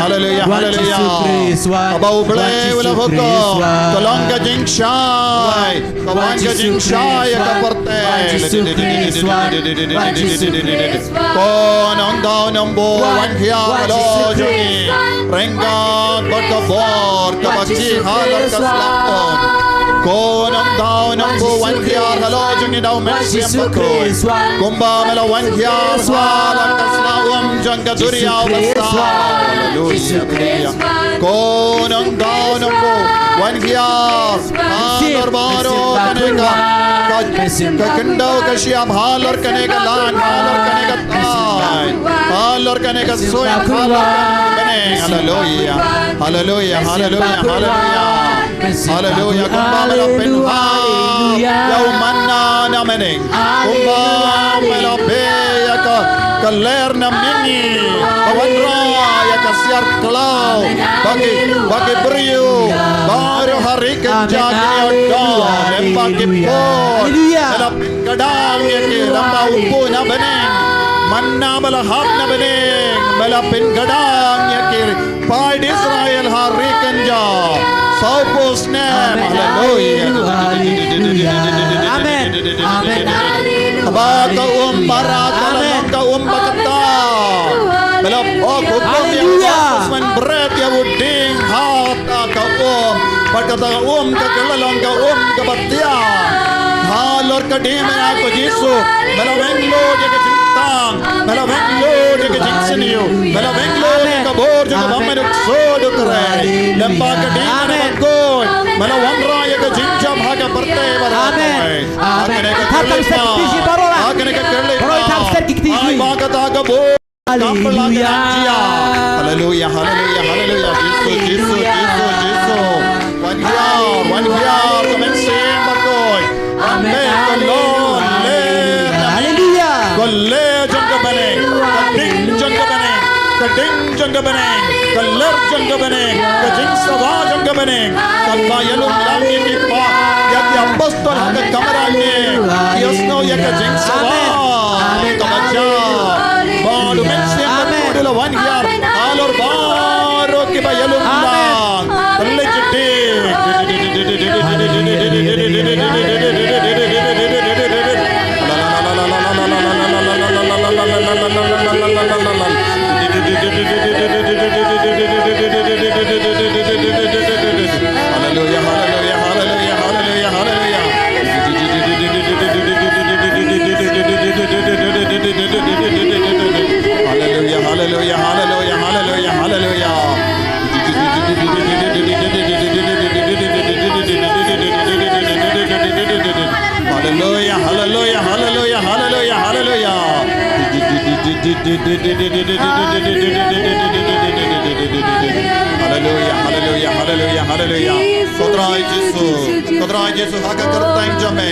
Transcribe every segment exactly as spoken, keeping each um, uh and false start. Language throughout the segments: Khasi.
Haleluya, haleluya. Kaba U Blei u la hukum, ka long ka jingshai, ka long ka jingshai ïa ka pyrthei. Ko nongdaw nongbuh, wan hiar halor jong ngi ryngkat bad ka bor kaba khih halor ka sla um. Ko nongdaw nongbuh, wan hiar halor jong ngi da U Mynsiem Bakhuid, kumba me la wan hiar halor ka sla um jong ka duriaw ba saw. Haleluya, haleluya. Ko nongdaw nongbuh, wan hiar halor baroh kane ka, ka, ka khyndew ka shyiap, halor kane ka laiñ, halor kane ka thaiñ, halor kane ka suiñ, halor kane ka bneng. Haleluya. Haleluya, haleluya, haleluya. Haleluya, kumba me la pynhap ïa u manna na bneng, kumba me la beh ïa ka, ka ler na mihngi, ka wanrah ïa ka siar khlaw ba ki, ba ki briew baroh ha ri kynja ki ïoh don, lem ba ki pud. Haleluya. Me la pynkadang ïa ki lem ba u pud na bneng, manna ba la hap na bneng, me la pynkadang ïa ki paid Israel ha ri kynja. Sawphew snem. Haleluya. Amen. Amen. Haba ka um ba rat ka la long ka um ba kata, me la pynhap hukum ïa ka Moses ban bret ïa u dieng ha kata ka um. Bad kata ka um ka, ka la long ka um kaba tiang. Halor ka dieng mynta ko Jisu, me la weng lut ïa ka jingtang, me la weng lut ïa ka jingsniew, me la weng lut ïa ka bor jong ka bymman duk suk duk rei. Lem ba ka dieng mynta bakhuid, me la wanrah ïa ka jingjop ha ka pyrthei baroh. Amen. Ha kane ka khyllipmat, ha kane ka khyllipmat, ai ba kata ka bor. Haleluya. Haleluya, haleluya, haleluya. Jisu, Jisu, Jisu, Jisu. Wan hiar, wan hiar ka Mynsiem Bakhuid. Amen. Ka lor leh. Haleluya. Ka leh jong ka bneng, ka ding jong ka bneng, ka ding jong ka bneng, ka ler jong ka bneng, ka jingsawa jong ka bneng. Kan ba ïalum lang ïa ki pa, ïa ki apostol ha ka kamra ne, ki ïohsngew ïa ka jingsawa. Amen. Ka ba ja ba U Mynsiem Bakhuid u la wan hiar halor baroh kiba ïalum lang. Haleluya. Haleluya, haleluya, haleluya, haleluya, haleluya. Haleluya, haleluya, haleluya, haleluya, haleluya. Haleluya, haleluya, haleluya, haleluya. Haleluya, haleluya, haleluya, haleluya. Ko Trai Jisu, ko Trai Jisu, ha ka kyrteng jong me,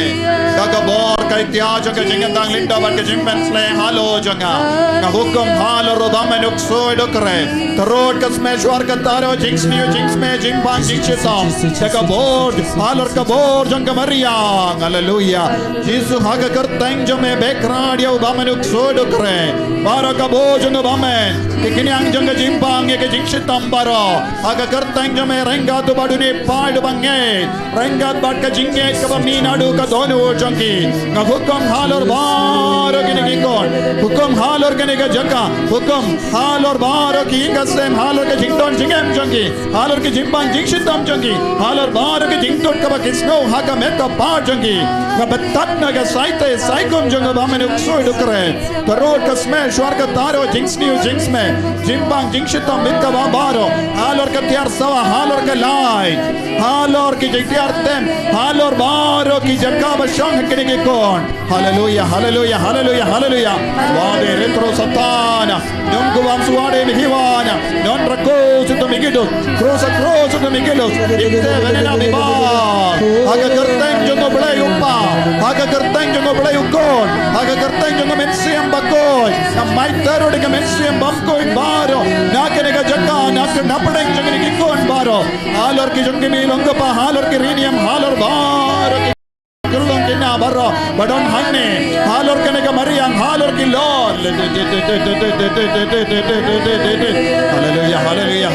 ka ka bor ka iktiar jong ka jingïadang lyndoh bad ka jingpynsleh halor jong nga. Nga hukum halor u bymman duk suk duk rei. Tyrut ka smeh shuwa ka taro, jingsniew, jingsmeh, jingbang, jingshitom. Da ka bor, halor ka bor jong ka mariang. Haleluya. Jisu, ha ka kyrteng jong me, beh khraw ïa u bymman duk suk duk rei. Baroh ka bor jong u bymman, ki khñiang jong ka jingbang ïa ka jingshitom baroh. Ha ka kyrteng jong me, ryngkat u ba duni, paid u ba ngeit, ryngkat bad ka jingngeit kaba mih naduh ka dohnud jong ki. Nga hukum halor baroh kine ki khun. Hukum halor kane ka jaka. Hukum halor baroh ki ïing ki sem, halor ka jingdon jingem jong ki, halor ka jingbang jingshitom jong ki, halor baroh ka jingtut kaba ki sngew ha ka met ka phad jong ki. Nga batai na ka saite saikum jong u bymman duk suk duk rei. Tyrut ka smeh shuwa ka taro, jingsniew jingsmeh, jingbang jingshitom, bad kaba baroh, halor ka tiar sawa, halor ka lai, halor ki jingtiar tem, halor baroh ki jaka ba shong ha kine ki khun. Haleluya, haleluya, haleluya, haleluya. Wade retro Satan. Nong ku bam suade mihiwan. Non rako sutu migidus. Krus a krus sutu migidus. Ikte benena miba. Ha ka kyrteng jong u Blei u Kpa. Ha ka kyrteng jong u Blei u Khun. Ha ka kyrteng jong u Mynsiem Bakhuid. Nga mai tyrut ïa ka mynsiem bymkhuid baroh. Na kane ka jaka, na ka napdeng jong kine ki khun baroh. Halor ki jong ki mi long kpa, halor ki riewniam, halor baroh ki Ka long kine baroh ba don hangne, halor kane ka mariang, halor ki lor. Haleluya, haleluya,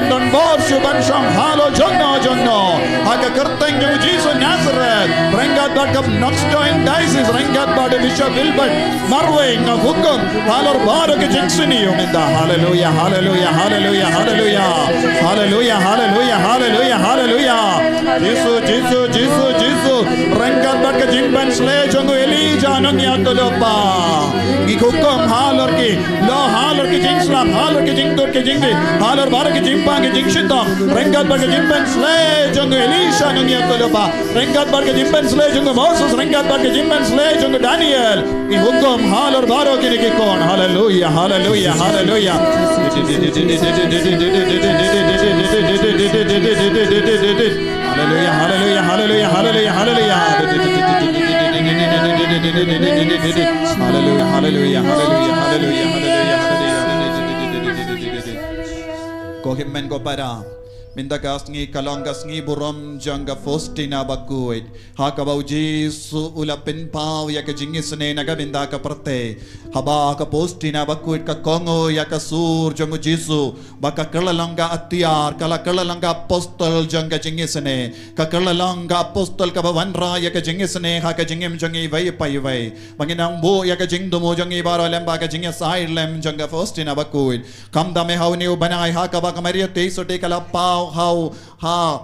Don bor shu ban shong halor jong no jong no. Ha ka kyrteng jong u Jisu Nazareth. Ryngkat bad ka Knox Joint Diocese, ryngkat bad u Bishop Wilbert Marwein, nga hukum halor baroh ki jingsniew mynta. Haleluya, haleluya, haleluya, haleluya. Haleluya, haleluya, haleluya, haleluya. Jisu, Jisu, Jisu, Jisu. Ryngkat bad ka jingpynsleh jong u Elijah nongïathuhlypa. Ngi hukum halor ki, lo halor ki jingslap, halor ki jingtut ki jingdih, halor baroh ki jingpang ki jingshitom. Ryngkat bad ka jingpynsleh jong u Elisha nongïathuhlypa. Ryngkat bad ka jingpynsleh jong u Moses, ryngkat bad ka jingpynsleh jong u Daniel. Ngi hukum halor baroh kine ki khun. Haleluya, haleluya, haleluya. Haleluya, haleluya, haleluya, haleluya, haleluya. Haleluya, haleluya, haleluya, haleluya, haleluya, haleluya. Ko hynmen ko para. Mynta ka sngi ka long ka sngi burom jong ka Faustina bakhuid. Ha kaba u Jisu u la pynpaw ïa ka jingisynei na ka bynta ka pyrthei. Haba ka Faustina bakhuid ka kohnguh ïa ka sur jong u Jisu. Ba ka kylla long ka atiar, ka la kylla long ka apostol jong ka jingisynei. Ka kylla long ka apostol kaba wanrah ïa ka jingisynei ha ka jingim jong ngi iwei pa iwei. Ba ngin nang buh ïa ka jingthmu jong ngi baroh lyngba ka jingïasaid lem jong ka Faustina bakhuid. Khamtam eh ha une u bnai ha kaba ka Maria Theisotti ka la paw ha u, ha,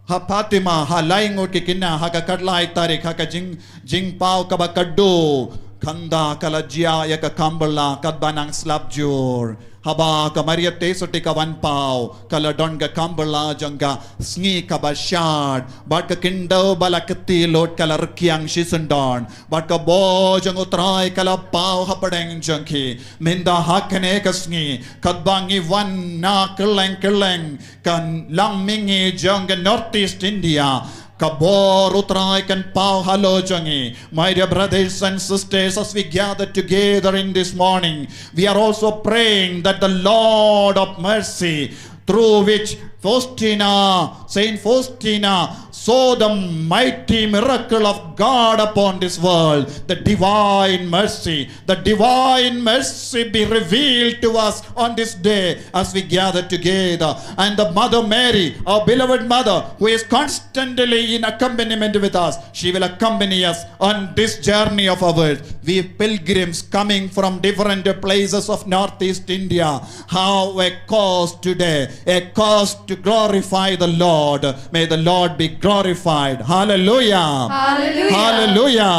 ha Fatima, ha lai ngut ki khynnah, ha ka khatlai tarik, ha ka jing, jingpaw kaba khadduh. Khamtam ka la jia ïa ka kam bylla katba nang slap jur. Haba ka Maria Theisotti ka wan paw, ka la don ka kam bylla jong ka sngi kaba shad, bad ka khyndew ba la kti lut ka la rkhiang shisyndon, bad ka bor jong u Trai ka la paw hapdeng jong ki. Mynta ha kane ka sngi, katba ngi wan na kylleng kylleng ka long mihngi jong ka North East India, ka bor u Trai kan paw halor jong ngi. My dear brothers and sisters, as we gather together in this morning, we are also praying that the Lord of mercy, through which Faustina, Saint Faustina saw the mighty miracle of God upon this world, the divine mercy, the divine mercy be revealed to us on this day as we gather together. And the Mother Mary, our beloved Mother, who is constantly in accompaniment with us, she will accompany us on this journey of ours. We pilgrims coming from different places of Northeast India, have a cause today, a cause to glorify the Lord. May the Lord be glorified. Hallelujah. Hallelujah. Hallelujah.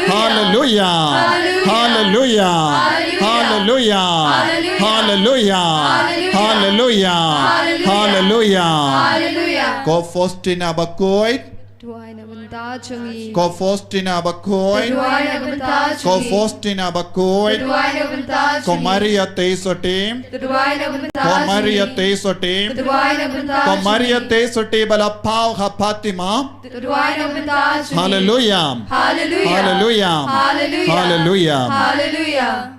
Hallelujah. Hallelujah. Hallelujah. Hallelujah. Hallelujah. Hallelujah. Hallelujah. Hallelujah. Ko Faustina bakhuid. Duwai na bynta jong ngi. Ko Faustina bakhuid. Duwai na bynta jong ngi. Ko Faustina bakhuid. Duwai na bynta jong ngi. Ko Maria Theisotti. Duwai na bynta jong ngi. Ko Maria Theisotti. Duwai na bynta jong ngi. Ko Maria Theisotti ba la paw ha Fatima. Duwai na bynta jong ngi. Hallelujah. Hallelujah. Hallelujah. Hallelujah. Hallelujah. Hallelujah.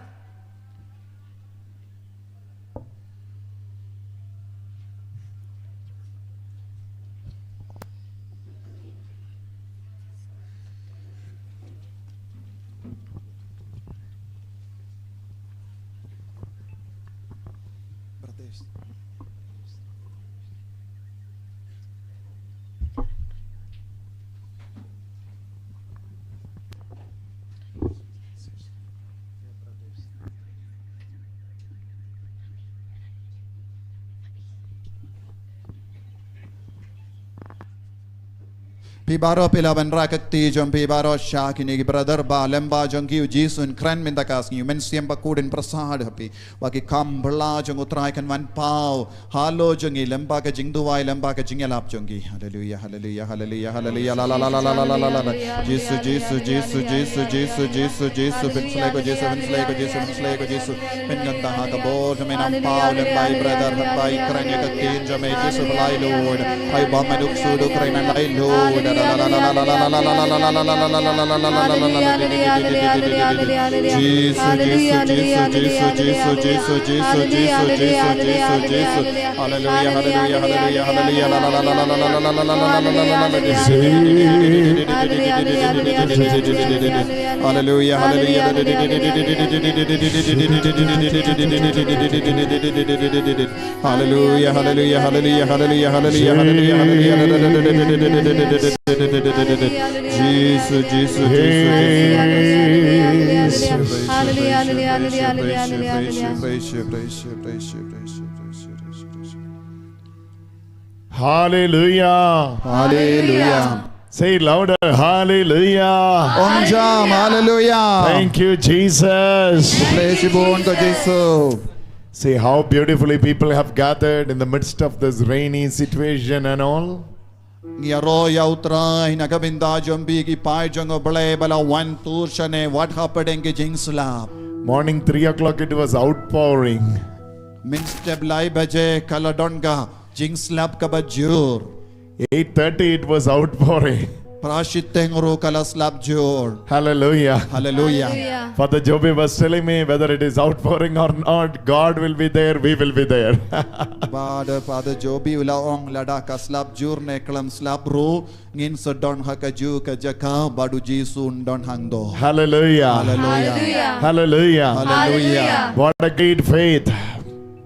Phi baroh phi lah ban rah ka kti jong phi baroh sha kine ki brother ba lyngba jong ki u Jisu un kren mynta ka sngi, u Mynsiem Bakhuid un pyrsad ha phi. Ba ki kam bylla jong u Trai kan wan paw halor jong ngi lyngba ka jingduwai, lyngba ka jingïalap jong ngi. Haleluya, haleluya, haleluya, haleluya. La, la, la. Jisu, Jisu, Jisu, Jisu, Jisu, Jisu, Jisu. Pynshlei ko Jisu, pynshlei ko Jisu, pynshlei ko Jisu. Pynkyntang ha ka bor jong me, nang paw lyngba i brother, lyngba i kren ïa ka ktien jong me, Jisu, lai Lord. Ai ba me duk su duk kren, lai Lord. La, la, la. Jisu, Jisu, Jisu, Jisu. Haleluya, haleluya, haleluya, haleluya. La, la, la, la. Hallelujah, hallelujah, hallelujah, hallelujah, hallelujah. Hallelujah, hallelujah, hallelujah, hallelujah. Hallelujah, hallelujah, hallelujah, hallelujah, hallelujah, hallelujah, hallelujah. Jesus, Jesus, Jesus, Jesus. Hallelujah, hallelujah, hallelujah, hallelujah, hallelujah. Praise you, praise you, praise you, praise you, praise you, praise you, praise you, praise you. Hallelujah. Hallelujah. Say it louder. Hallelujah. Ong jam, hallelujah. Thank you, Jesus. Khublei shibun ko Jisu. See how beautifully people have gathered in the midst of this rainy situation and all. Ngi ïaroh ïa U Trai na ka bynta jong phi, ki paid jong U Blei ba la wan tur shane wat hapdeng ki jingslap. Morning three o'clock it was outpouring. Mynstep lai baje ka la don ka jingslap kaba jur. Eight thirty it was outpouring. Phra shiteng ruh ka la slap jur. Hallelujah. Hallelujah. Hallelujah. Father Joby was telling me whether it is outpouring or not, God will be there, we will be there. Bad Father Joby u la ong lada ka slap jur ne khlem slap ruh, ngin sa don ha kajuh ka jaka bad U Jisu un don hangto. Hallelujah. Hallelujah. Hallelujah. Hallelujah. Hallelujah. What a great faith.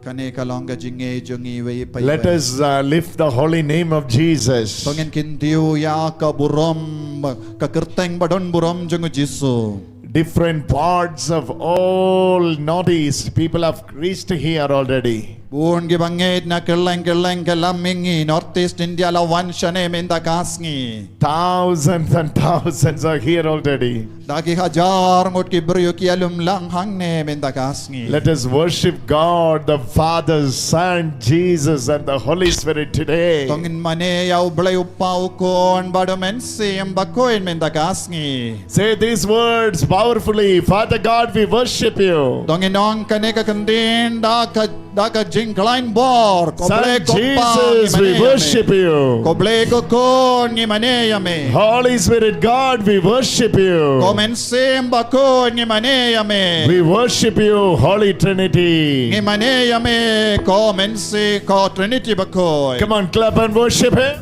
Kane ka long ka jingngeit jong ngi iwei pa iwei. Let us, uh, lift the holy name of Jesus. To ngin kyntiew ïa ka burom, ka kyrteng ba don burom jong U Jisu. Different parts of all Northeast, people have reached here already. Bun kiba ngeit na kylleng kylleng ka lam mihngi, Northeast India la wan shane mynta ka sngi. Thousands and thousands are here already. Da ki hajar ngut ki briew ki ïalum lang hangne mynta ka sngi. Let us worship God, the Father, Son, Jesus, and the Holy Spirit today. To ngin mane ïa U Blei U Kpa, U Khun bad U Mynsiem Bakhuid mynta ka sngi. Say these words powerfully. Father God, we worship you. To ngin ong kane ka kyntien da ka, da ka jingkhlaiñ bor. Ko Blei Ko Kpa, ngi mane ïa me. Son Jesus, we worship you. Ko Blei Ko Khun, ngi mane ïa me. Holy Spirit God, we worship you. Ko Mynsiem Bakhuid, ngi mane ïa me. We worship you, Holy Trinity. Ngi mane ïa me, ko Mynsiem, ko Trinity Bakhuid. Come on, clap and worship him.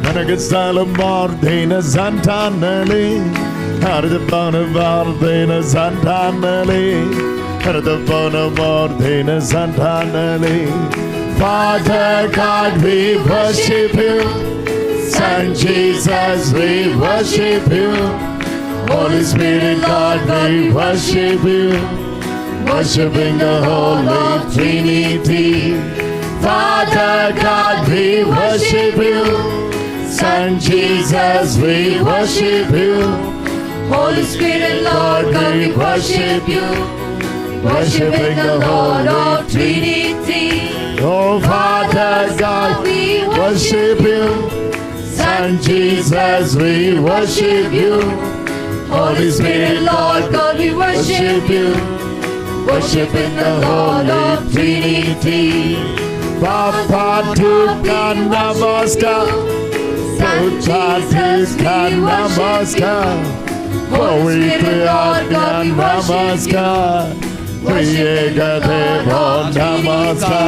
Mana gazala mordena zantanale. Har de bana vardena zantanale. Har de bana mordena zantanale. Father God, we worship you. Son Jesus, we worship you. Holy Spirit God, we worship you. Worshipping the Holy Trinity. Father God, we worship you. Son Jesus, we worship you. Holy Spirit, Lord God, we worship you. Worshipping the Holy Trinity. Oh, Father God, we worship you. Son Jesus, we worship you. Holy Spirit, Lord God, we worship you. Worshipping the Holy Trinity. Baba, tuh ka namaskar. Son Jesus, we worship you. Holy Spirit, Lord God, we worship you. Worshipping the Holy Trinity.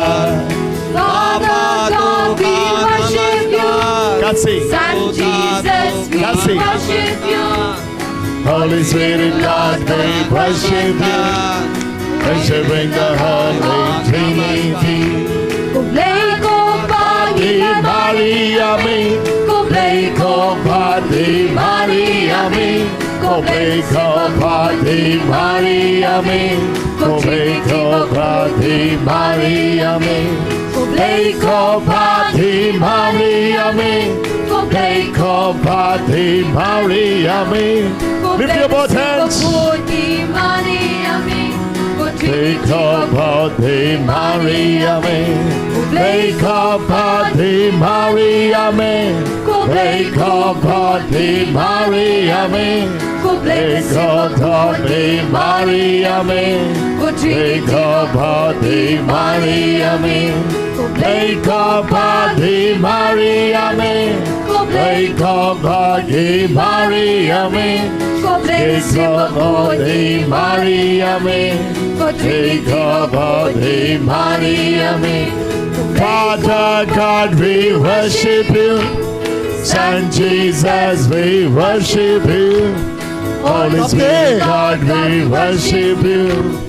Baba God, we worship you. Kasi. Son Jesus, we worship you. Holy Spirit God, we worship you. Worshipping the Holy Trinity. Ko Blei Ko Pa, ngi mane ïa me. Ko Blei Ko Pa, ngi mane ïa me. Ko Blei Ko Pa, ngi mane ïa me. Ko Blei Ko Pa, ngi mane ïa me. Ko Blei Ko Pa, ngi mane ïa me. Ko Blei Ko Pa, ngi mane ïa me. Lift your both hands. Ko Blei Ko Pa, ngi mane ïa me. Ko Blei Ko Pa, ngi mane ïa me. Ko Blei Ko Pa, ngi mane ïa me. Ko Blei Ko Pa, ngi mane ïa me. Ko Blei Ko Pa, ngi mane ïa me. Ko Blei Ko Pa, ngi mane ïa me. Ko Blei Ko Pa, ngi mane ïa me. Ko Blei Ko Pa, ngi mane ïa me. Ko Blei Ko Pa, ngi mane ïa me. Ko Blei Ko Pa, ngi mane ïa me. Ko Father God, we worship you. Son Jesus, we worship you. Holy Spirit God, we worship you.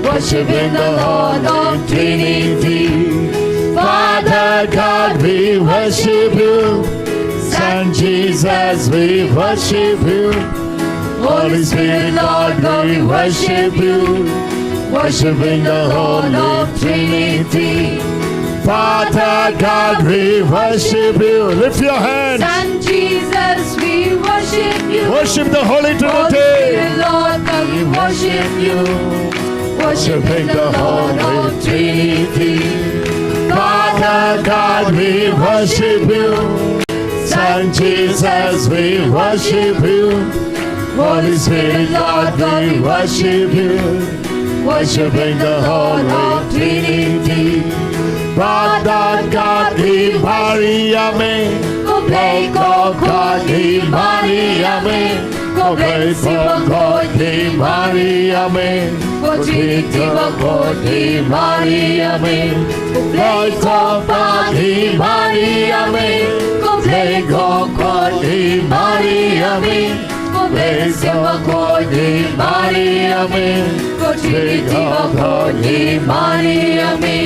Worshiping the Holy Trinity. Father God, we worship you. Son Jesus, we worship you. Holy Spirit, Lord God, we worship you. Worshiping the Holy Trinity. Father God, we worship you. Lift your hands. Son Jesus, we worship you. Worship the Holy Trinity. Holy Spirit, Lord God, we worship you. Worshiping the Holy Trinity. Father God, we worship you. Son Jesus, we worship you. Holy Spirit, Lord God, we worship you. Worshiping the Holy Trinity. Father God, hi Maria me. Ko Blei ko Khun hi Maria me. Ko Blei Symbai Khun hi Maria me. Ko Trinity Bakhun hi Maria me. Ko Blei Kpa hi Maria me. Ko Blei Khun hi Maria me. Ko Blei Symbai Khun hi Maria me. Ko Trinity Bakhun hi Maria me.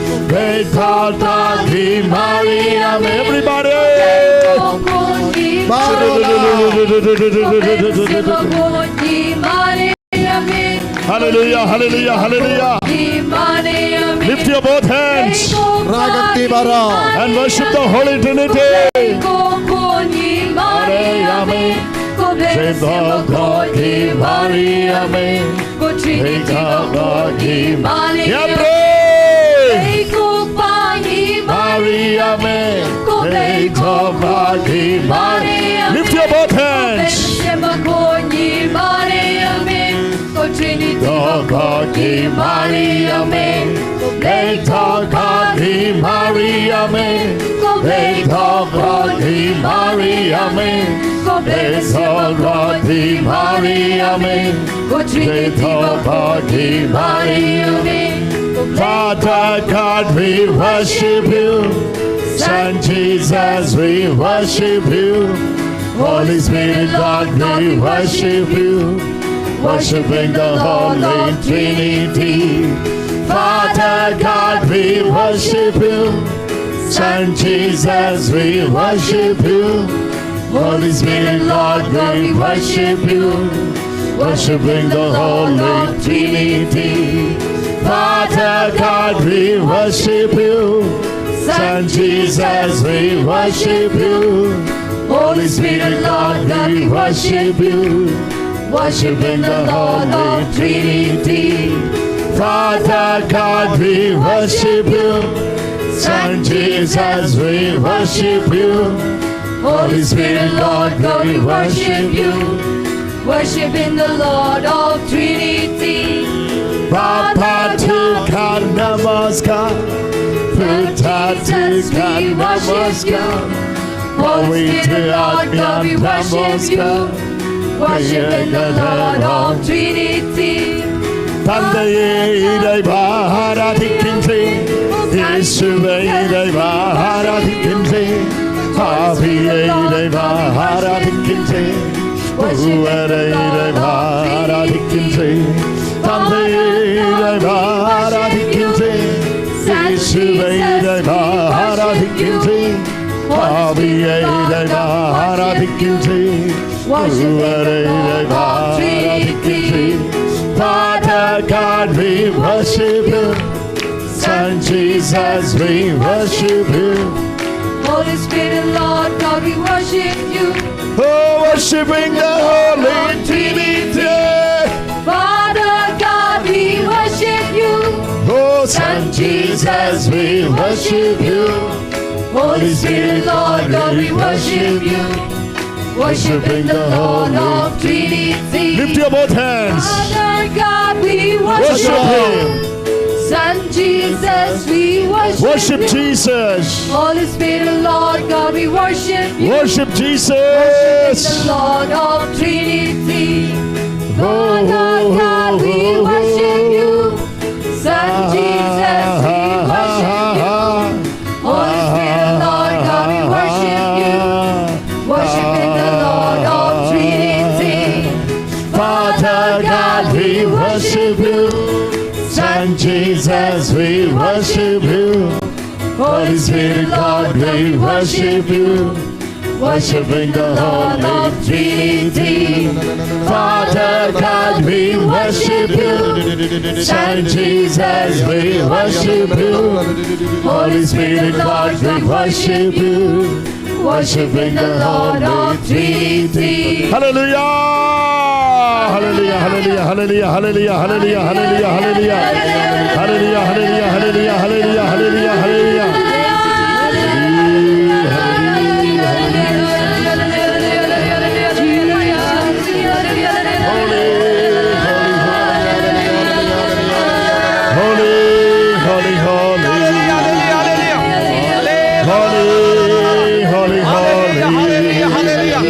Ko Blei Kpa hi Maria me. Everybody. Ko Blei Khun hi Maria me. Ko Blei Symbai Khun hi Maria me. Hallelujah, hallelujah, hallelujah. Hi Maria me. Lift your both hands. Rai ka kti baroh. And worship the Holy Trinity. Ko Blei Khun hi Maria me. Ko Blei Symbai Khun hi Maria me. Ko Trinity Bakhun hi Maria me. Ko Blei Kpa hi Maria me. Ko Blei Kpa hi Maria me. Lift your both hands. Ko Blei Symbai Khun hi Maria me. Ko Trinity Bakhun hi Maria me. Ko Blei Kpa hi Maria me. Ko Blei Kpa hi Maria me. Ko Blei Symbai Khun hi Maria me. Ko Trinity Bakhun hi Maria me. Father God, we worship you. Son Jesus, we worship you. Holy Spirit, Lord God, we worship you. Worshiping the Holy Trinity. Father God, we worship you. Son Jesus, we worship you. Holy Spirit, Lord God, we worship you. Worshiping the Holy Trinity. Father God, we worship you. Son Jesus, we worship you. Holy Spirit, Lord God, we worship you. Worshiping the Holy Trinity. Father God, we worship you. Son Jesus, we worship you. Holy Spirit, Lord God, we worship you. Worshiping the Lord of Trinity. Baba, to God namaskar. Putri, to God namaskar. Holy Spirit, Lord God, we worship you. Worshiping the Lord of Trinity. Tantei, i dei ba, ha ra thik kin thik. Jisu, i dei ba, ha ra thik kin thik. Hapi, i dei ba, ha ra thik kin thik. Uere, i dei ba, ha ra thik kin thik. Tantei, i dei ba, ha ra thik kin thik. Jisu, i dei ba, ha ra thik kin thik. Hapi, i dei ba, ha ra thik kin thik. Uere, i dei ba, ha ra thik kin thik. Father God, we worship you. Son Jesus, we worship you. Holy Spirit, Lord God, we worship you. Oh, worshiping the Holy Trinity. Father God, we worship you. Oh, Son Jesus, we worship you. Holy Spirit, Lord God, we worship you. Worshiping the Holy Trinity. Lift your both hands. Father God, we worship you. Worship him. Son Jesus, we worship you. Worship Jesus. Holy Spirit, Lord God, we worship you. Worship Jesus. Worshiping the Lord of Trinity. Father God, we worship you. Son Jesus, we worship you. Holy Spirit God, we worship you. Worshiping the Lord of Trinity. Father God, we worship you. Son Jesus, we worship you. Holy Spirit God, we worship you. Worshiping the Lord of Trinity. Hallelujah! Hallelujah, hallelujah, hallelujah, hallelujah, hallelujah, hallelujah, hallelujah. Hallelujah, hallelujah, hallelujah, hallelujah, hallelujah, hallelujah. Holy, holy, holy, holy. Holy, holy, holy. Holy, holy, holy. Holy, holy, holy, holy.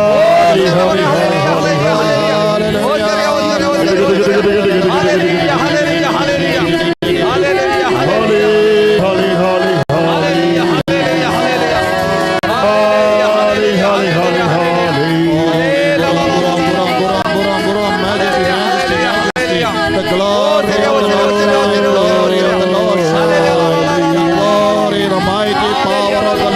Holy, holy, holy, holy. Holy, holy, holy, holy. The glory, the glory of the Lord. The glory, the mighty power of the Lord.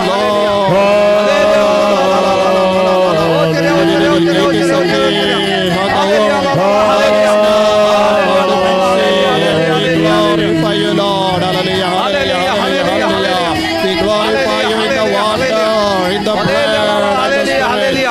We glorify you, Lord. Hallelujah, hallelujah, hallelujah, hallelujah. We glorify you in the water, in the blood, and the Spirit.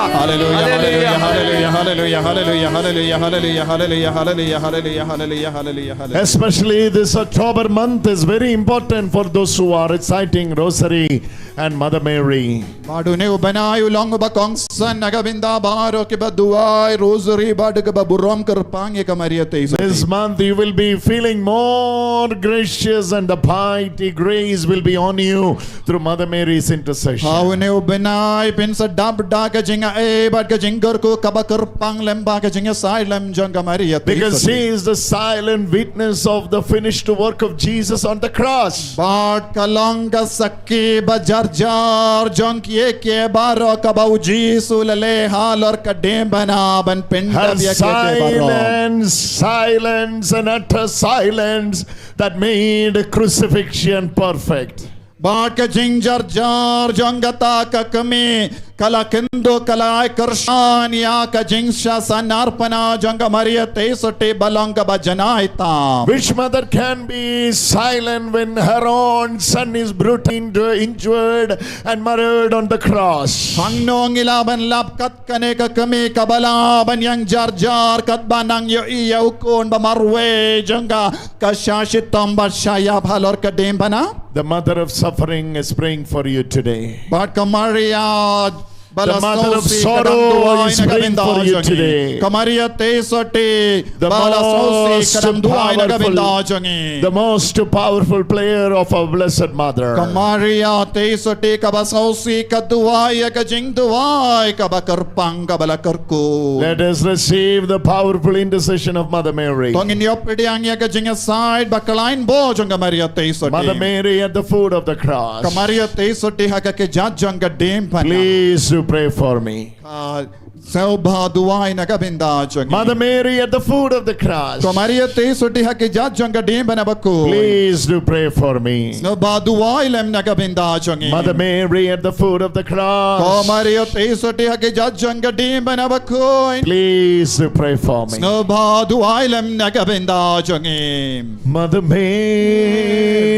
Hallelujah, hallelujah, hallelujah, hallelujah, hallelujah, hallelujah, hallelujah, hallelujah, hallelujah, hallelujah, hallelujah, hallelujah. Especially this October month is very important for those who are reciting Rosary and Mother Mary. Bad une u bnai u long uba kongsan na ka bynta baroh kiba duwai Rosary bad kiba burom kyrpang ïa ka Maria Theisotti. This month you will be feeling more gracious and the mighty grace will be on you through Mother Mary's intercession. Ha une u bnai phin sa dap da ka jingaiei bad ka jingkyrkhu kaba kyrpang lem bad ka jingïasaid lem jong ka Maria Theisotti. Because she is the silent witness of the finished work of Jesus on the cross. Bad ka long ka sakhi ba jar jar jong kiei kiei baroh kaba u Jisu u la leh halor ka diengphna ban pyndap ïa kiei kiei baroh. Her silence, silence and utter silence that made crucifixion perfect. Bad ka jingjar jar jong kata ka kmie ka la kynduh, ka la ai kyrshan ïa ka jingshah sahnarphna jong ka Maria Theisotti ba long kaba janai tam. Which mother can be silent when her own son is brutally injured and murdered on the cross? Hangno ngi lah ban lap kat kane ka kmie kaba lah ban ïeng jar jar katba nang ïohi ïa u khun ba marwei jong ka, ka shah shitom bad shah ïap halor ka diengphna? The mother of suffering is praying for you today. Bad ka Maria ba la sngewsih ka dang duwai na ka bynta jong ngi. The mother of sorrow is praying for you today. Ka Maria Theisotti ba la sngewsih ka dang duwai na ka bynta jong ngi. The most powerful, the most powerful prayer of our Blessed Mother. Ka Maria Theisotti kaba sngewsih ka duwai ïa ka jingduwai kaba kyrpang kaba la kyrkhu. Let us receive the powerful intercession of Mother Mary. To ngin ïoh pdiang ïa ka jingïasaid ba khlaiñ bor jong ka Maria Theisotti. Mother Mary at the foot of the cross. Ka Maria Theisotti ha ka kjat jong ka diengphna. Please do pray for me. Ah, sngewbha duwai na ka bynta jong ngi. Mother Mary at the foot of the cross. Ka Maria Theisotti ha kjat jong ka diengphna bakhuid. Please do pray for me. Sngewbha duwai lem na ka bynta jong ngi. Mother Mary at the foot of the cross. Ka Maria Theisotti ha kjat jong ka diengphna bakhuid. Please do pray for me. Sngewbha duwai lem na ka bynta jong ngi. Mother Mary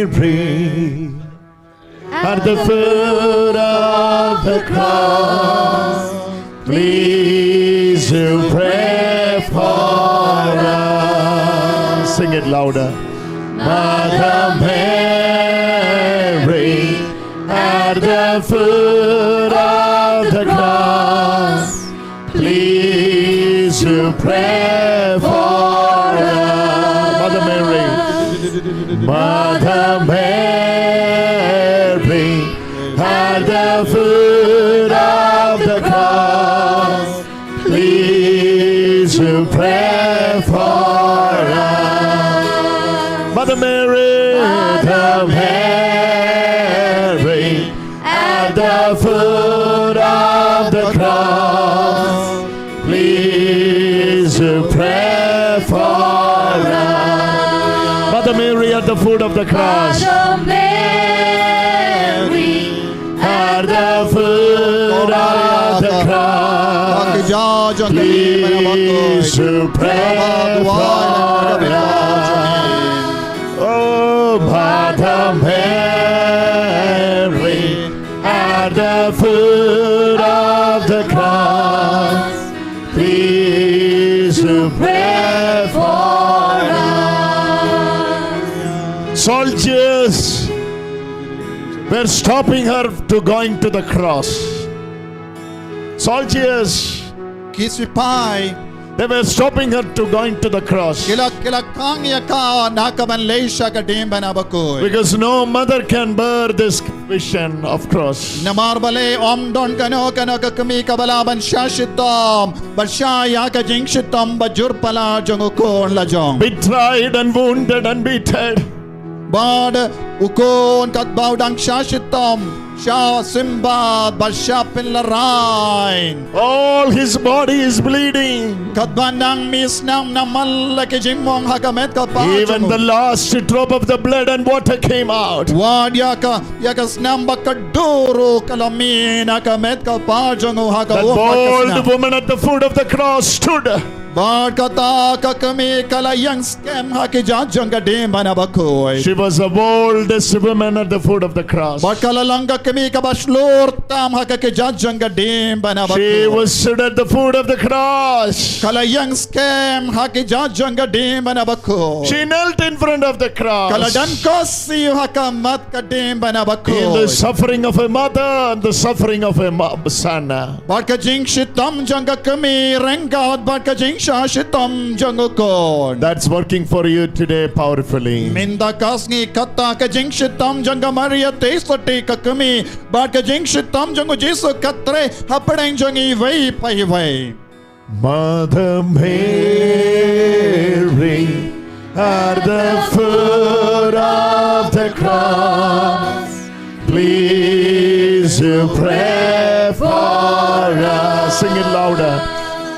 at the foot of the cross, please do pray for us. Sing it louder. Mother Mary, at the foot of the cross, please do pray for us. Mother Mary. Mother Mary, at the foot of the cross, please do pray for us. Mother Mary, Mother Mary, at the foot of the cross, please to pray for us. Mother Mary at the foot of the cross. Mother Mary at the foot of the cross. Please to pray for us. Oh, Mother Mary at the foot of the cross. Please to pray for us. Soldiers were stopping her to going to the cross. Soldiers, ki sipai, they were stopping her to going to the cross. Ki la, ki la khang ïa ka na ka ban leit sha ka diengphna bakhuid. Because no mother can bear this vision of cross. Namar balei ym don kano kano ka kmie kaba lah ban shah shitom, ban shah ïa ka jingshitom ba jur palat jong u khun la jong. Betrayed and wounded and beaten. Bad u khun katba u dang shah shitom, shah symbat bad shah pynlehrain. All his body is bleeding. Katba nang mih snam namar la ki jingmong ha ka met ka phad jong u. Even the last drop of the blood and water came out. Wat ïa ka, ïa ka snam ba ka dur ruh ka la mih na ka met ka phad jong u ha ka um bad ka snam. That bold woman at the foot of the cross stood. Bad kata ka kmie ka la ïeng skhem ha ki jait jong ka diengphna bakhuid. She was the boldest woman at the foot of the cross. Bad ka la long ka kmie kaba shlur tam ha ki jait jong ka diengphna bakhuid. She was stood at the foot of the cross. Ka la ïeng skhem ha ki jait jong ka diengphna bakhuid. She knelt in front of the cross. Ka la don khohsiew ha khmat ka diengphna bakhuid. In the suffering of a mother and the suffering of a mo-, son. Bad ka jingshitom jong ka kmie ryngkat bad ka jingshah shitom jong u khun. That's working for you today powerfully. Mynta ka sngi kata ka jingshitom jong ka Maria Theisotti ka kmie bad ka jingshitom jong u Jisu ka trei hapdeng jong iwei pa iwei. Mother Mary, at the foot of the cross, please you pray for us. Sing it louder.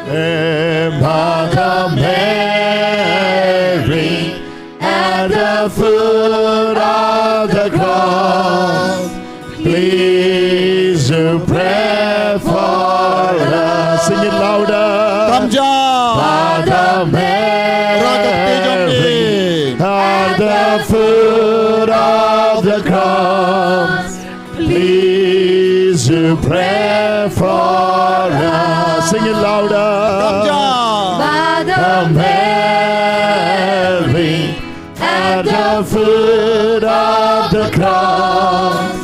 Eh, Mother Mary, at the foot of the cross, please to pray for us. Sing it louder. Tam ja. Mother Mary, at the foot of the cross, please to pray for us. Sing it louder. Tam ja. Mother Mary, at the foot of the cross,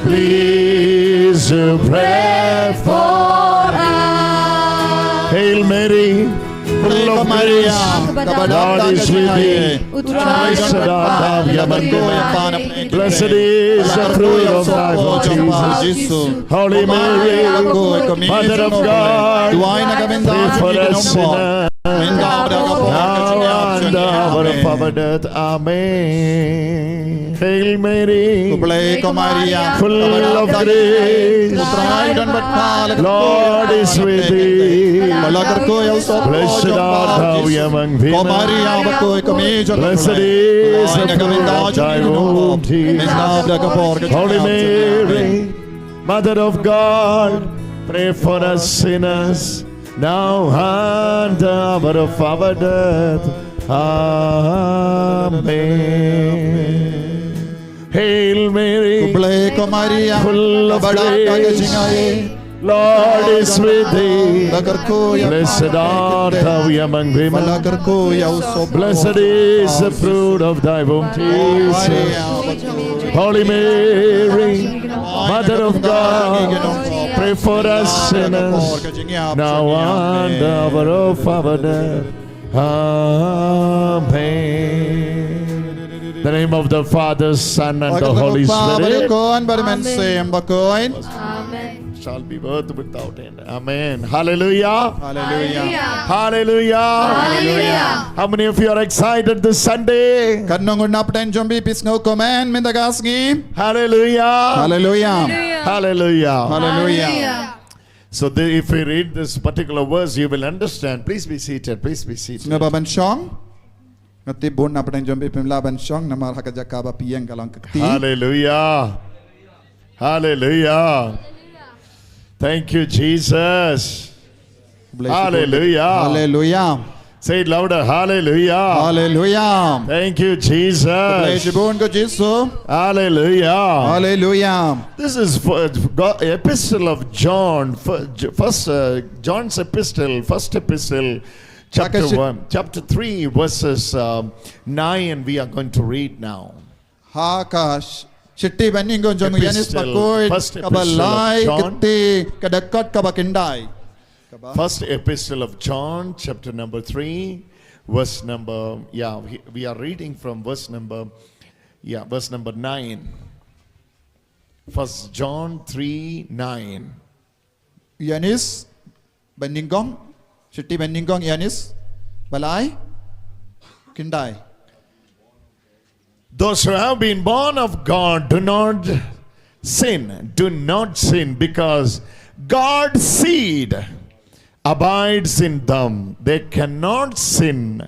please to pray for us. Hail Mary, full of grace, the Lord is with thee. Blessed art thou among women. Blessed is the fruit of thy womb, Jesus. Holy Mary, Mother of God, pray for us sinners, now and the hour of our death. Amen. Hail Mary, full of grace, Lord is with thee. Blessed art thou among women. Blessed is the fruit of thy womb, Jesus. Holy Mary, Mother of God, pray for us sinners, now and the hour of our death. Amen. Hail Mary, full of grace, Lord is with thee. Blessed art thou among women. Blessed is the fruit of thy womb, Jesus. Holy Mary, Mother of God, pray for us sinners, now and the hour of our death. Amen. The name of the Father, Son, and the Holy Spirit. Amen. Shall be birth without end. Amen. Hallelujah. Hallelujah. Hallelujah. Hallelujah. How many of you are excited this Sunday? Katno ngut na pdeng jong phi phi sngewkmen mynta ka sngi? Hallelujah. Hallelujah. Hallelujah. Hallelujah. So the, if we read this particular verse, you will understand. Please be seated. Pleess be seated. Sngewbha ban shong. Nga tip bun na pdeng jong phi phim lah ban shong namar ha ka jaka ba phi ïeng ka long ka kti. Hallelujah. Hallelujah. Thank you, Jesus. Bless you, Hallelujah. Hallelujah. Say it louder. Hallelujah. Hallelujah. Thank you, Jesus. Bless you, bun ko Jisu. Hallelujah. Hallelujah. This is for, God, Epistle of John, fir-, J-, First uh, John's Epistle, First Epistle, chapter Chapter si- one, chapter three, verses um, nine. We are going to read now. Ha ka sh-, shithi ba nyngkong jong u Ïoannis Epistle, bakhuid, first kaba epistle of lai, John. Kti, ka dkhot kaba khyndai. Kaba? First epistle of John, chapter number three, verse number, yeah, we, we are reading from verse number, yeah, verse number nine. First John three nine. Ïoannis ba nyngkong, shithi ba nyngkong Ïoannis, ba lai, khyndai. Those who have been born of God do not sin, do not sin, because God's seed abides in them. They cannot sin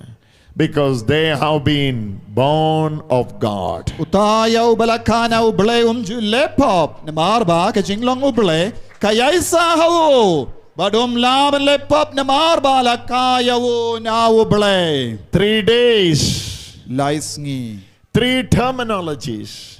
because they have been born of God. Uta ïa uba la kha na U Blei um ju leh pop, namar ba ka jinglong U Blei ka ïaishah ha u, bad um lah ban leh pop namar ba la kha ïa u na U Blei. Three days. Lai sngi. Three terminologies.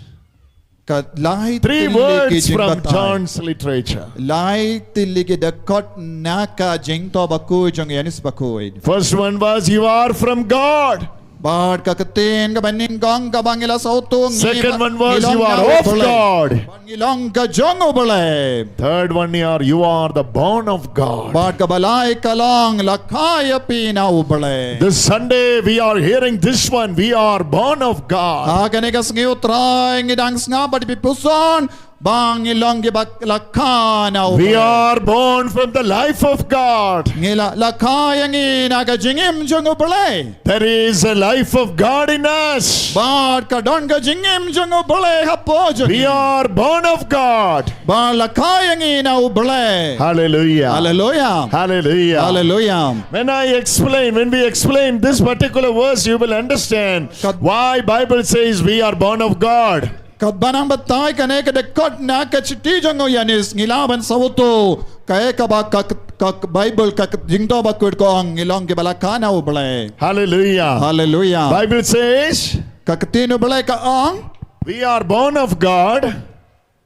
Ka lai tylli ki jingbatai. Three words from John's literature. Lai tylli ki dkhot na ka jingthoh bakhuid jong Ïoannis bakhuid. First one was, "You are from God." Bad ka ktien kaba nyngkong kaba ngi la sngewthuh ngi ba, ngi long na U Blei. Second one was, "You are of God." Bad ngi long ka jong U Blei. Third one here, "You are the born of God." Bad kaba lai ka long la kha ïa phi na U Blei. This Sunday we are hearing this one, "We are born of God." Ha kane ka sngi U Trai ngi dang sngap bad phi puson ba ngi long kiba la kha na U Blei. We are born from the life of God. Ngi la, la kha ïa ngi na ka jingim jong U Blei. There is a life of God in us. Bad ka don ka jingim jong U Blei hapoh jong ngi. We are born of God. Bad la kha ïa ngi na U Blei. Hallelujah. Hallelujah. Hallelujah. Hallelujah. When I explain, when we explain this particular verse, you will understand why Bible says we are born of God. Katba nang batai kane ka dkhot na ka shithi jong u Ïoannis ngi lah ban sngewthuh kaei kaba ka, ka, ka Baibl ka, ka jingthoh bakhuid ka ong ngi long kiba la kha na U Blei. Hallelujah. Hallelujah. Bible says, ka ktien U Blei ka ong, "We are born of God."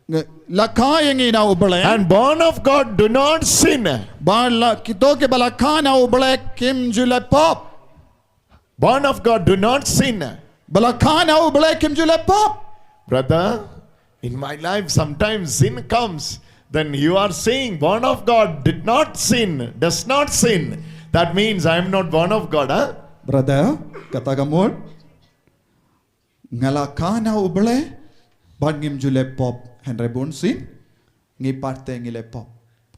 Ngi la kha ïa ngi na U Blei. And born of God do not sin. Bad la kito kiba la kha na U Blei kim ju leh pop. Born of God do not sin. Ba la kha na U Blei kim ju leh pop. Brother, in my life sometimes sin comes. Then you are saying born of God did not sin, does not sin. That means I am not born of God, huh? Brother, kata ka mut, nga la kha na U Blei bad ngim ju leh pop, hynrei bun sien ngi pat te ngi leh pop.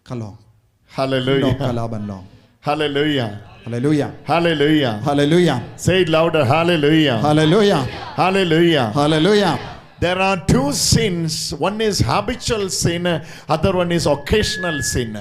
Ka long. Hallelujah. Ka lah ban long. Hallelujah. Hallelujah. Hallelujah. Hallelujah. Say it louder. Hallelujah. Hallelujah. Hallelujah. Hallelujah. There are two sins. One is habitual sin, other one is occasional sin.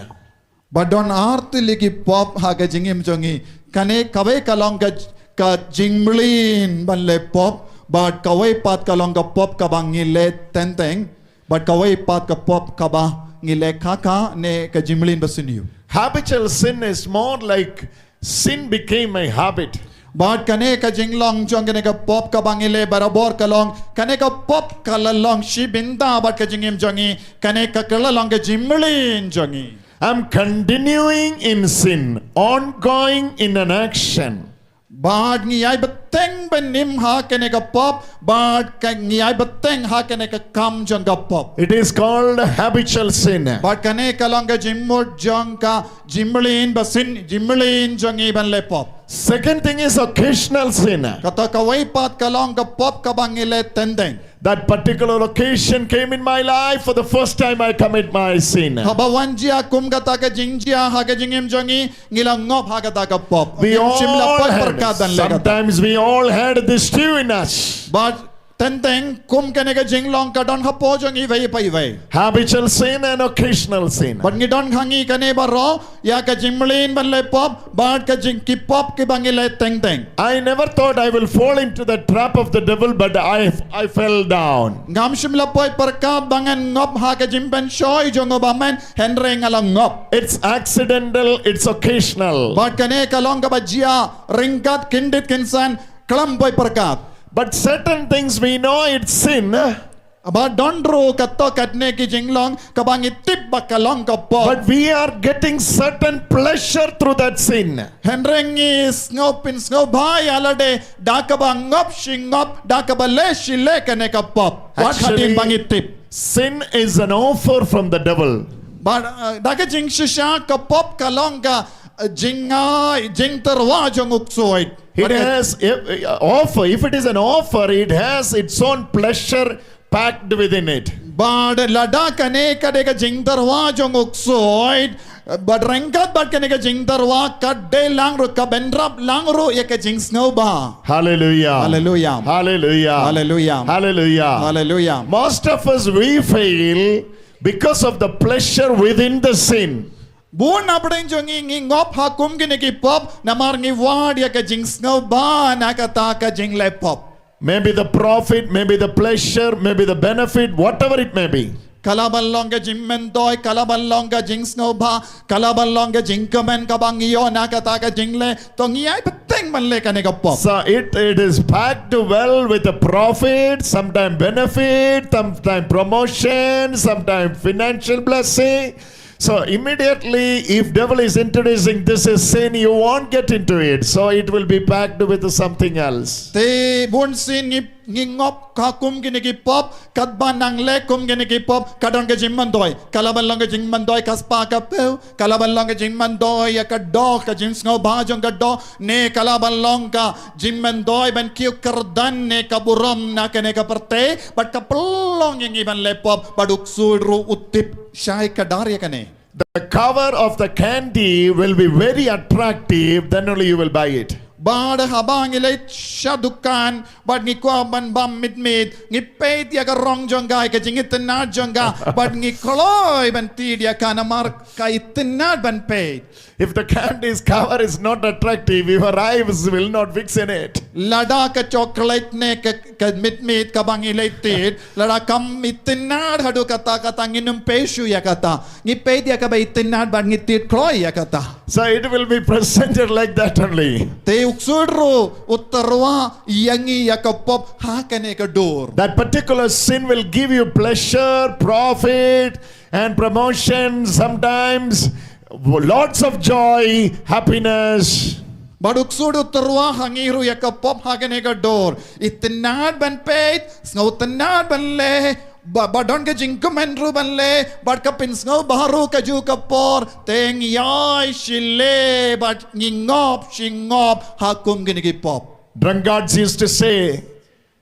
Ba don ar tylli ki pop ha ka jingim jong ngi. Kane kawei ka long ka, ka jingmlien ban leh pop, bad kawei pat ka long ka pop kaba ngi leh teng teng. Bad kawei pat ka pop kaba ngi leh kha kha ne ka jingmlien ba sniew. Habitual sin is more like sin became a habit. Bad kane ka jinglong jong kane ka pop kaba ngi leh barabor ka long, kane ka pop ka la long shi bynta bad ka jingim jong ngi, kane ka, ka la long ka jingmlien jong ngi. I'm continuing in sin, ongoing in an action. Bad ngi ïai bteng bad nim ha kane ka pop, bad ka ngi ïai bteng ha kane ka kam jong ka pop. It is called habitual sin. Bad kane ka long ka jingmut jong ka jingmlien ba sniew, jingmlien jong ngi ban leh pop. Second thing is occasional sin. Kata kawei pat ka long ka pop kaba ngi leh teng teng. That particular occasion came in my life, for the first time I commit my sin. Haba wan jia kum kata ka jingjia ha ka jingim jong ngi, ngi la ngop ha kata ka pop. We all had, sometimes we all had this too in us. Bad Teng teng kum kane ka jinglong ka don hapoh jong iwei pa iwei. Habitual sin and occasional sin. Bad ngi don ha ngi kane baroh, ïa ka jingmlien ban leh pop, bad ka jing ki pop kiba ngi leh teng teng. I never thought I will fall into the trap of the devil, but I, I fell down. Ngam shym la poi pyrkhat ba ngan ngop ha ka jingpynshoi jong u Bamon, hynrei nga la ngop. It's accidental, it's occasional. Bad kane ka long kaba jia ryngkat khyndiat khynsan, khlem poi pyrkhat. But certain things we know it's sin. Bad don ruh katto katne ki jinglong kaba ngi tip ba ka long ka pop. But we are getting certain pleasure through that sin. Hynrei ngi sngew pynsngewbha ïa lade da kaba ngop shi ngop, da kaba leh shi leh kane ka pop. Wat hadien ba ngi tip. Sin is an offer from the devil. Bad, uh, da ka jingshisha ka pop ka long ka, uh, jingai, jingtyrwa jong u ksuid. It has, if, uh, offer, if it is an offer, it has its own pleasure packed within it. Bad lada kane ka dei ka jingtyrwa jong u ksuid, bad ryngkat bad kane ka jingtyrwa ka dei lang ruh, ka bynrap lang ruh ïa ka jingsngewbha. Hallelujah. Hallelujah. Hallelujah. Hallelujah. Hallelujah. Hallelujah. Most of us, we fail because of the pleasure within the sin. Bun na pdeng jong ngi ngi ngop ha kum kine ki pop namar ngi wad ïa ka jingsngewbha na kata ka jingleh pop. Maybe the profit, maybe the pleasure, maybe the benefit, whatever it may be. Ka la ban long ka jingmyntoi, ka la ban long ka jingsngewbha, ka la ban long ka jingkmen kaba ngi ïoh na kata ka jingleh, to ngi ai bteng ban leh kane ka pop. So it, it is packed well with the profit, sometimes benefit, sometimes promotion, sometimes financial blessing. So immediately, if devil is introducing this is sin, you won't get into it. So it will be packed with something else. Te bun sien ngi, ngi ngop ha kum kine ki pop, katba nang leh kum kine ki pop, ka don ka jingmyntoi. Ka la ban long ka jingmyntoi ka spah ka phew, ka la ban long ka jingmyntoi ïa ka doh, ka jingsngewbha jong ka doh, ne ka la ban long ka jingmyntoi ban kiew kyrdan ne ka burom na kane ka pyrthei, bad ka pynlong ïa ngi ban leh pop, bad u ksuid ruh u tip shai kdar ïa kane. The cover of the candy will be very attractive, then only you will buy it. Bad haba ngi leit sha dukan, bad ngi kwah ban bam mit mit, ngi peit ïa ka rong jong ka, ka jingitynnad jong ka, bad ngi kloi ban tied ïa ka namar ka itynnad ban peit. If the candy's cover is not attractive, your eyes will not fix in it. Lada ka chocolate ne ka, ka mit mit kaba ngi leit tied, lada kam itynnad haduh katta katta ngin ym peit shuh ïa kata. Ngi peit ïa kaba itynnad bad ngi tied kloi ïa kata. So it will be presented like that only. Te u ksuid ruh u tyrwa ïa ngi ïa ka pop ha kane ka dur. That particular sin will give you pleasure, profit, and promotion, sometimes lots of joy, happiness. Bad u ksuid u tyrwa ha ngi ruh ïa ka pop ha kane ka dur. Itynnad ban peit, sngewtynnad ban leh, ba, ba don ka jingkmen ruh ban leh, bad ka pynsngewbha ruh kajuh ka por, te ngi ïai shi leh, bad ngi ngop shi ngop ha kum kine ki pop. Drunkards used to say,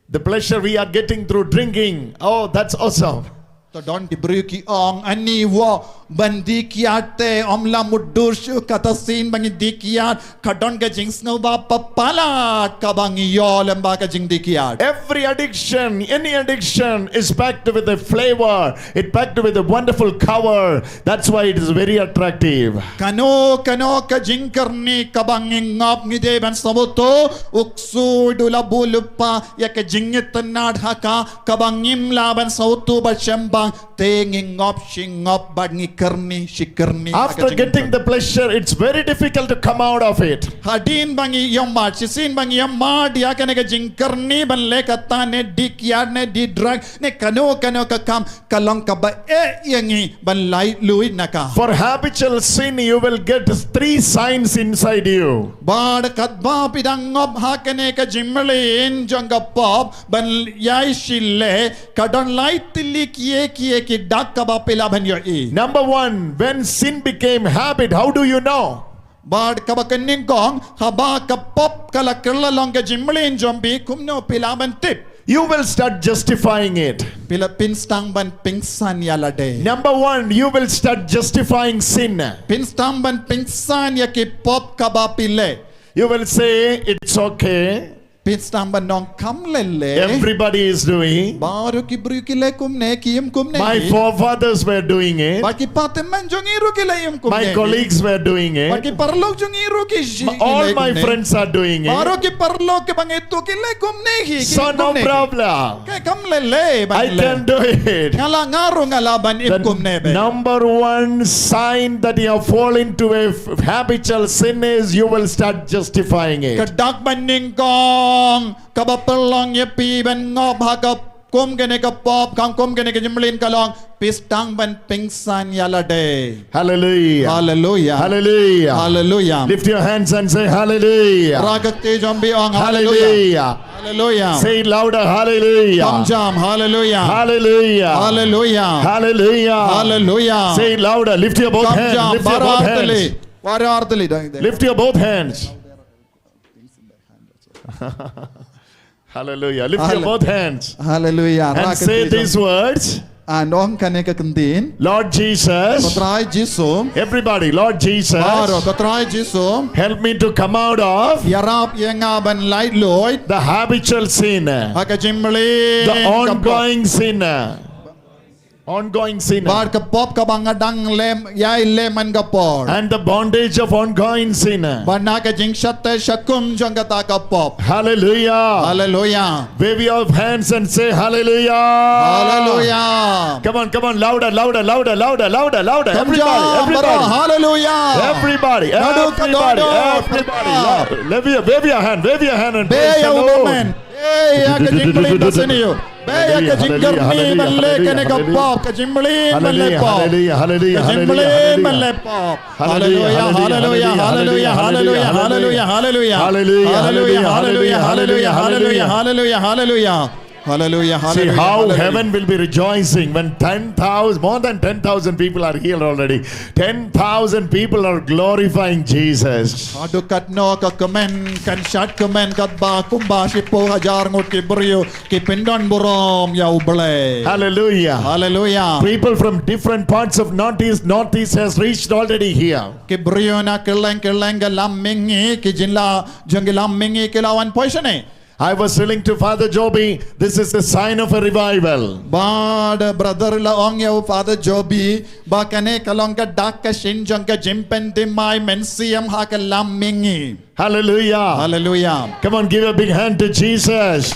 the pleasure we are getting through drinking, oh, that's awesome. To don ki briew ki ong, ani wa ban die kiad te ym la mutdur shuh, kata sien ba ngi die kiad, ka don ka jingsngewbha palat kaba ngi ïoh lyngba ka jingdie kiad. Every addiction, any addiction is packed with a flavor, it packed with a wonderful cover. That's why it is very attractive. Kano kano ka jingkyrni kaba ngi ngop ngi dei ban sngewthuh, u ksuid u la buh lypa ïa ka jingitynnad ha ka, kaba ngim lah ban sngewthuh bad shembang, te ngi ngop shi ngop bad ngi kyrni shi kyrni. After getting the pleasure, it's very difficult to come out of it. Hadien ba ngi ïohmad, shisien ba ngi ïohmad ïa kane ka jingkyrni ban leh kata ne die kiad ne die drug ne kano kano ka kam, ka long kaba eh ïa ngi ban laitluid na ka. For habitual sin, you will get three signs inside you. Bad katba phi dang ngop ha kane ka jingmlien jong ka pop ban ïai shi leh, ka don lai tylli ki ei ki ei ki dak kaba phi lah ban ïohi. Number one, when sin became habit, how do you know? Bad kaba kynnyngkong, haba ka pop ka la kylla long ka jingmlien jong phi, kumno phi lah ban tip? You will start justifying it. Phi la, phin sdang ban pynsan ïa lade. Number one, you will start justifying sin. Phin sdang ban pynsan ïa ki pop kaba phi leh. You will say, it's okay. Pynstang ban ong kam lele. Everybody is doing. Baroh ki briew ki leh kumne, ki im kumne. My forefathers were doing it. Bad ki pateng jong ngi ruh ki leh im kumne. My colleagues were doing it. Bad ki paralok jong ngi ruh ki ji-, ki leh kumne. All my friends are doing it. Baroh ki paralok kiba ngi ithuh ki leh kumne hi, ki im kumne hi. So no problem. Kam lele ban leh. I can do it. Nga lah, nga ruh nga lah ban im kumne beit. The number one sign that you have fallen into a f-, habitual sin is you will start justifying it. Ka dak ba nyngkong kaba pynlong ïa phi ban ngop ha ka kum kane ka pop, ka kum kane ka jingmlien ka long, phi sdang ban pynsan ïa lade. Hallelujah. Hallelujah. Hallelujah. Hallelujah. Lift your hands and say hallelujah. Rah ka kti jong phi, ong hallelujah. Hallelujah. Hallelujah. Say it louder. Hallelujah. Kam jam. Hallelujah. Hallelujah. Hallelujah. Hallelujah. Hallelujah. Say it louder. Lift your both hands. Kam jam. Lift your both hands. Baroh artylli. Baroh artylli. Lift your both hands. Hallelujah. Lift your both hands. Hallelujah. And say these words. Ong kane ka kyntien. Lord Jesus. Ko Trai Jisu. Everybody, Lord Jesus. Baroh, ko Trai Jisu. Help me to come out of. Ïarap ïa nga ban laitluid. The habitual sin. Ha ka jingmlien. The ongoing sin. Ongoing sin. Bad ka pop kaba nga dang leh, ïai leh man ka por. And the bondage of ongoing sin. Bad na ka jingshate shakum jong kata ka pop. Hallelujah. Hallelujah. Wave your hands and say hallelujah. Hallelujah. Come on, come on, louder, louder, louder, louder, louder, louder. Kam jam, everybody, everybody. Baroh, hallelujah. Everybody, everybody, everybody. Wave your, wave your hand, wave your hand and praise the Lord. Beh ïa u bymman. Beh ïa ka jingmlien ba sniew. Beh ïa ka jingkyrni ban leh kane ka pop, ka jingmlien ban leh pop. Hallelujah, hallelujah, hallelujah, hallelujah. Ka jingmlien ban leh pop. Hallelujah, hallelujah, hallelujah, hallelujah, hallelujah, hallelujah. Hallelujah, hallelujah, hallelujah, hallelujah, hallelujah. Hallelujah, hallelujah. See how heaven will be rejoicing when ten thousand, more than ten thousand people are healed already. Ten thousand people are glorifying Jesus. Haduh katno ka kmen, kan shad kmen katba kumba shiphew hajar ngut ki briew ki pyndon burom ïa U Blei. Hallelujah. Hallelujah. People from different parts of Northeast, Northeast has reached already here. Ki briew na kylleng kylleng ka lam mihngi, ki jylla jong ka lam mihngi ki la wan poi shane. I was telling to Father Joby, this is the sign of a revival. Bad brother la ong ïa u Father Joby ba kane ka long ka dak ka shin jong ka jingpynthymmai mynsiem ha ka lam mihngi. Hallelujah. Hallelujah. Come on, give a big hand to Jesus.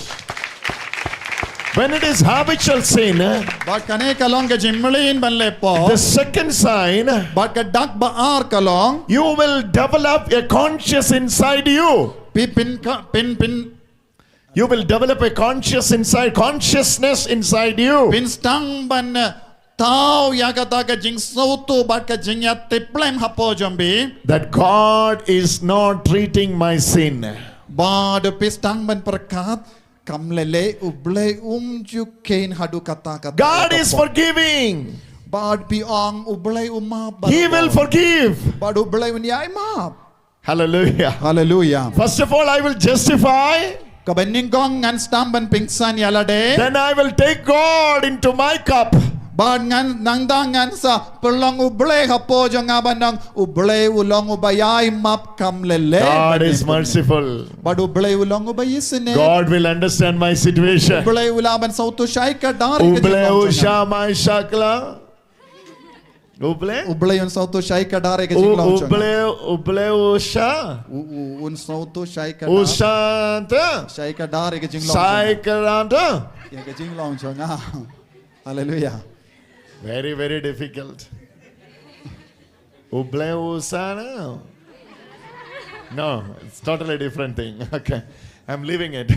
When it is habitual sin, eh, bad kane ka long ka jingmlien ban leh pop. The second sign, bad ka dak ba ar ka long, you will develop a conscience inside you. Phi pyn ka, pyn, pyn, you will develop a conscious inside, consciousness inside you. Phin sdang ban, eh, thaw ïa kata ka jingsngewthuh bad ka jingïatiplem hapoh jong phi. That God is not treating my sin. Bad phi sdang ban pyrkhat, kam lele U Blei um ju kheiñ haduh kata kata. God is forgiving. Bad phi ong U Blei u map. He will forgive. Bad U Blei un ïai map. Hallelujah. Hallelujah. First of all, I will justify. Kaba nyngkong ngan sdang ban pynsan ïa lade. Then I will take God into my cup. Bad ngan, nangta ngan sa pynlong U Blei hapoh jong nga ban ong U Blei u long uba ïai map kam lele. God is merciful. Bad U Blei u long uba isynei. God will understand my situation. U Blei u lah ban sngewthuh shai kdar ïa ka jinglong jong nga. U Blei u sha mai sha kla. U Blei? U Blei un sngewthuh shai kdar ïa ka jinglong jong nga. U Blei, U Blei u sha. U, u, un sngewthuh shai kdar. U sha te. Shai kdar ïa ka jinglong jong nga. Shai kdar te. Ïa ka jinglong jong nga. Hallelujah. Very, very difficult. U Blei u sha na. No, it's totally different thing. Okay. I'm leaving it.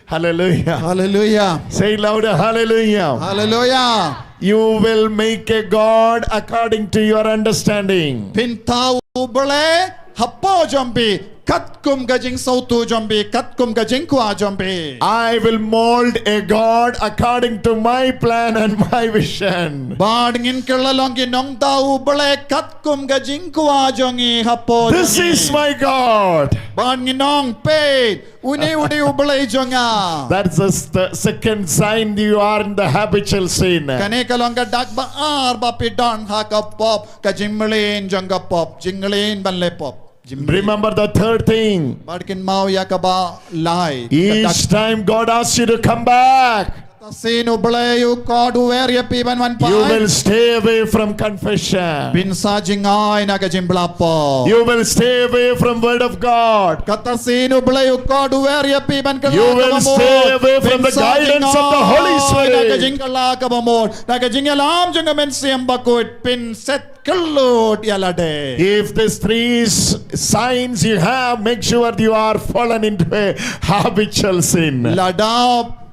Hallelujah. Hallelujah. Say it louder. Hallelujah. Hallelujah. You will make a God according to your understanding. Phin thaw U Blei hapoh jong phi katkum ka jingsngewthuh jong phi, katkum ka jingkwah jong phi. I will mold a God according to my plan and my vision. Bad ngin kylla long ki nongthaw U Blei katkum ka jingkwah jong ngi hapoh jong ngi. This is my God. Bad ngin ong peit, une u dei U Blei jong nga. That's the st-, second sign you are in the habitual sin. Kane ka long ka dak ba ar ba phi don ha ka pop, ka jingmlien jong ka pop, jingmlien ban leh pop. Remember the third thing. Bad kynmaw ïa kaba lai. Each time God asks you to come back, Kata sien U Blei u khot u wer ïa phi ban wan phai. You will stay away from confession. Phin sa jngai na ka jingbylla pop. You will stay away from word of God. Kata sien U Blei u khot u wer ïa phi ban kylla. You will stay away from the guidance of the Holy Spirit. Na ka jingkylla kaba mut, na ka jingïalam jong ka Mynsiem Bakhuid, phin set kyllut ïa lade. If these three s- signs you have, make sure you are fallen into a habitual sin. Lada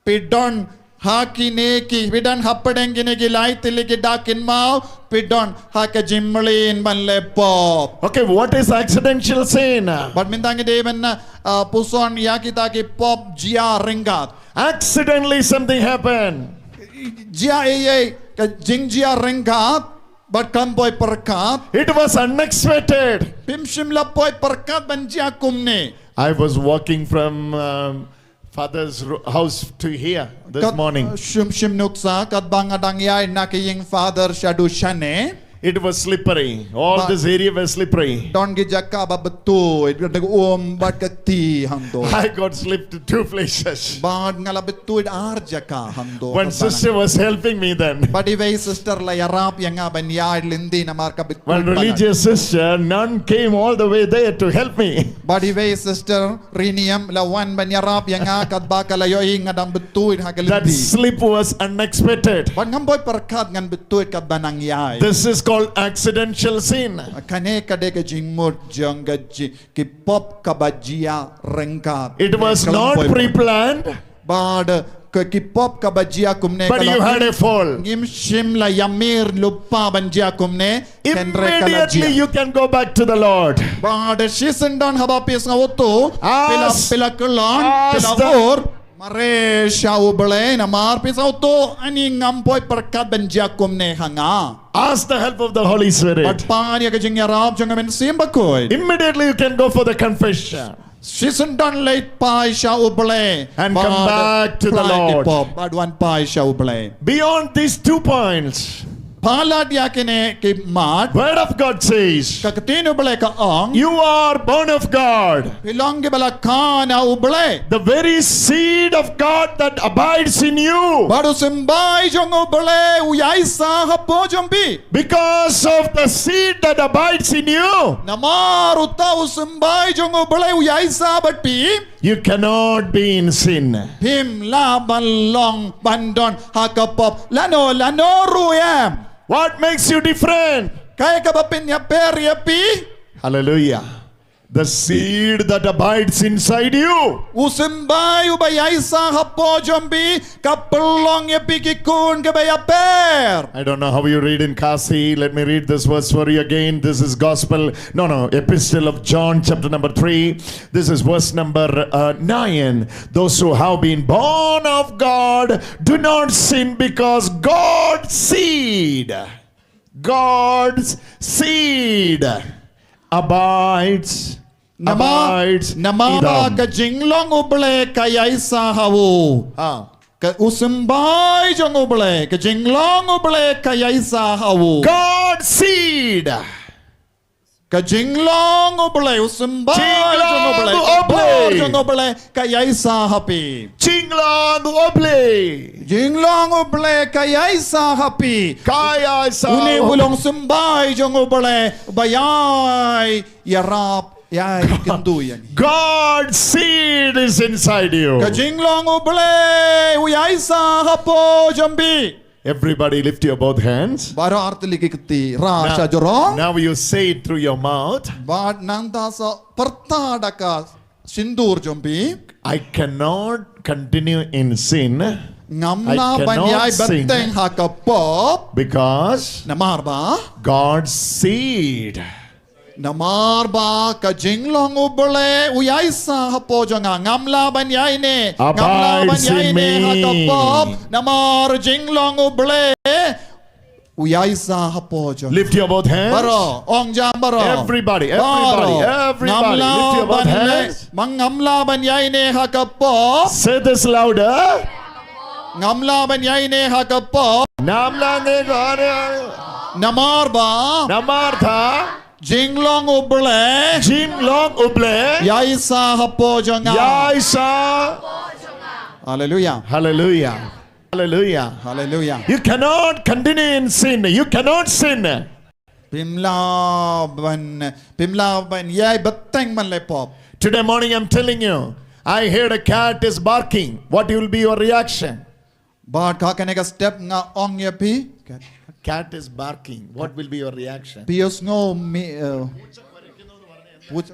phi don ha kine ki, phi don hapdeng kine ki lai tylli ki dak, kynmaw phi don ha ka jingmlien ban leh pop. Okay, what is accidental sin? Bad mynta ngi dei ban, uh, puson ïa kita ki pop jia ryngkat. Accidentally something happened. Jia ei ei, ka jingjia ryngkat, bad kam poi pyrkhat. It was unexpected. Phim shym la poi pyrkhat ban jia kumne. I was walking from, um, father's ro- house to here this morning. Shim shim nuksa, katba nga dang ïaid na ka ïing father shaduh shane. It was slippery. All this area was slippery. Don ki jaka ba btuid, da ka um bad ka kti hangto. I got slipped to two places. Bad nga la btuid ar jaka hangto. One sister was helping me then. Bad iwei sister la ïarap ïa nga ban ïaid lynti namar ka btuid. One religious sister, nun, came all the way there to help me. Bad iwei sister Riniam la wan ban ïarap ïa nga katba ka la ïohi nga dang btuid ha ka lynti. That slip was unexpected. Bad ngam poi pyrkhat ngan btuid katba nang ïaid. This is called accidental sin. Kane ka dei ka jingmut jong ka ji- ki pop kaba jia ryngkat. It was not pre-planned. Bad ka ki pop kaba jia kumne, but you had a fall. Ngim shym la ïamir lypa ban jia kumne. Immediately you can go back to the Lord. Bad shisyndon haba phi sngewthuh, phi la, phi la kyllon, phi la ur, mareh sha U Blei namar phi sngewthuh, ani ngam poi pyrkhat ban jia kumne ha nga. Ask the help of the Holy Spirit. Bad pan ïa ka jingïarap jong ka Mynsiem Bakhuid. Immediately you can go for the confession. Shisyndon leit phai sha U Blei. And come back to the Lord. Bad wan phai sha U Blei. Beyond these two points, palat ïa kine ki mat, Word of God says, ka ktien U Blei ka ong, you are born of God. Phi long kiba la kha na U Blei. The very seed of God that abides in you. Bad u symbai jong U Blei u ïaisah hapoh jong phi. Because of the seed that abides in you, namar uta u symbai jong U Blei u ïaisah bad phi, you cannot be in sin. Phim lah ban long ban don ha ka pop lano lano ruh em. What makes you different? Kaei kaba pynïapher ïa phi? Hallelujah. The seed that abides inside you. U symbai uba ïaisah hapoh jong phi ka pynlong ïa phi ki khun kiba ïapher. I don't know how you read in Khasi. Let me read this verse for you again. This is Gospel, no, no, Epistle of John, chapter number three. This is verse number, uh, nine. Those who have been born of God do not sin because God's seed, God's seed abides, namar, abides namar in ba them. Ka jinglong U Blei ka ïaisah ha u. Ah. Ka u symbai jong U Blei, ka jinglong U Blei ka ïaisah ha u. God's seed. Ka jinglong U Blei, u symbai jong U Blei, jinglong U Blei, ka bor jong U Blei ka ïaisah ha phi. Jinglong U Blei. Jinglong U Blei ka ïaisah ha phi. Ka ïaisah. Une u long symbai jong U Blei ba ïai ïarap, ïai kyntu ïa ngi. God's seed is inside you. Ka jinglong U Blei u ïaisah hapoh jong phi. Everybody lift your both hands. Baroh artylli ki kti rah sha jrong. Now you say it through your mouth. Bad nangta sa pyrta da ka sindur jong phi. I cannot continue in sin. Ngam lah ban ïai bteng ha ka pop. Because namar ba God's seed. Namar ba ka jinglong U Blei u ïaisah hapoh jong nga. Ngam lah ban ïaineh. Ngam lah ban ïaineh ha ka pop. Namar jinglong U Blei u ïaisah hapoh jong. Lift your both hands. Baroh, ong jam baroh. Everybody, everybody, everybody, lift your both hands. Ngam lah ban ïaineh ha ka pop. Say this louder. Ngam lah ban ïaineh ha ka pop. Ngam lah ne ga ne. Namar ba. Namar ba. Jinglong U Blei. Jinglong U Blei. Ïaid sa hapoh jong nga. Ïaid sa. Haleluia. Haleluia. Haleluia. Haleluia. You cannot continue in sin. You cannot sin. Phim lah ban, phim lah ban ïai bteng ban leh pop. Today morning I'm telling you, I heard a cat is barking. What will be your reaction? Bad ha kane ka step nga ong ïa phi. Cat is barking. What will be your reaction? Phi ïohsngew mi, eh, puch-,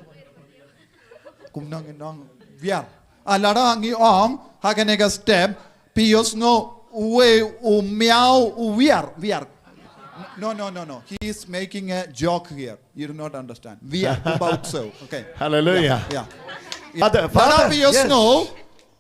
kumno ngi ong wiar. Ah, lada ngi ong ha kane ka step, phi ïohsngew uwei u miaw u wiar, wiar. No, no, no, no. He is making a joke here. You do not understand. Wiar, kumba uksew. Okay. Hallelujah. Yeah, yeah. Father, lada Father, phi ïohsngew, yes.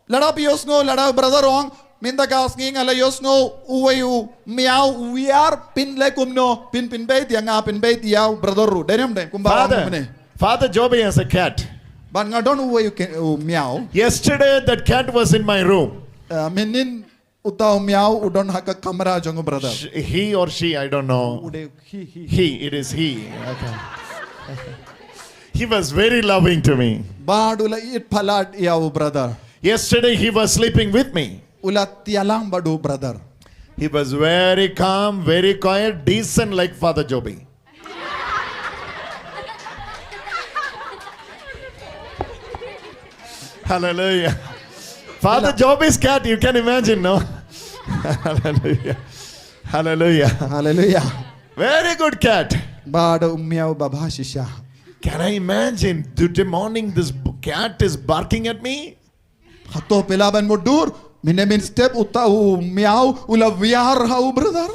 Lada phi ïohsngew, lada brother ong, mynta ka sngi nga la ïohsngew uwei u miaw u wiar, phin leh kumno, phin, phin beit ïa nga, phin beit ïa u brother ruh. Dei ne em dei, kumba ong mynne. Father Joby has a cat. Bad nga don uwei u ke-, u miaw. Yesterday that cat was in my room. Uh, mynhynnin uta u miaw u don ha ka kamra jong u brother. Sh-, he or she, I don't know. U dei he, he. He, it is he. Okay. He was very loving to me. Bad u la ïeit palat ïa u brother. Yesterday he was sleeping with me. U la thiah lang bad u brother. He was very calm, very quiet, decent like Father Joby. Hallelujah. Father Joby's cat, you can imagine, no? Hallelujah. Hallelujah. Hallelujah. Very good cat. Bad u miaw ba bha shisha. Can I imagine? Today morning, this b-, cat is barking at me. Hato phi lah ban mutdur, mynne mynstep uta u miaw u la wiar ha u brother?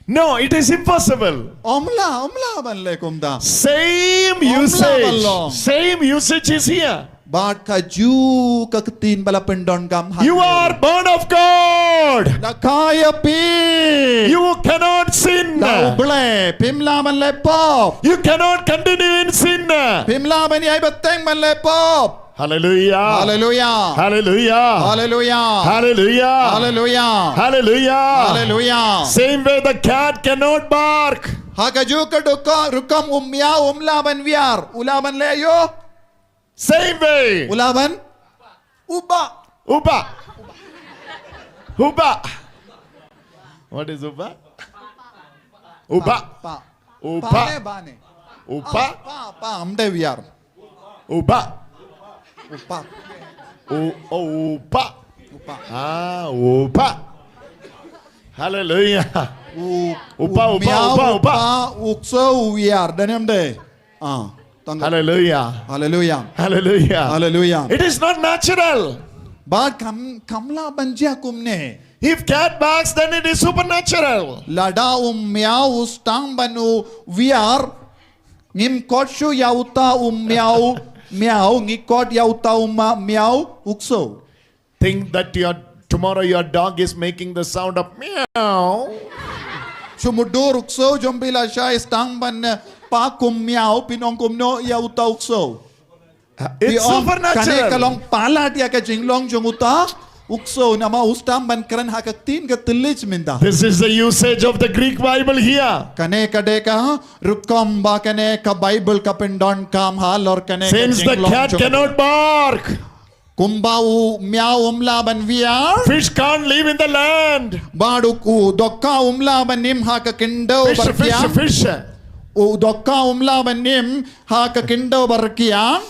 No, it is impossible. Ym lah, ym lah ban leh kumta. Same usage. Ym lah ban long. Same usage is here. Bad kajuh ka ktien ba la pyndonkam ha. You are born of God. La kha ïa phi. You cannot sin. La U Blei, phim lah ban leh pop. You cannot continue in sin. Phim lah ban ïai bteng ban leh pop. Hallelujah. Hallelujah. Hallelujah. Hallelujah. Hallelujah. Hallelujah. Hallelujah. Hallelujah. Same way the cat cannot bark. Ha kajuh ka dohkha rukom u miaw um lah ban wiar. U lah ban leh ïoh. Same way. U lah ban ubah. Ubah. Ubah. What is ubah? Ubah. Pa. Ubah. Pa ne ba ne. Ubah. Ah, pa, pa, ym dei wiar. Ubah. Ubah. U-, oh, ubah. Ubah. Ah, ubah. Hallelujah. U-, ubah, u-, ubah, miaw, ubah, ubah. Ubah, ukso, wiar. Dei ne ym dei. Ah, tang. Hallelujah. Hallelujah. Hallelujah. Hallelujah. It is not natural. Bad kam, kam lah ban jia kumne. If cat barks, then it is supernatural. Lada u miaw u sdang ban u wiar, ngim kot shuh ïa uta u miaw, miaw, ngi kot ïa uta u ma-, miaw ukso. Think that your, tomorrow your dog is making the sound of meow. Shu mutdur ukso jong phi lashai sdang ban, eh, pak kum miaw, phin ong kumno ïa uta ukso. It's supernatural. Kane ka long palat ïa ka jinglong jong uta ukso, namar u sdang ban kren ha ka ktien ka thylliej mynta. This is the usage of the Greek Bible here. Kane ka dei ka rukom ba kane ka Bible ka pyndonkam halor kane ka jinglong jong u. Since the cat cannot bark. Kumba u miaw um lah ban wiar. Fish can't live in the land. Bad u, u dohkha um lah ban im ha ka khyndew bad ka kiang. Fish, fish, fish. U dohkha um lah ban im ha ka khyndew bad ka kiang.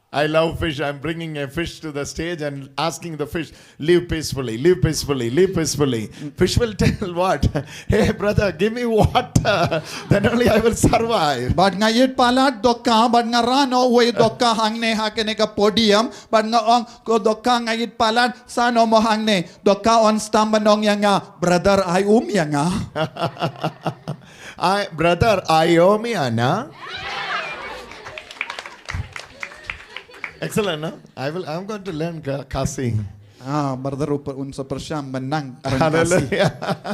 I love fish. I'm bringing a fish to the stage and asking the fish, "Live peacefully, live peacefully, live peacefully." Fish will tell what? "Hey, brother, give me water. Then only I will survive." Bad nga ïeit palat dohkha, bad nga rah noh uwei dohkha hangne ha kane ka podium, bad nga ong, "Ko dohkha, nga ïeit palat, sah noh mo hangne." Dohkha un sdang ban ong ïa nga, "Brother, ai um ïa nga." Ai, brother, ai um ïa nga. Excellent, no? I will, I'm going to learn Kha-, Khasi. Ah, brother, u per-, un sa pyrshang ban nang kren Khasi. Hallelujah.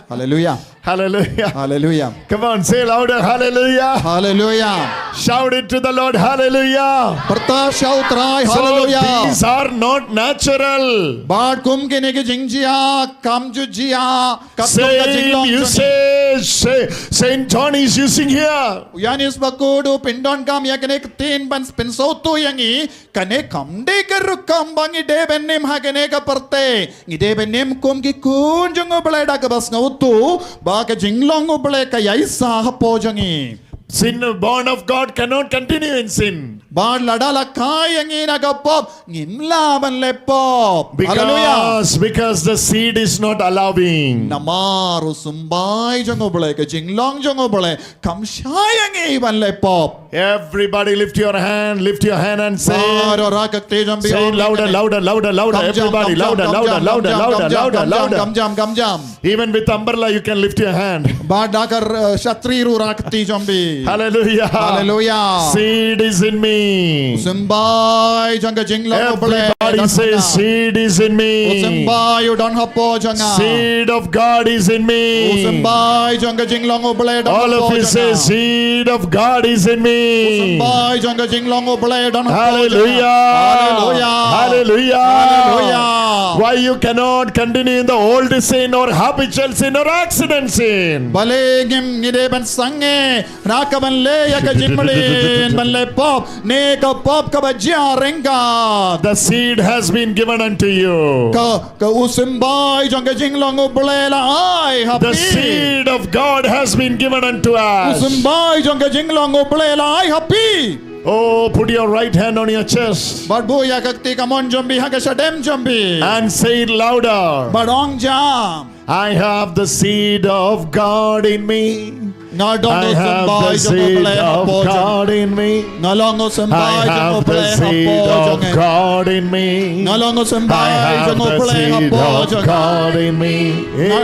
Hallelujah. Hallelujah. Hallelujah. Come on, say louder, hallelujah. Hallelujah. Shout it to the Lord, hallelujah. Pyrta sha U Trai, so hallelujah. These are not natural. Bad kum kine ki jingjia kam ju jia katkum ka jinglong jong ngi. Same usage, say, Saint John is using here. U Ïoannis Bakhuid u pyndonkam ïa kane ka ktien ban pynsngewthuh ïa ngi. Kane kam dei ka rukom ba ngi dei ban im ha kane ka pyrthei. Ngi dei ban im kum ki khun jong U Blei da kaba sngewthuh ba ka jinglong U Blei ka ïaishah hapoh jong ngi. Sin, born of God cannot continue in sin. Bad lada la kha ïa ngi na ka pop, ngim lah ban leh pop. Hallelujah. Because, because the seed is not allowing. Namar u symbai jong U Blei, ka jinglong jong U Blei kam shah ïa ngi ban leh pop. Everybody lift your hand, lift your hand and say, say louder, louder, louder, louder. Everybody, louder, louder, louder, louder, louder, louder. Even with umbrella, you can lift your hand. Bad da ka, uh, shatri ruh rah kti jong phi. Hallelujah. Hallelujah. Seed is in me. Symbai jong ka jinglong U Blei. Everybody say, seed is in me. U symbai u don hapoh jong nga. Seed of God is in me. U symbai jong ka jinglong U Blei don hapoh jong nga. All of you say, seed of God is in me. U symbai jong ka jinglong U Blei don hapoh jong nga. Hallelujah. Hallelujah. Hallelujah. Hallelujah. Why you cannot continue in the old sin or habitual sin or accident sin? Balei ngim, ngi dei ban sangeh na ka ban leh ïa ka jingmlien ban leh pop ne ka pop kaba jia ryngkat. The seed has been given unto you. Ka, ka u symbai jong ka jinglong U Blei la ai ha phi. The seed of God has been given unto us. U symbai jong ka jinglong U Blei la ai ha phi. Oh, put your right hand on your chest. Bad buh ïa ka kti kamon jong phi ha ka shadem jong phi. And say it louder. Bad ong jam. I have the seed of God in me. Nga don u symbai jong U Blei hapoh jong nga. I have the seed of God in me. Nga long u symbai jong U Blei hapoh jong nga. I have the seed of God in me. Nga long u symbai jong U Blei hapoh jong nga. I have the seed of God in me. Nga,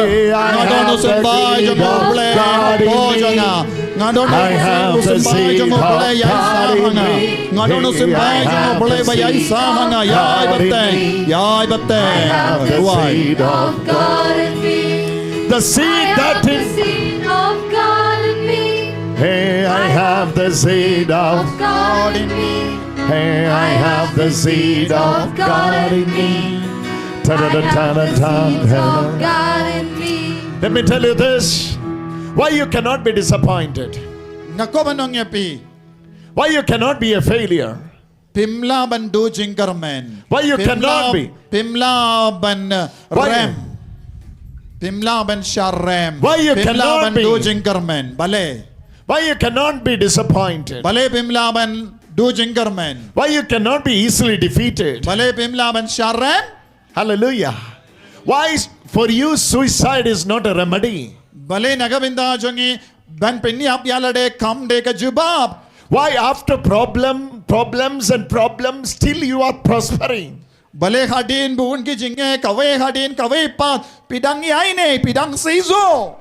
nga don u symbai jong U Blei hapoh jong nga. Nga don u symbai jong U Blei ïaishah ha nga. Nga don u symbai jong U Blei ba ïaishah ha nga. Ïai bteng, ïai bteng. I have the seed of God in me. The seed that is. Hey, I have the seed of God in me. Hey, I have the seed of God in me. Ta-da-da-da-da-da. Let me tell you this. Why you cannot be disappointed? Nga kwah ban ong ïa phi. Why you cannot be a failure? Phim lah ban duh jingkyrmen. Why you cannot be? Phim lah ban, uh, rem. Phim lah ban shah rem. Why you cannot be? Phim lah ban duh jingkyrmen. Balei? Why you cannot be disappointed? Balei phim lah ban duh jingkyrmen? Why you cannot be easily defeated? Balei phim lah ban shah rem? Hallelujah. Why is, for you, suicide is not a remedy? Balei na ka bynta jong ngi ban pynïap ïalade kam dei ka jubab? Why after problem, problems and problems, still you are prospering? Balei hadien bun ki jingeh, kawei hadien kawei pat, phi dang ïaineh, phi dang seisoh?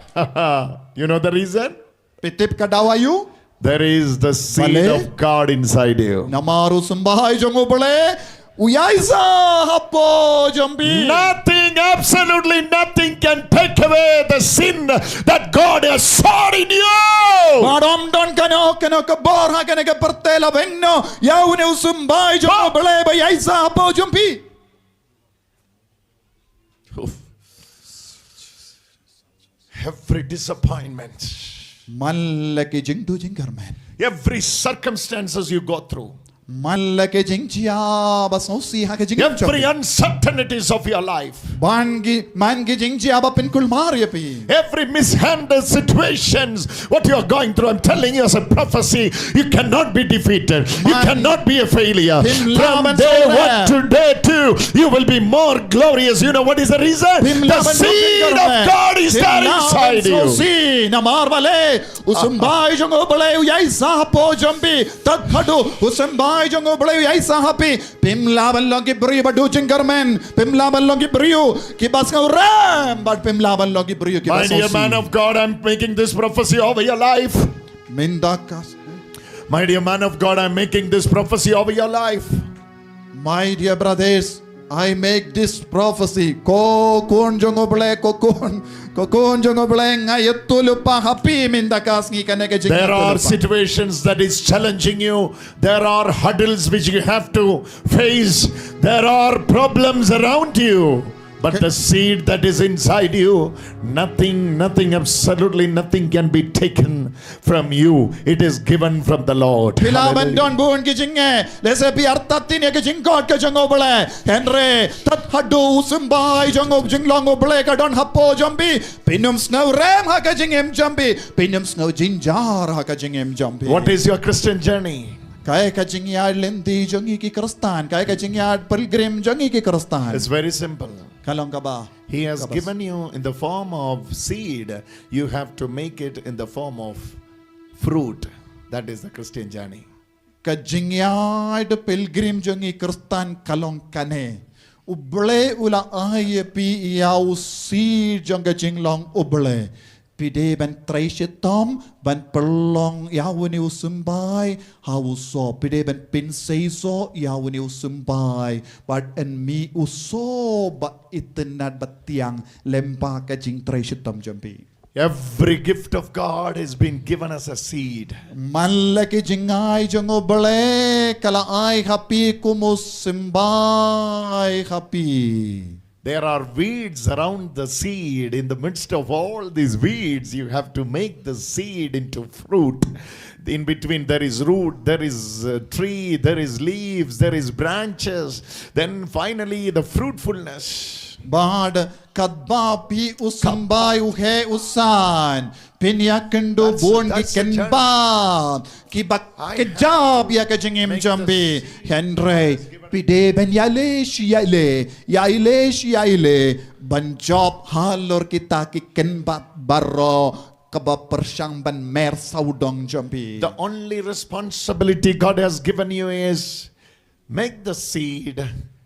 You know the reason? Phi tip ka daw aïu? There is the seed of God inside you. Namar u symbai jong U Blei u ïaishah hapoh jong phi. Nothing, absolutely nothing can take away the sin that God has sown in you. Bad ym don kano kano ka bor ha kane ka pyrthei la ban noh ïa une u symbai jong U Blei ba ïaishah hapoh jong phi. Every disappointment. Man la ki jingduh jingkyrmen. Every circumstances you go through. Man la ki jingjia ba sngewsih ha ki jingim jong phi. Every uncertainties of your life. Man ki, man ki jingjia ba pynkulmar ïa phi. Every mishandled situations, what you are going through, I'm telling you as a prophecy, you cannot be defeated. You cannot be a failure. From day one to day two, you will be more glorious. You know what is the reason? The seed of God is there inside you. Namar balei? U symbai jong U Blei u ïaishah hapoh jong phi. Tad haduh u symbai jong U Blei u ïaishah ha phi, phim lah ban long ki briew ba duh jingkyrmen, phim lah ban long ki briew kiba sngewrem, bad phim lah ban long ki briew kiba sngewsih. My dear man of God, I'm making this prophecy over your life. Mynta ka, my dear man of God, I'm making this prophecy over your life. My dear brothers, I make this prophecy. Ko khun jong U Blei, ko khun, ko khun jong U Blei, nga ïathuhlypa ha phi mynta ka sngi kane ka jingïathuhlypa. There are situations that is challenging you. There are hurdles which you have to face. There are problems around you. But the seed that is inside you, nothing, nothing, absolutely nothing can be taken from you. It is given from the Lord. Phi lah ban don bun ki jingeh, lehse phi artatien ïa ka jingkhot ka jong U Blei. Hynrei tad haduh u symbai jong u, jinglong U Blei ka don hapoh jong phi, phin ym sngewrem ha ka jingim jong phi, phin ym sngew jynjar ha ka jingim jong phi. What is your Christian journey? Kaei ka jingïaid lynti jong ngi ki Khristan, kaei ka jingïaid pilgrim jong ngi ki Khristan? It's very simple. Ka long kaba, He has kaba given you in the form of seed, you have to make it in the form of fruit. That is the Christian journey. Ka jingïaid pilgrim jong ngi Khristan ka long kane. U Blei u la ai ïa phi ïa u seed jong ka jinglong U Blei. Phi dei ban trei shitom ban pynlong ïa une u symbai ha u soh. Phi dei ban pynseisoh ïa une u symbai bad yn mih u soh ba itynnad ba thiang lyngba ka jingtrei shitom jong phi. Every gift of God has been given as a seed. Man la ki jingai jong U Blei ka la ai ha phi kum u symbai ha phi. There are weeds around the seed. In the midst of all these weeds, you have to make the seed into fruit. In between, there is root, there is a tree, there is leaves, there is branches. Then finally, the fruitfulness. Bad katba phi u symbai u heh u san, phin ïakynduh bun ki kynbad kiba kjap ïa ka jingim jong phi. Hynrei phi dei ban ïaleh shi ïaleh, ïaleh shi ïaleh ban jop halor kita ki kynbad baroh kaba pyrshang ban mer sawdong jong phi. The only responsibility God has given you is make the seed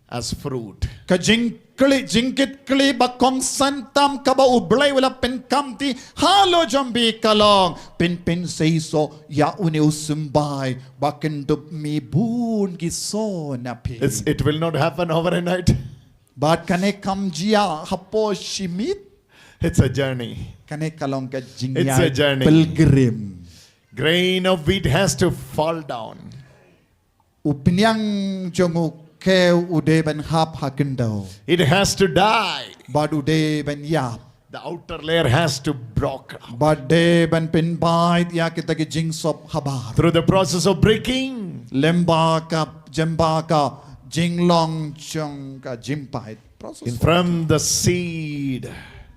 as fruit. Ka jingkylli, jingkitkhlieh ba kongsan tam kaba U Blei u la pynkham ti halor jong phi ka long phin pynseisoh ïa une u symbai ba kyndup mih bun ki soh na phi. It's, it will not happen overnight. Bad kane kam jia hapoh shi miet. It's a journey. Kane ka long ka jingïaid pilgrim. Grain of wheat has to fall down. U pynïang jong u khew u dei ban hap ha khyndew. It has to die. Bad u dei ban ïap. The outer layer has to broke. Bad dei ban pynbait ïa kita ki jingsop habar. Through the process of breaking. Lyngba ka, lyngba ka jinglong jong ka jingpait. Process. In from the seed.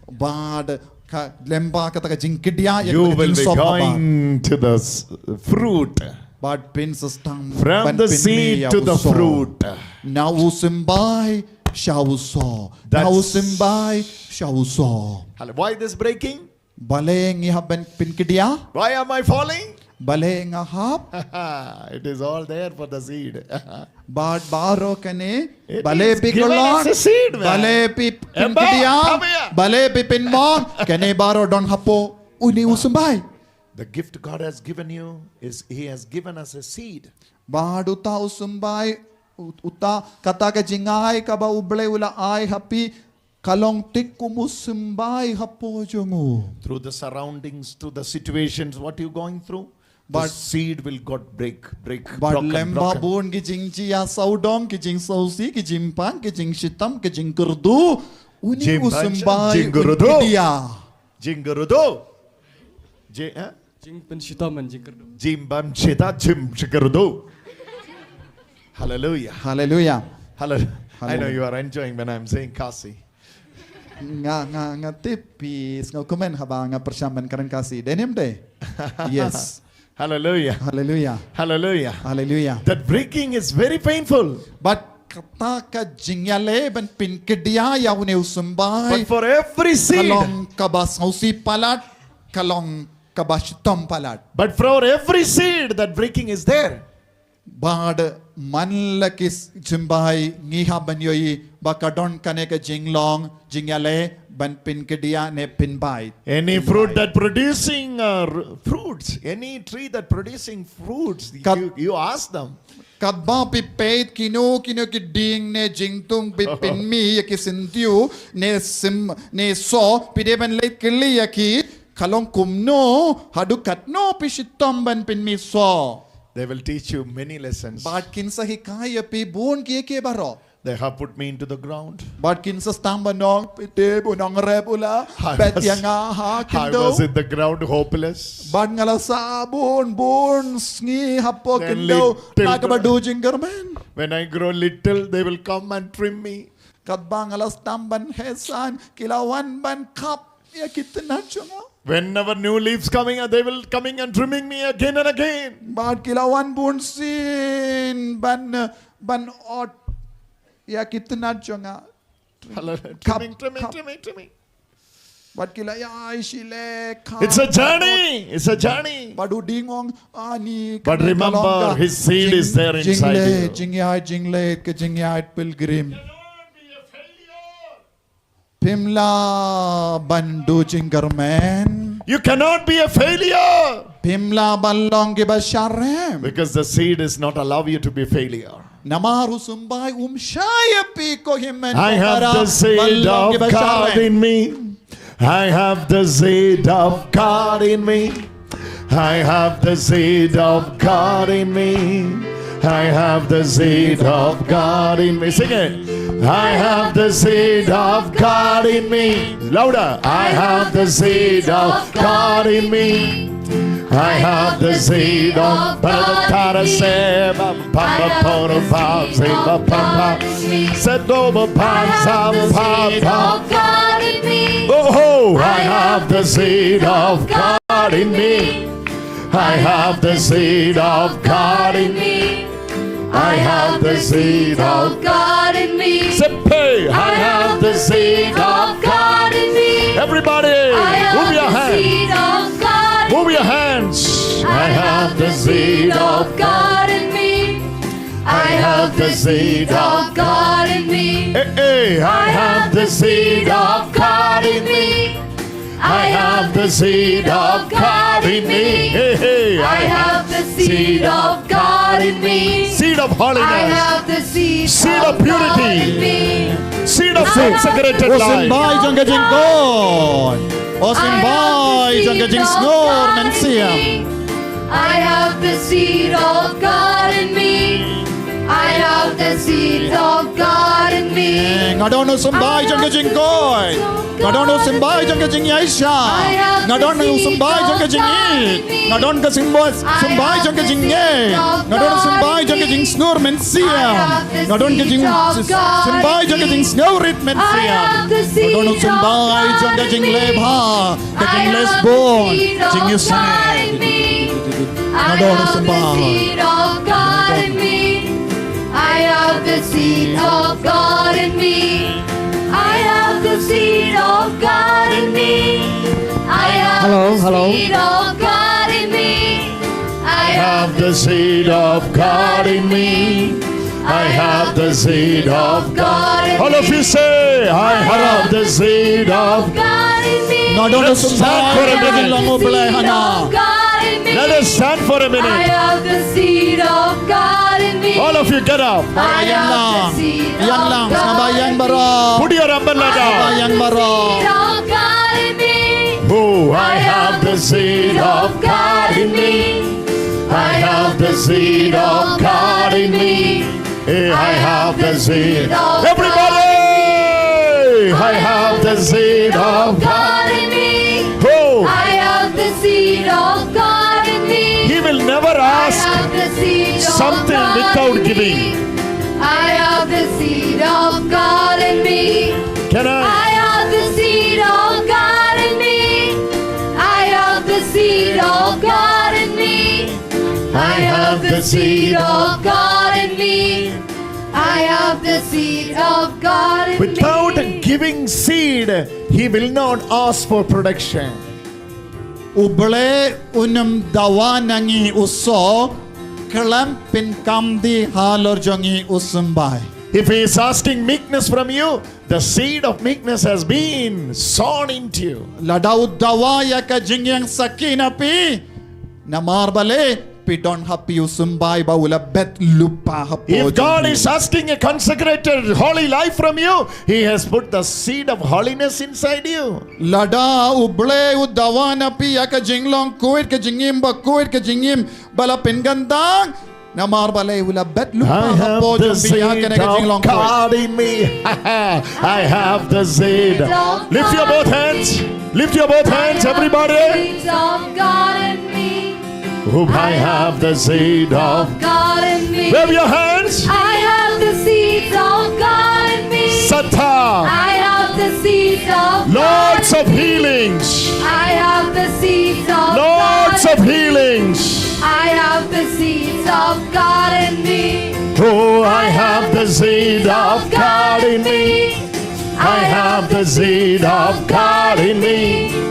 Bad ka lyngba kata ka jingkdiah ïa ka jingsop habar. You will be going to the s-, fruit. Bad phin sa sdang ban pynmih ïa u soh. From the seed to the fruit. Na u symbai sha u soh. Na u symbai sha u soh. Why this breaking? Balei ngi hap ban pynkdiah? Why am I falling? Balei nga hap? It is all there for the seed. Bad baroh kane, balei phi kyllon, balei phi pynkdiah, balei phi pynmong, kane baroh don hapoh une u symbai. The gift God has given you is He has given us a seed. Bad uta u symbai, ut-, uta kata ka jingai kaba U Blei u la ai ha phi, ka long thik kum u symbai hapoh jong u. Through the surroundings, through the situations, what you going through, the seed will got break, break, broken, broken. Bad lyngba bun ki jingjia sawdong, ki jingsngewsih, ki jingpang, ki jingshitom, ki jingkyrduh, une u symbai u pynkdiah. Jingkyrduh. Jing, eh? Jingpynshitom, jingkyrduh. Jingpynshitom, jingkyrduh. Hallelujah. Hallelujah. Hallelujah. I know you are enjoying when I'm saying Khasi. Nga, nga, nga tip phi sngew kmen haba nga pyrshang ban kren Khasi. Dei ne em dei? Yes. Hallelujah. Hallelujah. Hallelujah. Hallelujah. That breaking is very painful. Bad kata ka jingïaleh ban pynkdiah ïa une u symbai. But for every seed. Ka long kaba sngewsih palat, ka long kaba shitom palat. But for every seed, that breaking is there. Bad man la ki symbai ngi hap ban ïohi ba ka don kane ka jinglong jingïaleh ban pynkdiah ne pynbait. Any fruit that producing, uh, r-, fruits, any tree that producing fruits, you, you ask them. Katba phi peit kino kino ki dieng ne jingthung phi pynmih ïa ki syntiew ne sim ne saw, phi dei ban leit kylli ïa ki, ka long kumno, haduh katno phi shitom ban pynmih saw. They will teach you many lessons. Bad kin sa hikai ïa phi bun kiei kiei baroh. They have put me into the ground. Bad kin sa sdang ban ong, phi tip u nongrep u la bet ïa nga ha khyndew. I was in the ground hopeless. Bad nga la sah bun bun sngi hapoh khyndew. Katba du jingkyrmen. When I grow little, they will come and trim me. Katba nga la sdang ban heh san, ki la wan ban kap ïa ki tnat jong nga. Whenever new leaves coming, they will coming and trimming me again and again. Bad ki la wan bun sien ban, ban ot ïa ki tnat jong nga. Hallelujah. Kap, trimming, trimming, kap. Trimming, trimming. Bad ki la ïai shi leh kap. It's a journey. It's a journey. Bad u dei ong, ani. But remember, his seed is there inside you. Jingleh, jingïaid, jingleh, ka jingïaid pilgrim. Phim lah ban du jingkyrmen. You cannot be a failure. Phim lah ban long kiba sharem. Because the seed is not allow you to be failure. Namar u symbai um shah ïa phi ko hynmen ko para ban long kiba sharem. I have the seed of God in me. I have the seed of God in me. I have the seed of God in me. I have the seed of God in me. Sing it. I have the seed of God in me. Louder. I have the seed of God in me. I have the seed of God in me. Pam, pam, pam, pam, pam, pam. Set over pam, pam, pam, pam. Oh, I have the seed of God in me. I have the seed of God in me. I have the seed of God in me. Say, hey, I have the seed of God in me. Everybody, move your hand. Move your hands. I have the seed of God in me. I have the seed of God in me. Hey, hey, I have the seed of God in me. I have the seed of God in me. Hey, hey. I have the seed of God in me. Seed of holiness. I have the seed of purity. Seed of consecrated life. U symbai jong ka jingkhuid. U symbai jong ka jingsngur mynsiem. I have the seed of God in me. I have the seed of God in me. Nga don u symbai jong ka jingkhuid. Nga don u symbai jong ka jingïaishah. Nga don u symbai jong ka jingïeit. Nga don ka symbai, symbai jong ka jingngeit. Nga don u symbai jong ka jingsngur mynsiem. Nga don ka jing, symbai jong ka jingsngewrit mynsiem. Nga don u symbai jong ka jingleh bha. Ka jingleh sbun, jingïaseng. Nga don u symbai. I have the seed of God in me. I have the seed of God in me. I have the seed of God in me. I have the seed of God in me. I have the seed of God in me. All of you say, I have the seed of God in me. Let's stand for a minute. Let us stand for a minute. I have the seed of God in me. All of you get up. I have the seed of God in me. Put your umbrella down. Oh, I have the seed of God in me. I have the seed of God in me. Hey, I have the seed. Everybody! I have the seed of God in me. Oh! I have the seed of God in me. He will never ask something without giving. I have the seed of God in me. Can I? I have the seed of God in me. I have the seed of God in me. I have the seed of God in me. I have the seed of God in me. Without giving seed, he will not ask for production. U Blei un ym dawa na ngi u saw, khlem pynkam die halor jong ngi u symbai. If he is asking meekness from you, the seed of meekness has been sown into you. Lada u dawa ïa ka jingïeng sakhi na phi, namar balei Phi don ha phi u symbai ba u la bet lypa hapoh jong phi. If God is asking a consecrated holy life from you, He has put the seed of holiness inside you. Lada U Blei u dawa na phi ïa ka jinglong khuid, ka jingim ba khuid, ka jingim ba la pynkyntang, namar balei u la bet lypa hapoh jong phi ïa kane ka jinglong khuid. God in me. I have the seed. Lift your both hands. Lift your both hands, everybody. Seeds of God in me. I have the seed of God in me. Wave your hands. I have the seeds of God in me. Sattha. I have the seeds of God. Lots of healings. I have the seeds of God. Lots of healings. I have the seeds of God in me. Oh, I have the seed of God in me. I have the seed of God in me.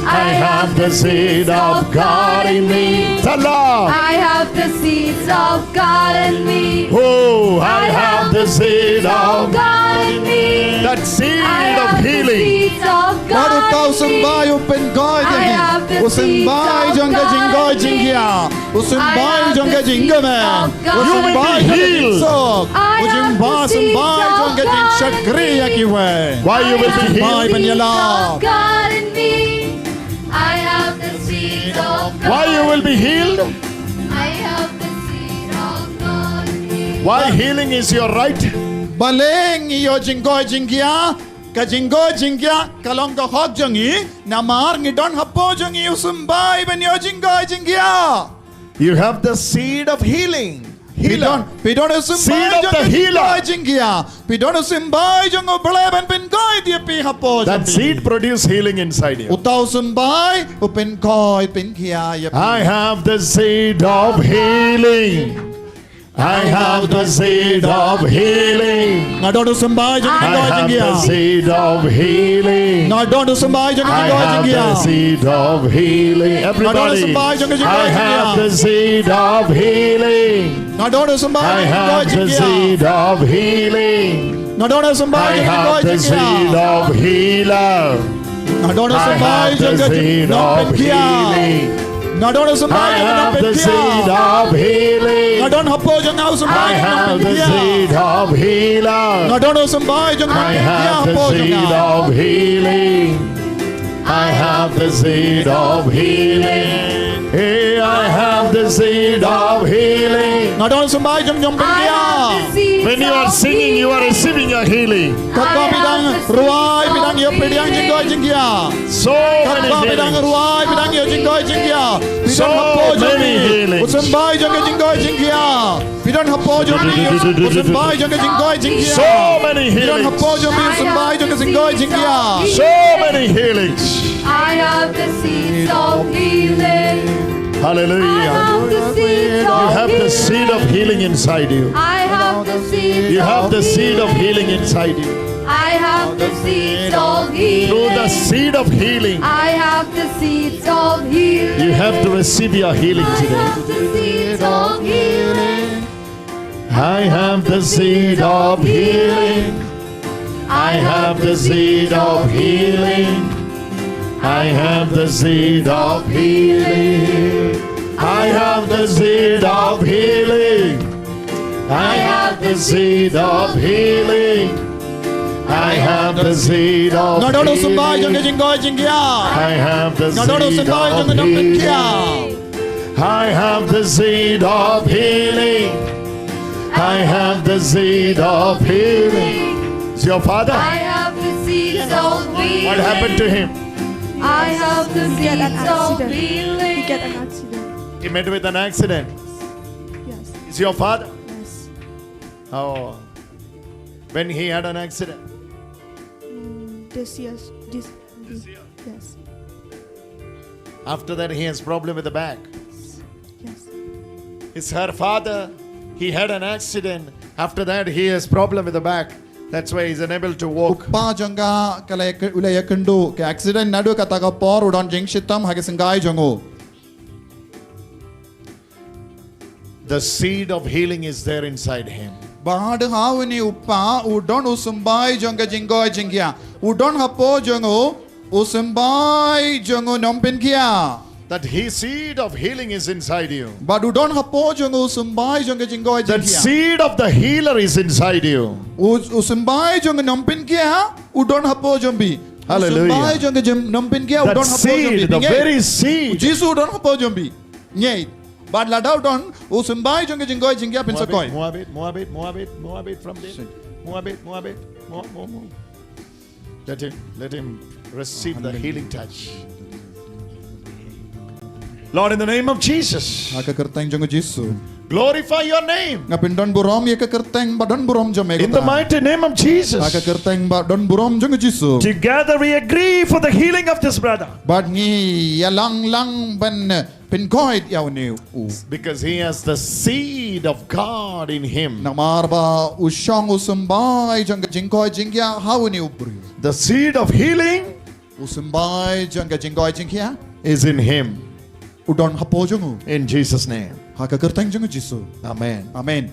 I have the seed of God in me. Tala. I have the seeds of God in me. Oh, I have the seed of God in me. That seed of healing. Bad uta u symbai u pynkhuid ïa phi. U symbai jong ka jingkoit jingkhiah. U symbai jong ka jingkmen. U symbai jong ka jingsuk. U symbai jong ka jingshakri ïa kiwei. Why you will be healed? Symbai ban ïalap. God in me. I have the seed of God. Why you will be healed? I have the seed of God in me. Why healing is your right? Balei ngi ïoh jingkoit jingkhiah? Ka jingkoit jingkhiah ka long ka hok jong ngi, namar ngi don hapoh jong ngi u symbai ban ïoh jingkoit jingkhiah. You have the seed of healing. Phi don, phi don u symbai jong ka jingkoit jingkhiah. Phi don u symbai jong U Blei ban pynkoit ïa phi hapoh jong phi. That seed produce healing inside you. Uta u symbai u pynkhuid pynkhiah ïa phi. I have the seed of healing. I have the seed of healing. Nga don u symbai jong ka jingkoit jingkhiah. I have the seed of healing. Nga don u symbai jong ka jingkoit jingkhiah. I have the seed of healing. Everybody. Nga don u symbai jong ka jingkoit jingkhiah. I have the seed of healing. Nga don u symbai jong ka jingkoit jingkhiah. I have the seed of healing. Nga don u symbai jong ka jingkoit jingkhiah. I have the seed of healer. Nga don u symbai jong ka jingkoit jingkhiah. Nga don u symbai jong ka jingkoit jingkhiah. Nga don hapoh jong nga u symbai jong ka jingkoit jingkhiah. Nga don u symbai jong ka jingkoit jingkhiah hapoh jong nga. I have the seed of healing. Hey, I have the seed of healing. Nga don u symbai jong ka jingkoit jingkhiah. When you are singing, you are receiving your healing. Katba phi dang rwai, phi dang ïoh pdiang jingkoit jingkhiah. So many healings. Katba phi dang rwai, phi dang ïoh jingkoit jingkhiah. Phi don hapoh jong phi u symbai jong ka jingkoit jingkhiah. Phi don hapoh jong phi u symbai jong ka jingkoit jingkhiah. So many healings. Phi don hapoh jong phi u symbai jong ka jingkoit jingkhiah. So many healings. I have the seeds of healing. Hallelujah. I have the seeds of healing. You have the seed of healing inside you. I have the seeds of healing. You have the seed of healing inside you. I have the seeds of healing. Through the seed of healing, I have the seeds of healing. You have to receive your healing today. I have the seeds of healing. I have the seed of healing. I have the seed of healing. I have the seed of healing. I have the seed of healing. I have the seed of healing. I have the seed of healing. Nga don u symbai jong ka jingkoit jingkhiah. I have the seed of healing. Nga don u symbai jong ka jingkoit jingkhiah. I have the seed of healing. I have the seed of healing. Is your father? I have the seeds of healing. What happened to him? I have the seeds of healing. He get an accident. He met with an accident. Yes. Is your father? Yes. Oh. When he had an accident? Mm, this year. This, this year? Yes. After that, he has problem with the back. Yes. It's her father. He had an accident. After that, he has problem with the back. That's why he's unable to walk. U kpa jong ka ka la ïa, u la ïakynduh, ka accident naduh kata ka por u don jingshitom ha ka syngkai jong u. The seed of healing is there inside him. Bad ha une u kpa u don u symbai jong ka jingkoit jingkhiah. U don hapoh jong u u symbai jong u nongpynkhiah. That he seed of healing is inside you. Bad u don hapoh jong u symbai jong ka jingkoit jingkhiah. That seed of the healer is inside you. U, u symbai jong u nongpynkiah u don hapoh jong phi. Hallelujah. U symbai jong ka jing-, nongpynkiah u don hapoh jong phi. That seed, the very seed. U Jisu u don hapoh jong phi. Ngeit. Bad lada u don, u symbai jong ka jingkoit jingkhiah phin sa koit. Move a bit, move a bit, move a bit, move a bit from there. Move a bit, move a bit. Move, move, move. Let him, let him receive the healing touch. Lord, in the name of Jesus, ha ka kyrteng jong u Jisu, glorify your name. Nga pyndonburom ïa ka kyrteng ba donburom jong me, in the mighty name of Jesus, ha ka kyrteng ba donburom jong u Jisu. Together we agree for the healing of this brother. Bad ngi ïalang lang ban pynkoit ïa une u. Because he has the seed of God in him. Namar ba u shong u symbai jong ka jingkoit jingkhiah ha une u briew. The seed of healing, u symbai jong ka jingkoit jingkhiah, is in him. U don hapoh jong u. In Jesus' name. Ha ka kyrteng jong u Jisu. Amen. Amen.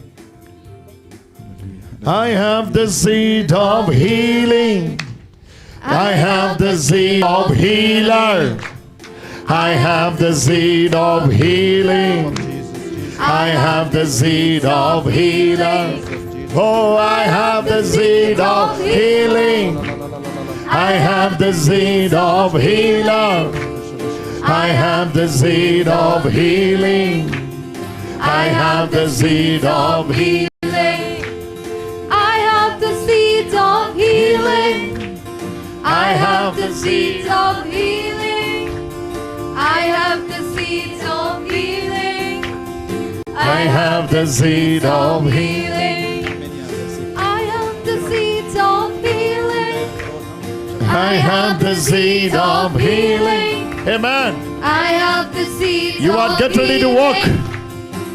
I have the seed of healing. I have the seed of healer. I have the seed of healing. I have the seed of healer. Oh, I have the seed of healing. I have the seed of healer. I have the seed of healing. I have the seed of healing. I have the seed of healing. I have the seed of healing. I have the seed of healing. I have the seed of healing. I have the seed of healing. I have the seed of healing. Amen. I have the seed of healing. You are, get ready to walk.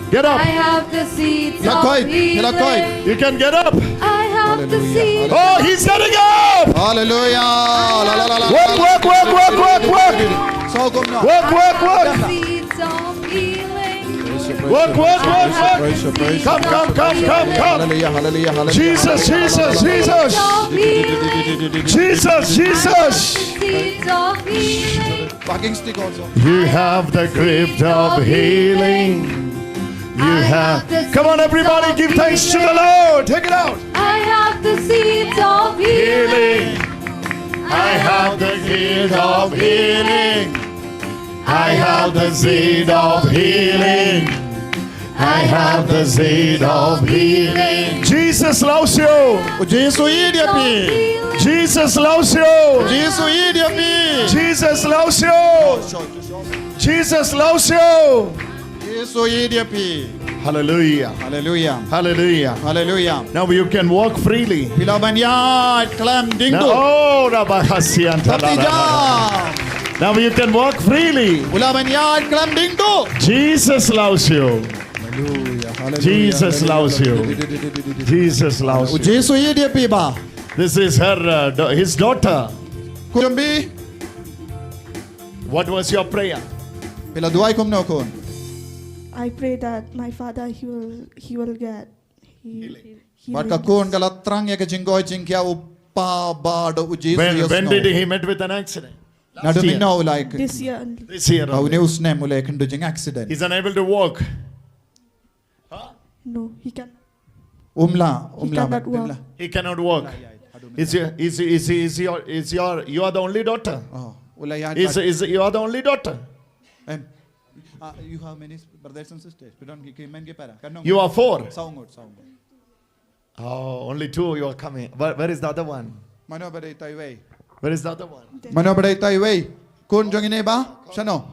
Get up. I have the seeds of healing. You can get up. I have the seeds. Oh, he's getting up. Hallelujah. La, la, la, la, work, la, la, work, la, work, la, work, la, work. Work, work, work. Seeds of healing. Work, work, work, work. Come, come, come, come, come. Hallelujah, hallelujah, hallelujah. Jesus, Jesus, Jesus. Seeds of healing. Jesus, Jesus. Seeds of healing. Walking stick also. You have the gift of healing. You have. Come on, everybody, give thanks to the Lord. Take it out. I have the seeds of healing. I have the gift of healing. I have the seed of healing. I have the seed of healing. Jesus loves you. U Jisu ïeit ïa phi. Jesus loves you. U Jisu ïeit ïa phi. Jesus loves you. Jesus loves you. U Jisu ïeit ïa phi. Hallelujah. Hallelujah. Hallelujah. Hallelujah. Now you can walk freely. Phi lah ban ïaid khlem ding duh. Now, oh, rabahasian. Now you can walk freely. Phi lah ban ïaid khlem ding duh. Jesus loves you. Hallelujah, hallelujah, Jesus loves you. Jesus loves you. U Jisu ïeit ïa phi bah. This is her, uh, da-, his daughter. Khun jong phi. What was your prayer? Phi la duwai kumno khun? I pray that my father, he will, he will get, he, healing. He, he Bad ka khun ka la thrang ïa ka jingkoit jingkhiah, u pa ba da u Jisu. When, when did he met with an accident? Naduh mynno u la ïakynduh? This year only. This year only. Ha une u snem u la ïakynduh jingaccident. He's unable to walk. Huh? No, he can. Um lah, um lah, he cannot walk. He cannot walk. Is he, is he, is he, is your, is your, you are the only daughter? Oh, u la ïaid. Is, is, you are the only daughter? Em. Uh, you have many brothers and sisters? Phi don ki, ki kmie ki para? Ka nong. You are four. Saw ngut, saw ngut. Oh, only two you are coming. Where, where is the other one? Mano ba dei itai iwei? Where is the other one? Mano ba dei itai iwei? Khun jong ine bah? Shano?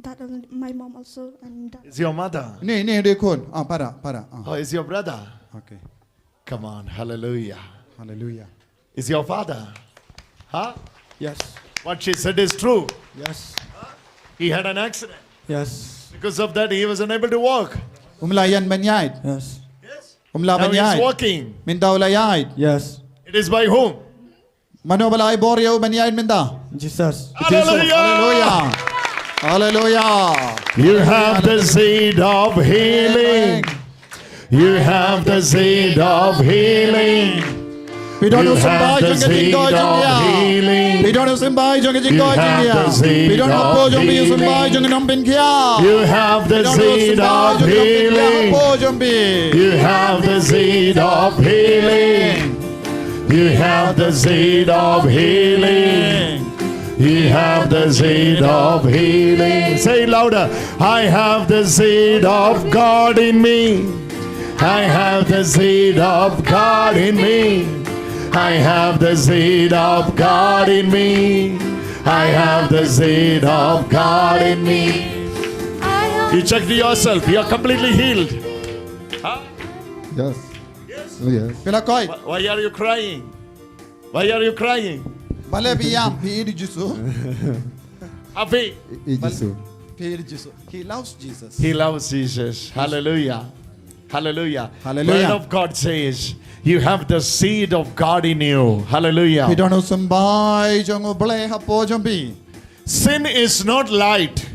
That, um, my mom also and dad. Is your mother? Ine, ine dei khun. Ah, para, para. Ah. Oh, is your brother? Okay. Come on, hallelujah. Hallelujah. Is your father? Huh? Yes. What she said is true. Yes. He had an accident. Yes. Because of that, he was unable to walk. Um lah ïeng ban ïaid. Yes. Um lah ban ïaid. Now he's walking. Mynta u la ïaid. Yes. It is by whom? Mano ba la ai bor ïa u ban ïaid mynta? Jesus. Hallelujah. Hallelujah. Hallelujah. You have the seed of healing. You have the seed of healing. Phi don u symbai jong ka jingkoit jingkhiah. Phi don u symbai jong ka jingkoit jingkhiah. Phi don hapoh jong phi u symbai jong ka nongpynkhiah. You have the seed of healing. Hapoh jong phi. You have the seed of healing. You have the seed of healing. You have the seed of healing. Say it louder. I have the seed of God in me. I have the seed of God in me. I have the seed of God in me. I have the seed of God in me. You check to yourself. You are completely healed. Huh? Yes. Yes. Oh, yes. Phi la koit. Why are you crying? Why are you crying? Balei phi ïam? Phi ïeit ïa u Jisu. Happy. Ïeit ïa u Jisu. Phi ïeit ïa u Jisu. He loves Jesus. He loves Jesus. Hallelujah. Hallelujah. Hallelujah. Word of God says, you have the seed of God in you. Hallelujah. Phi don u symbai jong U Blei hapoh jong phi. Sin is not light.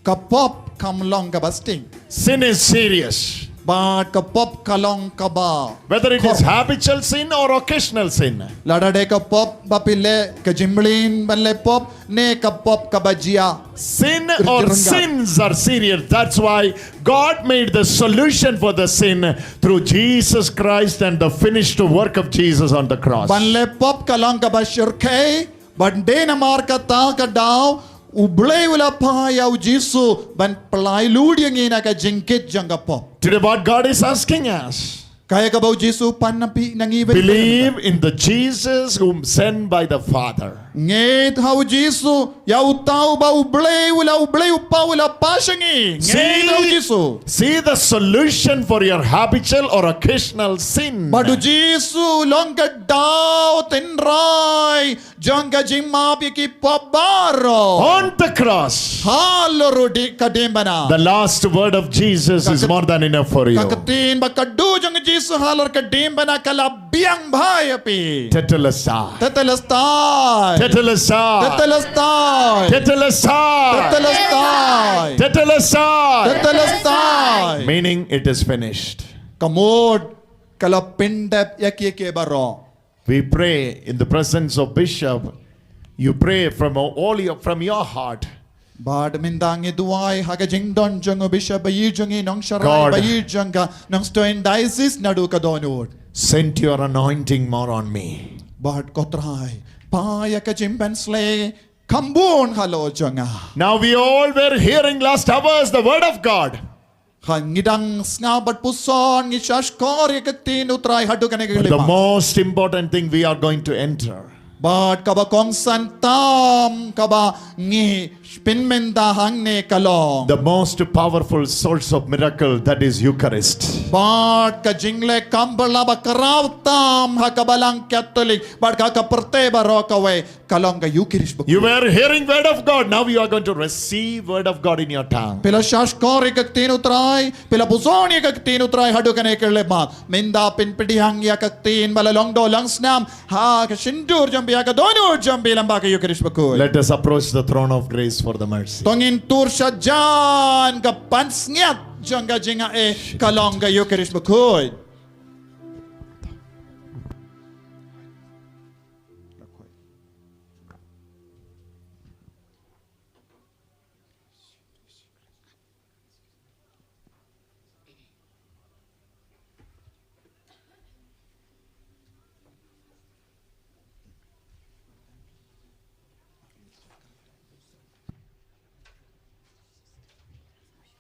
Ka pop kam long kaba sting. Sin is serious. Bad ka pop ka long kaba. Whether it is habitual sin or occasional sin. Lada dei ka pop ba phi leh, ka jingmlien ban leh pop, ne ka pop kaba jia. Sin or sins are serious. That's why God made the solution for the sin through Jesus Christ and the finished work of Jesus on the cross. Ban leh pop ka long kaba shyrkhei, bad dei namar kata ka daw, U Blei u la phah ïa u Jisu ban pynlait lut ïa ngi na ka jingkit jong ka pop. Today what God is asking us. Kaei kaba u Jisu u pan na phi na ngi. Believe in the Jesus whom sent by the Father. Ngeit ha u Jisu, ïa uta uba U Blei u la, U Blei u pa u la phah sha ngi. Ngeit ha u Jisu. See the solution for your habitual or occasional sin. Bad u Jisu u long ka daw tynrai jong ka jingmap ïa ki pop baroh. On the cross. Halor u di ka diengphna. The last word of Jesus is more than enough for you. Ka ktien ba khatduh jong u Jisu halor ka diengphna ka la biang bha ïa phi. Tetelestai. Tetelestai. Tetelestai. Meaning it is finished. Ka mut ka la pyndep ïa kiei kiei baroh. We pray in the presence of Bishop. You pray from all your, from your heart. Bad mynta ngi duwai ha ka jingdon jong u Bishop ba ïeit jong ngi, nongsharai ba ïeit jong ka, nongshun diocese naduh ka dohnud. Send your anointing more on me. Bad ko Trai, phah ïa ka jingpynsleh kham bun halor jong nga. Now we all were hearing last hours the word of God. Ha ngi dang sngap bad puson, ngi sngap shkor ïa ka ktien u Trai haduh kane ka khyllipmat. The most important thing we are going to enter. Bad kaba kongsan tam kaba ngi pynmynta hangne ka long. The most powerful source of miracle, that is Eucharist. Bad ka jingleh kam bylla ba khraw tam ha ka Balang Katholik bad ha ka pyrthei baroh kawei, ka long ka Eucharist bakhuid. You were hearing word of God. Now you are going to receive word of God in your tongue. Phi la sngap shkor ïa ka ktien u Trai, phi la puson ïa ka ktien u Trai haduh kane ka khyllipmat. Mynta phin pdiang ïa ka ktien ba la long doh long snam ha ka shyntur jong phi, ha ka dohnud jong phi lyngba ka Eucharist bakhuid. Let us approach the throne of grace for the mercy. To ngin tur shajan ka pansngiat jong ka jingaiei ka long ka Eucharist bakhuid.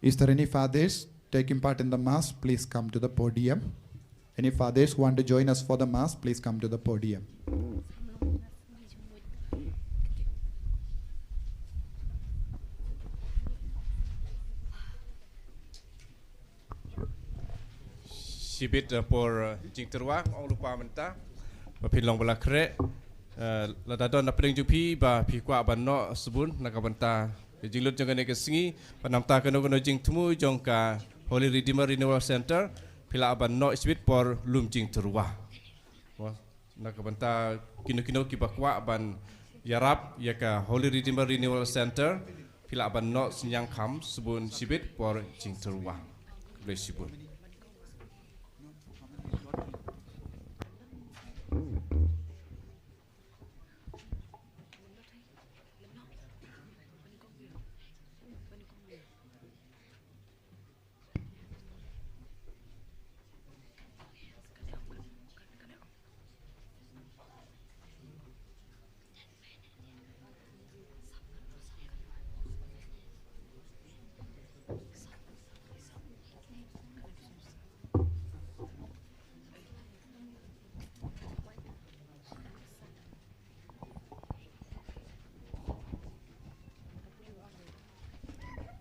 Is there any fathers taking part in the mass? Please come to the podium. Any fathers who want to join us for the mass, please come to the podium. Shibit, eh, por, eh, jingtyrwa, ong lypa mynta ba phin long ba la khreh. Eh, lada don na pdeng jong phi ba phi kwah ban noh sbun na ka bynta ka jinglut jong kane ka sngi, bad namar kano kano jingthmu jong ka Holy Redeemer Renewal Center, phi lah ban noh shibit por lum jingtyrwa. Na ka bynta kino kino kiba kwah ban ïarap ïa ka Holy Redeemer Renewal Center, phi lah ban noh synñiang kham sbun shibit por jingtyrwa. Khublei shibun.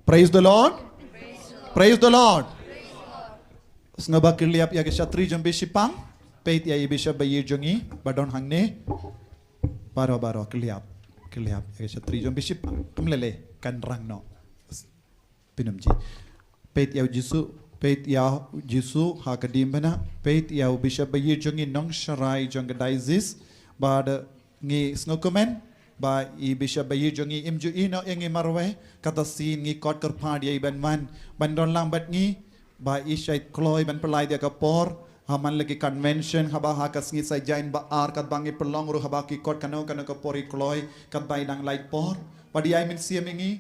Praise the Lord. Praise the Lord. Sngewbha kylliap ïa ka shatri jong bishop pang. Peit ïa i bishop ba ïeit jong ngi ba don hangne. Baroh baroh kylliap. Kylliap ïa ka shatri jong bishop pang. Kam lele kan rang noh. Pynum ji. Peit ïa u Jisu, peit ïa u Jisu ha ka dim bana, peit ïa u bishop ba ïeit jong ngi nongsharai jong ka diocese, bad ngi sngewkmen ba i bishop ba ïeit jong ngi im ju ïehnoh ïa ngi marwei, kata sien ngi kot kyrpad ïa i ban wan, ban don lang bad ngi, ba i shait kloi ban pynlait ïa ka por, ha man la ki convention, haba ha ka sngi Saitjaiñ ba ar katba ngi pynlong ruh haba ki kot kano kano ka por i kloi, katba i dang lait por, bad ïai mynsiem ïa ngi,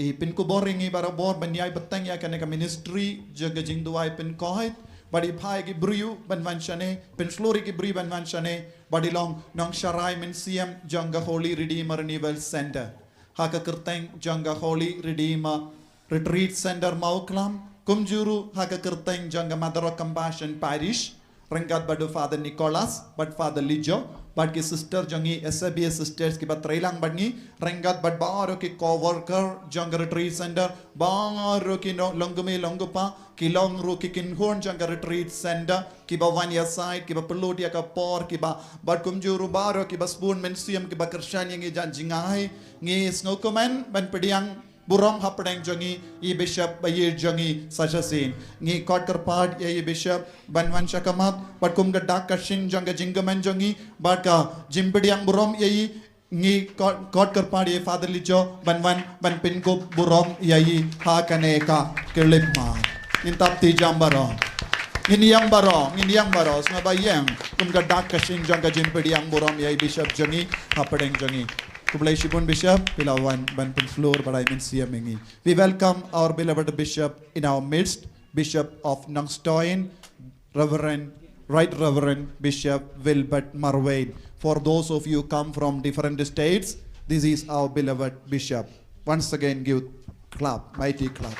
i pynkupbor ïa ngi barabor ban ïai bteng ïa kane ka ministry jong ka jingduwai pynkoit, bad i phah ïa ki briew ban wan shane, pynshlur ïa ki briew ban wan shane, bad i long nongsharai mynsiem jong ka Holy Redeemer Renewal Center. Ha ka kyrteng jong ka Holy Redeemer Retreat Center Mawklam, kumjuh ruh ha ka kyrteng jong ka Mother of Compassion Parish, ryngkat bad u Father Nicholas, bad Father Lijo, bad ki sister jong ngi, S A B A sisters kiba trei lang bad ngi, ryngkat bad baroh ki co-worker jong ka retreat center, baroh ki no-, longkmie longkpa, ki long ruh ki kynhun jong ka retreat center, kiba wan ïasaid, kiba pynlut ïa ka por, kiba, bad kumjuh ruh baroh kiba sbun mynsiem, kiba kyrshan ïa ngi jan jingai, ngi sngewkmen ban pdiang burom hapdeng jong ngi, i bishop ba ïeit jong ngi sa shisien. Ngi kot kyrpad ïa i bishop ban wan sha khmat, bad kum ka dak ka shin jong ka jingkmen jong ngi, bad ka jingpdiang burom ïa i, ngi kot, kot kyrpad ïa i Father Lijo ban wan, ban pynkup burom ïa i ha kane ka khyllipmat. Ngin tap ti jam baroh. Ngin ïeng baroh, ngin ïeng baroh, sngewbha ïeng. Kum ka dak ka shin jong ka jingpdiang burom ïa i bishop jong ngi, hapdeng jong ngi. Khublei shibun Bishop, phi la wan ban pynshlur bad ai mynsiem ïa ngi. We welcome our beloved Bishop in our midst, Bishop of Nongstoin, Reverend, Right Reverend Bishop Wilbert Marwein. For those of you come from different states, this is our beloved Bishop. Once again, give clap, mighty clap.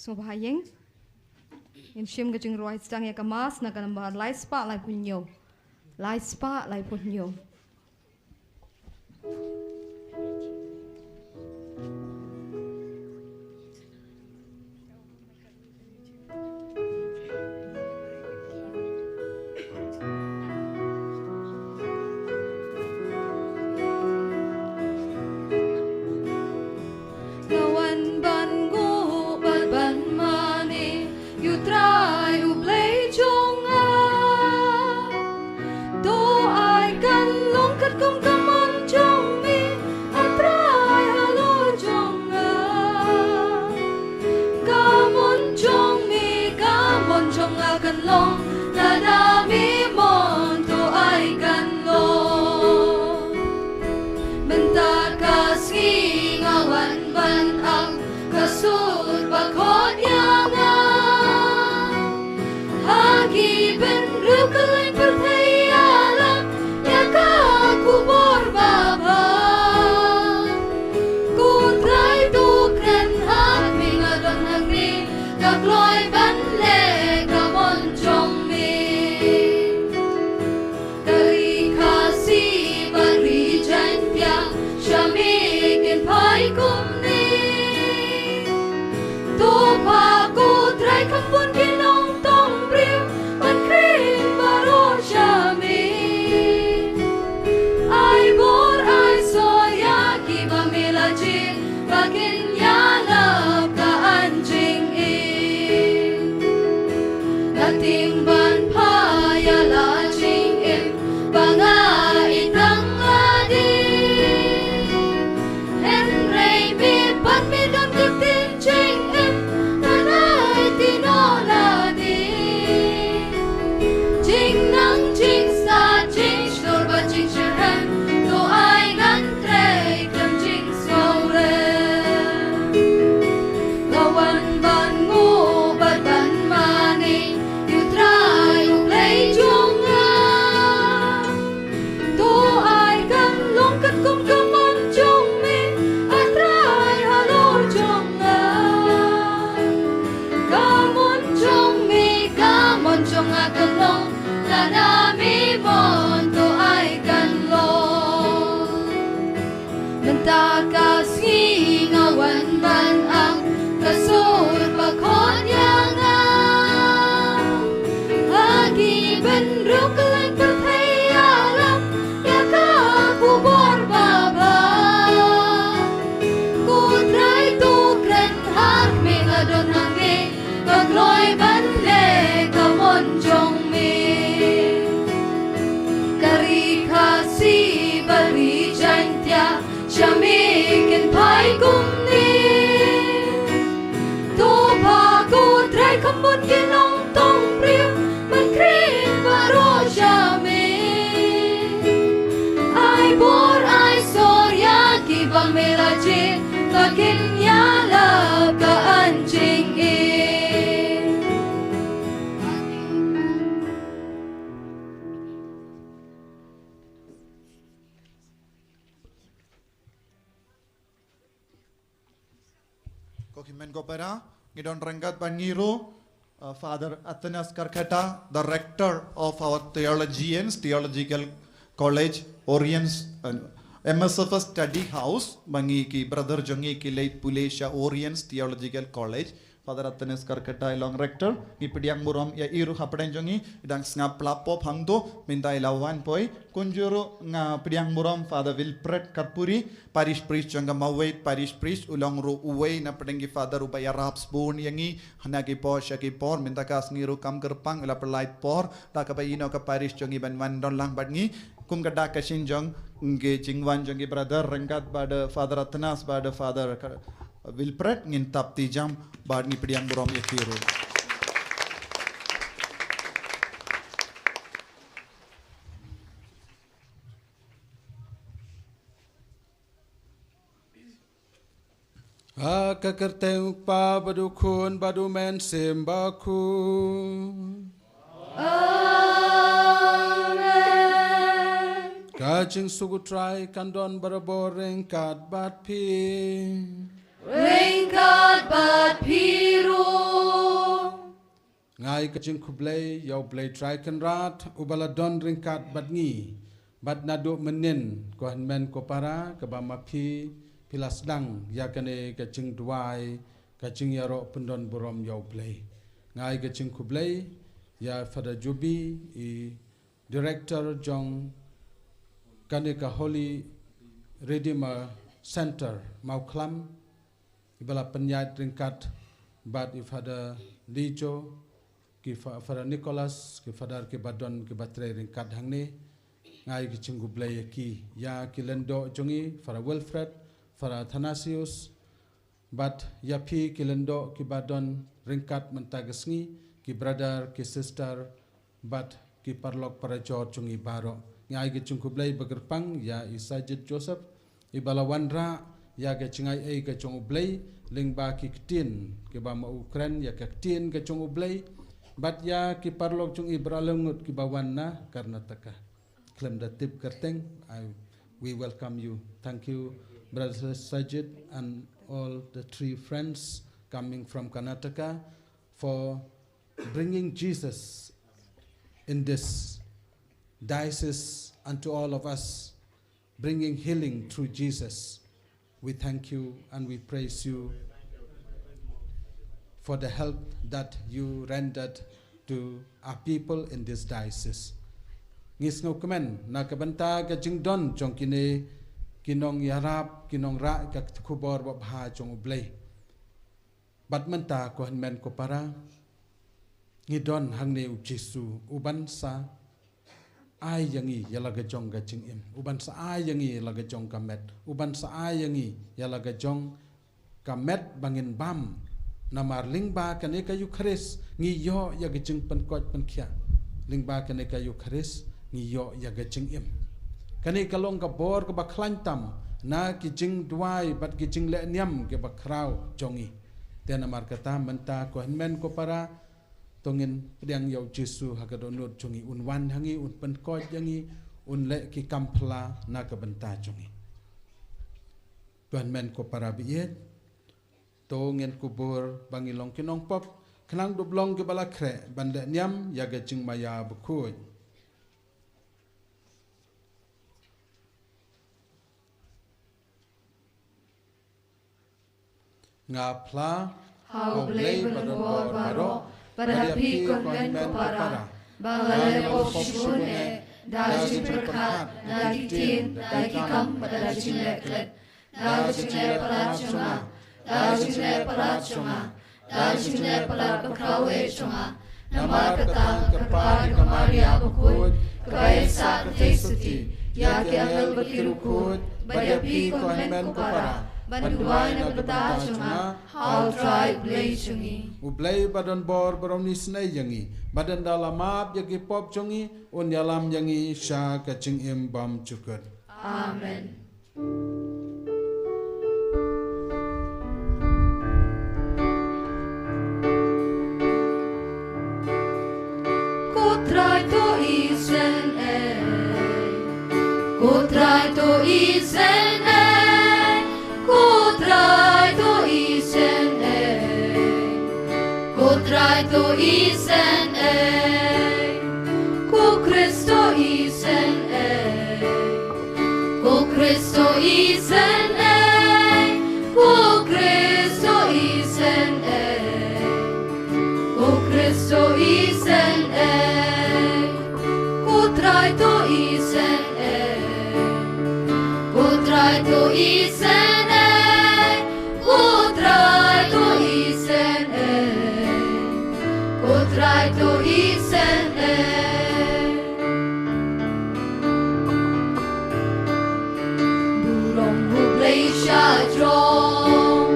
Sngewbha ïeng. Ngin shim ka jingrwai sdang ïa ka Mass na ka number lai spah laiphew hynñiew. Lai spah laiphew hynñiew. Nga wan ban nguh bad ban mane ïa u Trai U Blei jong nga. To ai kan long katkum ka mon jong me, A Trai halor jong nga. Ka mon jong me, ka mon jong nga kan long lada me mon, to ai kan long. Mynta ka sngi nga wan ban ap ka sur ba khot ïa nga. Ha ki bynriew kylleng pyrthei ïalap ïa ka khubor babha. Ko Trai, to kren ha me, nga don hangne, nga kloi ban leh ka mon jong me. Ka ri Khasi bad ri Jaintia, sha me kin phai kumne. Bun ki nongtong briew ban khring baroh sha me. Ai bor ai sor ïa kiba me la jied, ba kin ïalap ka an jingim. Ko hynmen ko para, ngi don ryngkat bad ngi ruh, uh, Father Athanas Karkata, the rector of our theologians, Theological College, Oriens, uh, M S F Study House, ba ngi ki brother jong ngi ki leit pule sha Oriens Theological College, Father Athanas Karkata i long rector, ngi pdiang burom ïa i ruh hapdeng jong ngi, i dang sngap pla pop hangto, mynta i la wan poi, kumjuh ruh nga pdiang burom Father Wilfred Karpuri, Parish priest jong ka Maweit Parish priest, u long ruh uwei na pdeng ki father uba ïarap sbun ïa ngi, ha na ki por sha ki por, mynta ka sngi ruh kam kyrpang, u la pynlait por, da kaba ïehnoh ka parish jong ngi ban wan don lang bad ngi, kum ka dak ka shin jong, ki jingwan jong ki brother, ryngkat bad, uh, Father Athanas, bad, uh, Father Ka-, Wilfred, ngin tap ti jam, bad ngi pdiang burom ïa ki ruh. Ha ka kyrteng u Kpa bad u Khun bad u Mynsiem Bakhuid. Amen. Ka jingsuk u Trai kan don barabor ryngkat bad phi. Ryngkat bad phi ruh. Nga ai ka jingkhublei ïa u Blei Trai Kynrad, uba la don ryngkat bad ngi, bad naduh mynnin, ko hynmen ko para, kaba ma phi, phi la sdang ïa kane ka jingduwai, ka jingïaroh pyndon burom ïa u Blei. Nga ai ka jingkhublei ïa Father Jubi, i director jong kane ka Holy Redeemer Center, Mawkhlam, iba la pynïaid ryngkat bad i Father Lijo, ki fa-, Father Nicholas, ki father kiba don kiba trei ryngkat hangne. Nga ai ka jingkhublei ïa ki, ïa ki lyngdoh jong ngi, Father Wilfred, Father Athanasius, bad ïa phi ki lyngdoh kiba don ryngkat mynta ka sngi, ki brother, ki sister, bad ki paralok parajor jong ngi baroh. Nga ai ka jingkhublei ba kyrpang ïa i Sajid Joseph, iba la wanrah ïa ka jingai ei ka jong u Blei, lyngba ki ktien, kiba ma u kren ïa ka ktien ka jong u Blei, bad ïa ki paralok jong ngi baroh lyngngut kiba wan na Karnataka. Khlem da tip kyrteng, I, we welcome you. Thank you, Brother Sajid and all the three friends coming from Karnataka for bringing Jesus in this diocese unto all of us, bringing healing through Jesus. We thank you and we praise you for the help that you rendered to our people in this diocese. Ngi sngewkmen na ka bynta ka jingdon jong kine ki nongïarap, ki nongrah ka khubor babha jong u Blei. Bad mynta ko hynmen ko para, ngi don hangne u Jisu, uban sa ai ïa ngi ïa la ka jong ka jingim, uban sa ai ïa ngi ïa la ka jong ka met, uban sa ai ïa ngi ïa la ka jong ka met ba ngin bam. Namar lyngba kane ka Eukharist ngi ïoh ïa ka jingpynkoit pynkhiah. Lyngba kane ka Eukharist ngi ïoh ïa ka jingim. Kane ka long ka bor kaba khlaiñ tam na ki jingduwai bad ki jingleh niam kiba khraw jong ngi. Te namar kata mynta ko hynmen ko para, to ngin pdiang ïa u Jisu ha ka dohnud jong ngi, un wan ha ngi, un pynkhiah ïa ngi, un leh ki kam phylla na ka bynta jong ngi. Ko hynmen ko para baieit, to ngin kubur ba ngi long ki nongpop, khnang dup long kiba la khreh ban leh niam ïa ka jingmaïa bakhuid. Nga phla ha u Blei ba don bor baroh, bad ha phi ko hynmen ko para, ba nga la leh pop shibun eh, da ka jingpyrkhat, da ki ktien, da ki kam, bad da ka jingleh klet, da ka jingleh palat jong nga, da ka jingleh palat jong nga, da ka jingleh palat ba khraw eh jong nga. Namar kata nga kyrpad ïa ka Maria bakhuid, kaba ïeit sah ka theisotti, ïa ki angel bad ki riewkhuid, bad ïa phi ko hynmen ko para, ban duwai na ka bynta jong nga ha U Trai U Blei jong ngi. U Blei ba don bor baroh un isynei ïa ngi, bad ynda la map ïa ki pop jong ngi, un ïalam ïa ngi sha ka jingim bymjukut. Amen. Ko Trai to isynei, ko Trai to isynei, ko Trai to isynei, ko Trai to isynei, ko Khrist to isynei. Ko Khrist to isynei, ko Khrist to isynei, ko Khrist to isynei, ko Trai to isynei, ko Trai to isynei, ko Trai to isynei, ko Trai to isynei. Burom U Blei sha jrong,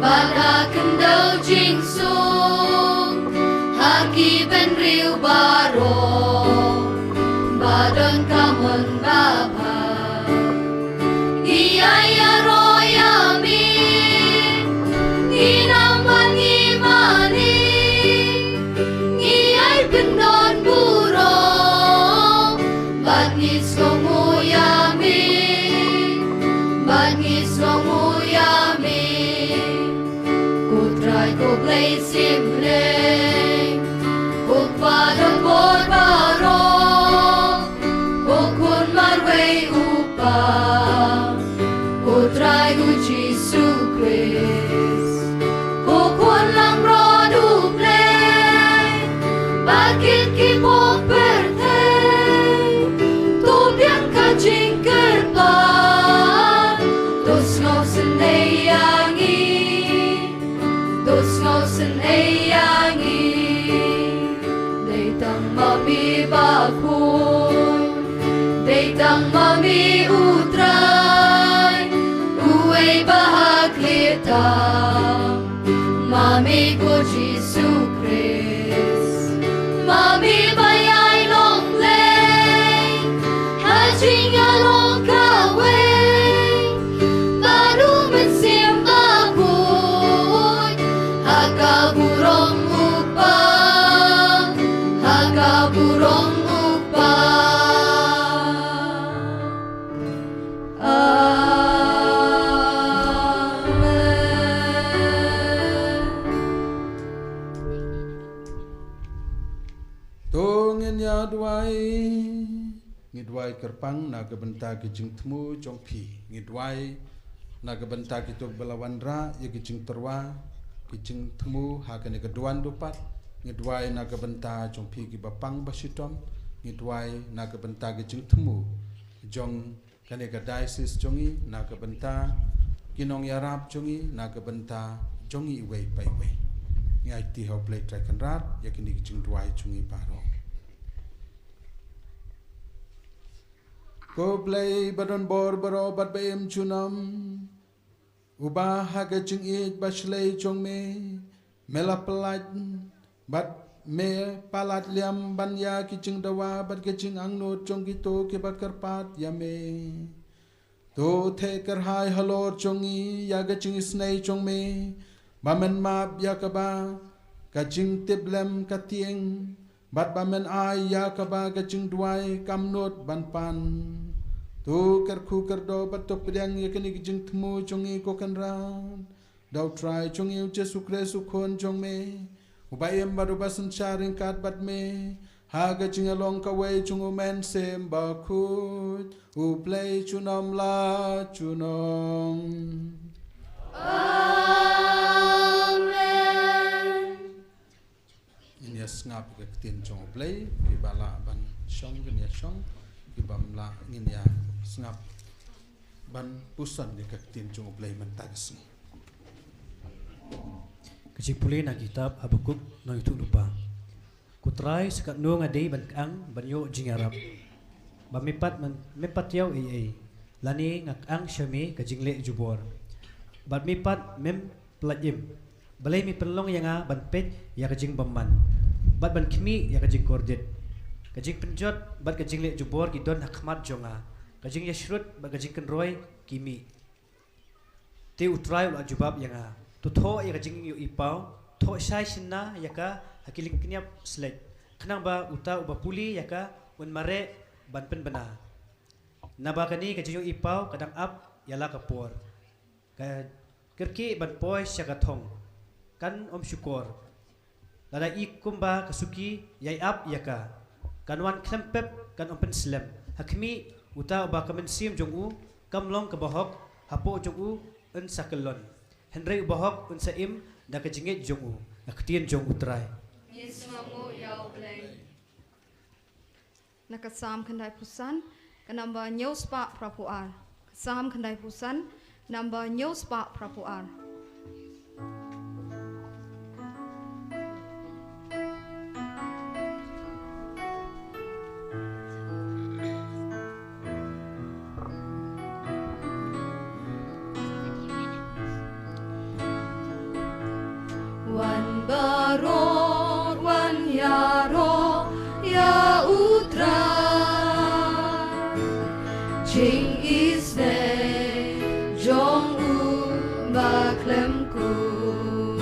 bad ha khyndew jingsuk, ha ki bynriew baroh ba don ka mon babha. Ngi ai ïaroh ïa me, ngi nang bad ngi mane, ngi ai pyndonkam burom, bad ngi sngewnguh ïa me, bad ngi sngewnguh ïa me. Ko Trai ko Blei Syiemlieh, ko Kpa don bor baroh, ko Khun marwei U Kpa, ko Trai U Jisu Khrist, ko Khun langbrot U Blei, ba kit ki pop pyrthei, to biang ka jingkyrpad, to sngewsynei ïa ngi. To sngewsynei ïa ngi. Dei tang ma me ba khuid, dei tang ma me U Trai, uwei ba ha khlieh tam, ma me ko Jisu Khrist, ma me ba ïai long Blei ha jingïalong kawei bad U Mynsiem Bakhuid, ha ka burom U Kpa, ha ka burom U Kpa. Amen. To ngin ïa duwai. Ngi duwai kyrpang na ka bynta ki jingthmu jong phi. Ngi duwai na ka bynta kito kiba la wanrah ïa ki jingtyrwa, ki jingthmu ha kane ka duwan dupat. Ngi duwai na ka bynta jong phi kiba pang ba shitom. Ngi duwai na ka bynta ki jingthmu jong kane ka diocese jong ngi, na ka bynta ki nongïarap jong ngi, na ka bynta jong ngi iwei pa iwei. Ngi aiti ha U Blei Trai Kynrad ïa kine ki jingduwai jong ngi baroh. Ko Blei ba don bor baroh bad ba im junom, uba ha ka jingïeit ba shlei jong me, me la pyllait bad me palat liam ban ïa ki jingdawa bad ki jingangnud jong kito kiba kyrpad ïa me. To theh kyrhai halor jong ngi ïa ka jingisynei jong me, ba men map ïa kaba ka jingtiplem ka tieng, bad ba men ai ïa kaba ka jingduwai kam nud ban pan. To kyrkhu kyrdoh bad to pdiang ïa kine ki jingthmu jong ngi, ko Kynrad, da U Trai jong ngi U Jisu Khrist U Khun jong me, uba im bad uba synshar ryngkat bad me ha ka jingïalong kawei jong U Mynsiem Bakhuid, U Blei junom la junom. Amen. Ngin ïa sngap ïa ka ktien jong U Blei, kiba lah ban shong ngin ïa shong, kibym lah ngin ïa sngap ban puson ïa ka ktien jong U Blei mynta ka sngi. Ka jingpule na kitab Habakuk, nongïathuhlypa. Ko Trai, sa katno nga dei ban kyang ban ïoh jingïarap? ba me pat mem pat ïoh ei ei, lane nga kyang sha me ka jingleh jubor. Bad me pat mem pyllait im. Balei me pynlong ïa nga ban peit ïa ka jingbymman, bad ban khmih ïa ka jingkordit? Ka jingpynjot bad ka jingleh jubor ki don ha khmat jong nga, ka jingïashrut bad ka jingkynroi ki mih. Te U Trai u la jubab ïa nga, to thoh ïa ka jingïohi paw, thoh shai shynna ïa ka ha ki lyngkniap shlei, khnang ba uta uba pule ïa ka un mareh ban pynbna. Naba kane ka jingïohi paw ka dang ap ïa la ka por. Ka kyrkieh ban poi sha ka thong, kan ym shukor. Lada i kumba ka suki ïai ap ïa ka, kan wan khlem pep, kan ym pynslem. Ha khmih, uta uba ka mynsiem jong u kam long kaba hok hapoh jong u un sa kyllon, hynrei uba hok un sa im da ka jingngeit jong u. Ka ktien jong U Trai. Ngi sngewbha ïa U Blei. Na ka Salm khyndaiphew san, ka number hynñiew spah phraphew ar. Ka Salm khyndaiphew san, number hynñiew spah phraphew ar. Wan baroh, wan ïaroh ïa U Trai. Jingisynei jong u ba khlem kur.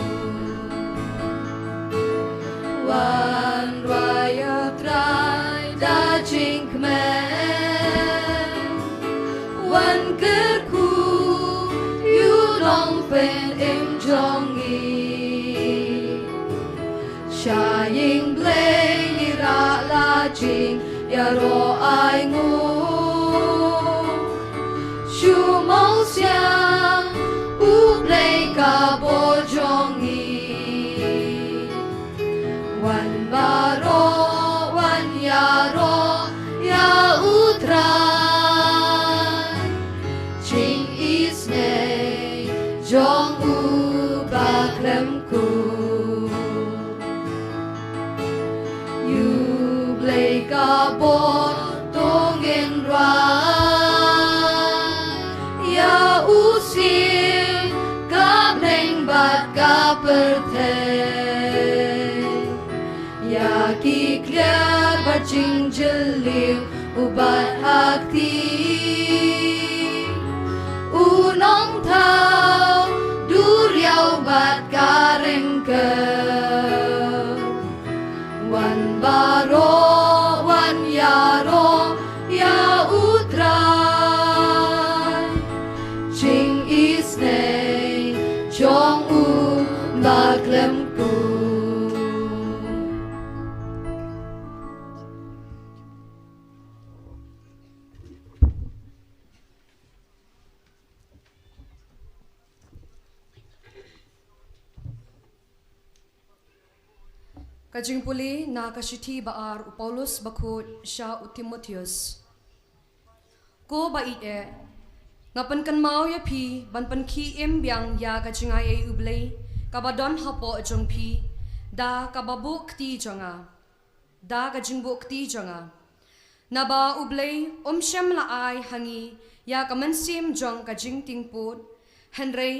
Wan rwai ïa U Trai da jingkmen. Wan kyrkhu ïa u nongpynim jong ngi. Sha ïing Blei ngi rah la jingïaroh ainguh. Shu mawsiang U Blei ka bor jong ngi. Wan baroh, wan ïaroh ïa U Trai. Jingisynei jong u ba khlem kur. Ïa U Blei ka bor to ngin rwai. Ïa u siem ka bneng bad ka pyrthei. Ïa ki kliar bad jingjylliew u bat ha kti. U nongthaw duriaw bad ka ryngkew. Wan baroh, wan ïaroh ïa U Trai. Jingisynei jong u ba khlem kur. Ka jingpule na ka shithi ba ar u Paulus bakhuid sha u Timotheus. Ko ba ïeit eh, nga pynkynmaw ïa phi ban pynkhie im biang ïa ka jingai ei U Blei kaba don hapoh jong phi, da kaba buh kti jong nga. Da ka jingbuh kti jong nga. Naba U Blei um shym la ai ha ngi ïa ka mynsiem jong ka jingtingput, hynrei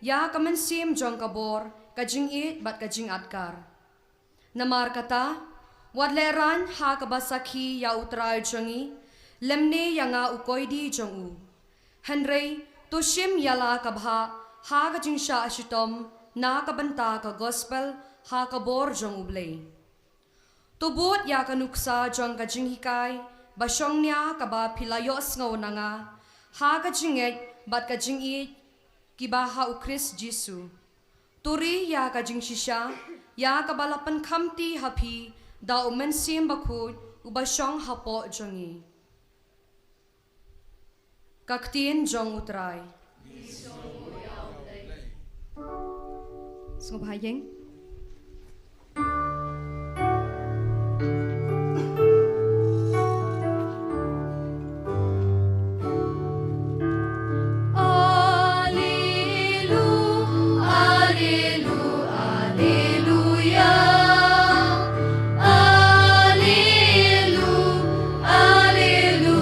ïa ka mynsiem jong ka bor, ka jingïeit bad ka jingadkar. Namar kata, wat lehraiñ ha kaba sakhi ïa U Trai jong ngi, lymne ïa nga u koidi jong u. Hynrei to shim ïa la ka bhah ha ka jingshah shitom na ka bynta ka gospel ha ka bor jong U Blei. To bud ïa ka nuksa jong ka jinghikai ba shongnia kaba phi la ïohsngew na nga ha ka jingngeit bad ka jingïeit kiba ha U Khrist Jisu. To ri ïa ka jingshisha ïa kaba la pynkhamti ha phi da U Mynsiem Bakhuid uba shong hapoh jong ngi. Ka ktien jong U Trai. Sngewbha ïeng. Alelu, alelu, aleluya. Alelu, alelu,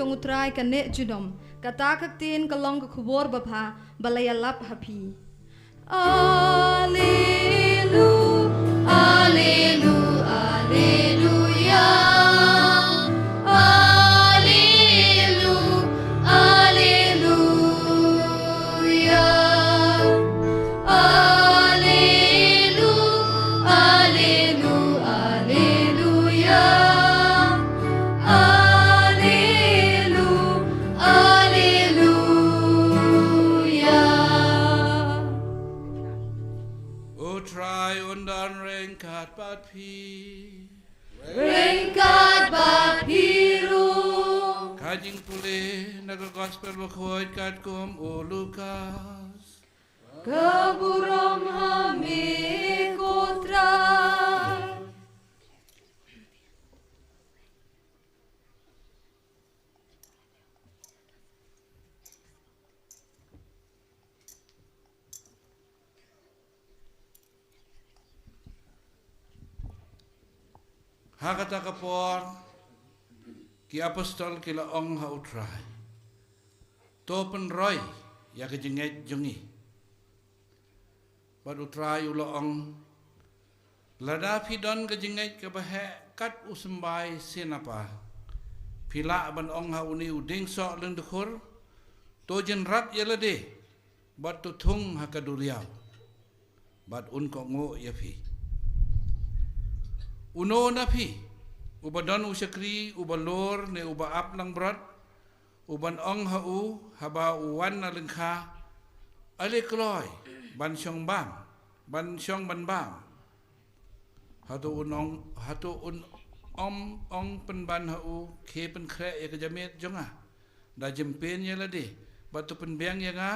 jong U Trai ka neh junom. Kata ka ktien ka long ka khubor babha ba la ïalap ha phi. Alelu, alelu, aleluya. Alelu, aleluya. Alelu, alelu, aleluya. Alelu, aleluya. U Trai un don ryngkat bad phi. Ryngkat bad phi ruh. Ka jingpule na ka Gospel Bakhuid katkum u Lukas. Ka burom ha me ko Trai. Ha kata ka por, ki apostol ki la ong ha U Trai, to pynroi ïa ka jingngeit jong ngi. Bad U Trai u la ong, lada phi don ka jingngeit kaba heh kat u symbai sinapa, phi lah ban ong ha une u dieng soh lyngdkhur, to jynrat ïa lade bad to thung ha ka duriaw, bad un kohnguh ïa phi. Uno na phi uba don u shakri uba lur ne uba ap langbrot, u ban ong ha u haba u wan na lyngkha, ale kloi ban shong bam, ban shong ban bam? Hato un ong, hato un ym ong pynban ha u, khie pynkhreh ïa ka jamiat jong nga da jingpynïaid ïa lade, bad to pynbiang ïa nga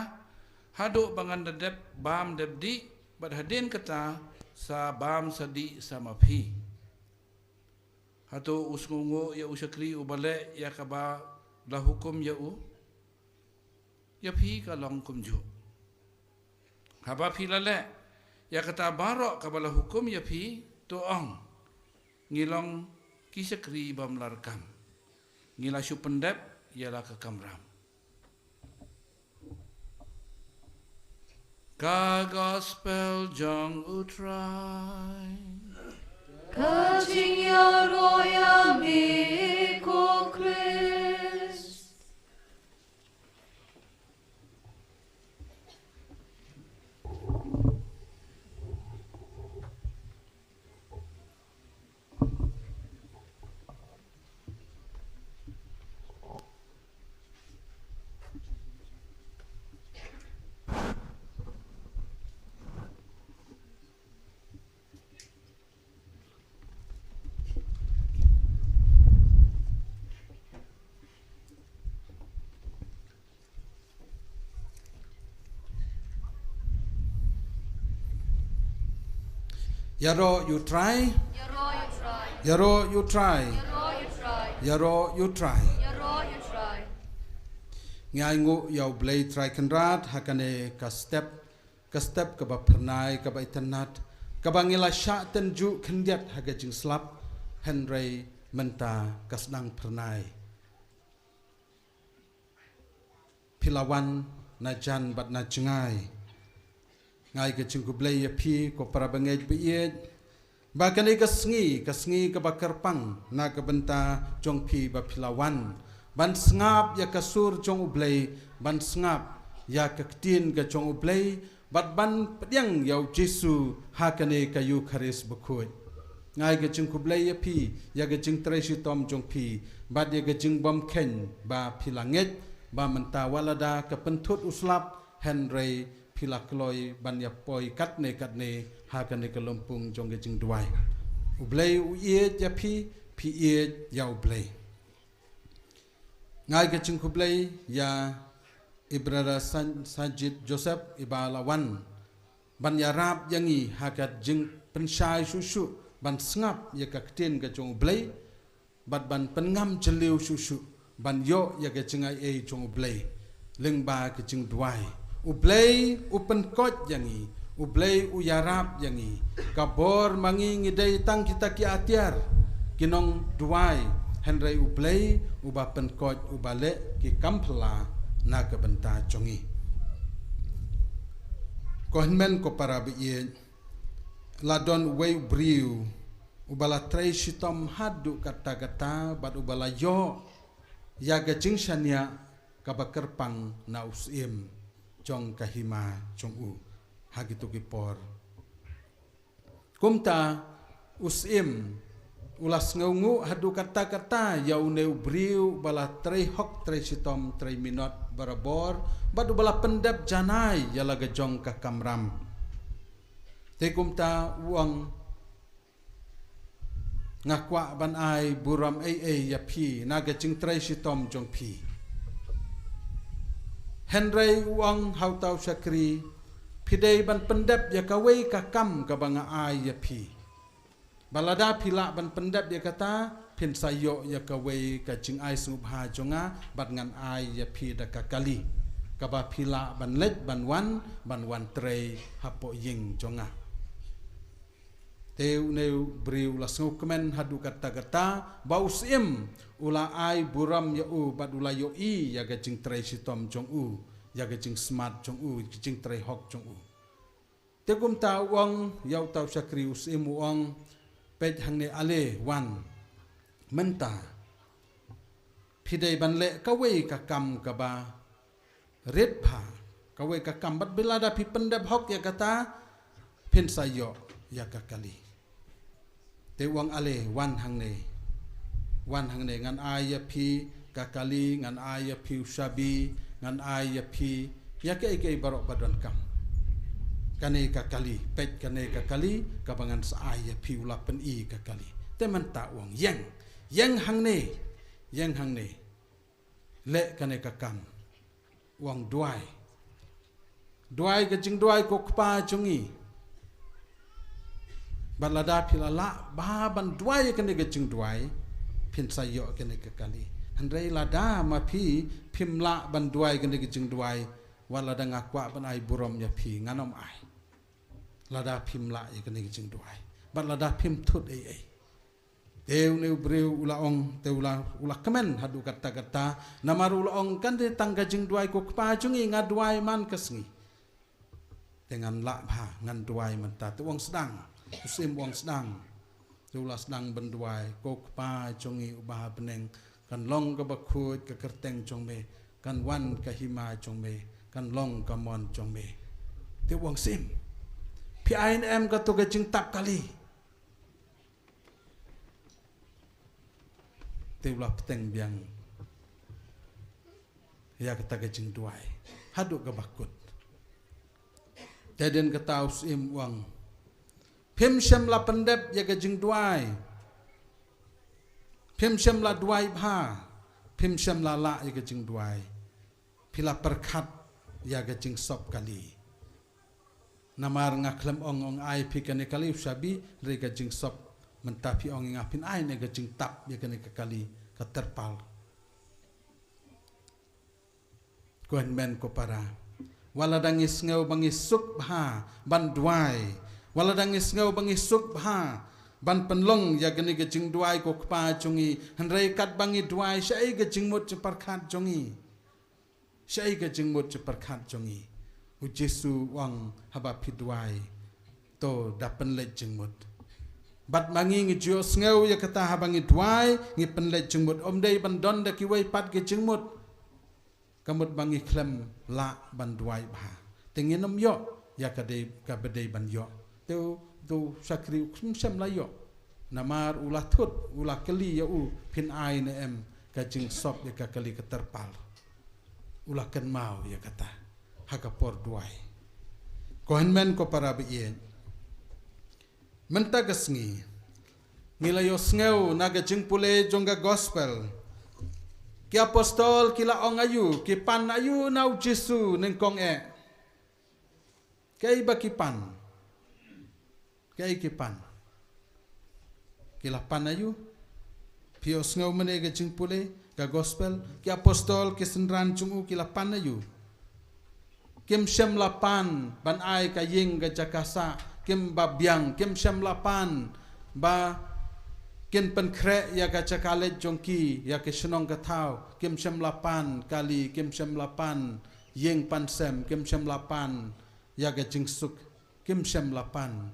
haduh ba ngan da dep bam dep dih, bad hadien kata sa bam sa dih sa ma phi? Hato u sngewnguh ïa u shakri uba leh ïa kaba la hukum ïa u? Ïa phi ka long kumjuh. Haba phi la leh ïa kata baroh kaba la hukum ïa phi, to ong, ngi long ki shakri bymlarkam, ngi la shu pyndep ïa la ka kamram. Ka Gospel jong U Trai. Ka jingïaroh ïa me ko Khrist. Ïaroh ïa U Trai. Ïaroh ïa U Trai. Ïaroh ïa U Trai. Ïaroh ïa U Trai. Ïaroh ïa U Trai. Ïaroh ïa U Trai. Ngi ainguh ïa U Blei Trai Kynrad ha kane ka step, ka step kaba phyrnai, kaba itynnad, kaba ngi la shah tynjuh khyndiat ha ka jingslap, hynrei mynta ka sdang phyrnai. Phi la wan na jan bad na jngai. Nga ai ka jingkhublei ïa phi ko para bangeit ba ïeit, ba kane ka sngi, ka sngi kaba kyrpang na ka bynta jong phi ba phi la wan ban sngap ïa ka sur jong U Blei, ban sngap ïa ka ktien ka jong U Blei, bad ban pdiang ïa U Jisu ha kane ka Eukharist bakhuid. Nga ai ka jingkhublei ïa phi ïa ka jingtrei shitom jong phi bad ïa ka jingbymkheiñ ba phi la ngeit ba mynta wat lada ka pynthut u slap, hynrei phi la kloi ban ïa poi katne katne ha kane ka lympung jong ka jingduwai. U Blei u ïeit ïa phi, phi ïeit ïa U Blei. Nga ai ka jingkhublei ïa i brother San-, Sanjit Joseph iba la wan ban ïarap ïa ngi ha ka jingpynshai shuh shuh ban sngap ïa ka ktien ka jong U Blei, bad ban pynngam jylliew shuh shuh ban ïoh ïa ka jingaiei jong U Blei lyngba ka jingduwai. U Blei u pynkoit ïa ngi, U Blei u ïarap ïa ngi. Ka bor ma ngi ngi dei tang kita ki atiar, ki nongduwai, Hynrei U Blei uba pynkoit, uba leh ki kam phylla na ka bynta jong ngi. Ko hynmen ko para baieit, la don uwei u briew uba la trei shitom haduh katta katta bad uba la ïoh ïa ka jingshaniah kaba kyrpang na u syiem jong ka hima jong u ha kito ki por. Kumta u syiem u la sngewnguh haduh katta katta ïa une u briew uba la trei hok, trei shitom, trei minot barabor bad uba la pyndep janai ïa la ka jong ka kamram. Te kumta u ong, nga kwah ban ai burom ei ei ïa phi na ka jingtrei shitom jong phi. Hynrei u ong ha uta u shakri, phi dei ban pyndep ïa kawei ka kam kaba nga ai ïa phi. Bad lada phi lah ban pyndep ïa kata, phin sa ïoh ïa kawei ka jingai sngewbha jong nga, bad ngan ai ïa phi da ka kali kaba phi lah ban leit ban wan, ban wan trei hapoh ïing jong nga. Te une u briew u la sngewkmen haduh katta katta ba u syiem u la ai burom ïa u bad u la ïohi ïa ka jingtrei shitom jong u, ïa ka jingsmat jong u, ïa ka jingtrei hok jong u. Te kumta u ong ïa uta u shakri, u syiem u ong, peit hangne ale, wan mynta. Phi dei ban leh kawei ka kam kaba rit bha, kawei ka kam bad lada phi pyndep hok ïa kata, phin sa ïoh ïa ka kali. Te u ong ale, wan hangne. Wan hangne, ngan ai ïa phi ka kali, ngan ai ïa phi u shabi, ngan ai ïa phi ïa kaei kaei baroh ba donkam. Kane ka kali, peit kane ka kali kaba ngan sa ai ïa phi. U la pyni ka kali. Te mynta u ong, ïeng, ïeng hangne, ïeng hangne. Leh kane ka kam. U ong, duwai. Duwai ka jingduwai ko Kpa jong ngi. Bad lada phi la lah bha ban duwai kane ka jingduwai, phin sa ïoh kane ka kali. Hynrei lada ma phi phim lah ban duwai kane ka jingduwai, wat lada nga kwah ban ai burom ïa phi, ngan ym ai. Lada phim lah ïa kane ka jingduwai bad lada phim thut ei ei. Te une u briew u la ong, te u la, u la kmen haduh katta katta. Namar u la ong, kan dei tang ka jingduwai ko Kpa jong ngi, nga duwai man ka sngi. Te ngan lah bha, ngan duwai mynta. Te u ong, sdang. U syiem u ong, sdang. Te u la sdang ban duwai, ko Kpa jong ngi uba ha bneng, kan long kaba khuid ka kyrteng jong me, kan wan ka hima jong me, kan long ka mon jong me. Te u ong, syiem, phi ai ne em kato ka jingtap kali? Te u la bteng biang ïa kata ka jingduwai haduh kaba kut. Te hadien kata u syiem u ong, phim shym la pyndep ïa ka jingduwai. Phim shym la duwai bha. Phim shym la lah ïa ka jingduwai. Phi la pyrkhat ïa ka jingsop kali. Namar nga khlem ong, ong ai phi kane kali u shabi, hynrei ka jingsop mynta phi ong ïa nga phin ai ne ka jingtap ïa kane ka kali, ka terpal. Ko hynmen ko para, wat lada ngi sngew ba ngi suk bha ban duwai, wat lada ngi sngew ba ngi suk bha ban pynlong ïa kane ka jingduwai ko Kpa jong ngi, hynrei katba ngi duwai, shaei ka jingmut jingpyrkhat jong ngi? Shaei ka jingmut jingpyrkhat jong ngi? U Jisu u ong, haba phi duwai, to da pynleit jingmut. Bad ma ngi ngi ju ïohsngew ïa kata, haba ngi duwai ngi pynleit jingmut. Ym dei ban don da kiwei pat ki jingmut. Ka mut ba ngi khlem lah ban duwai bha, te ngin ym ïoh ïa ka dei, kaba dei ban ïoh. Te u, te u shakri um shym la ïoh. Namar u la thut, u la kylli ïa u, phin ai ne em ka jingsop ïa ka kali, ka terpal. U la kynmaw ïa kata ha ka por duwai. Ko hynmen ko para baieit, mynta ka sngi ngi la ïohsngew na ka jingpule jong ka gospel. Ki apostol ki la ong aïu, ki pan aïu na u Jisu nyngkong eh? Kaei ba ki pan? Kaei ki pan? Ki la pan aïu? Phi ïohsngew mynne ka jingpule, ka gospel, ki apostol, ki synran jong u ki la pan aïu? Kim shym la pan ban ai ka ïing ka jaka sah, kim ba biang, kim shym la pan ba Kin pynkhreh ïa ka jaka leit jong ki ïa ka shnong ka thaw, kim shym la pan kali, kim shym la pan ïing pan sem, kim shym la pan ïa ka jingsuk, kim shym la pan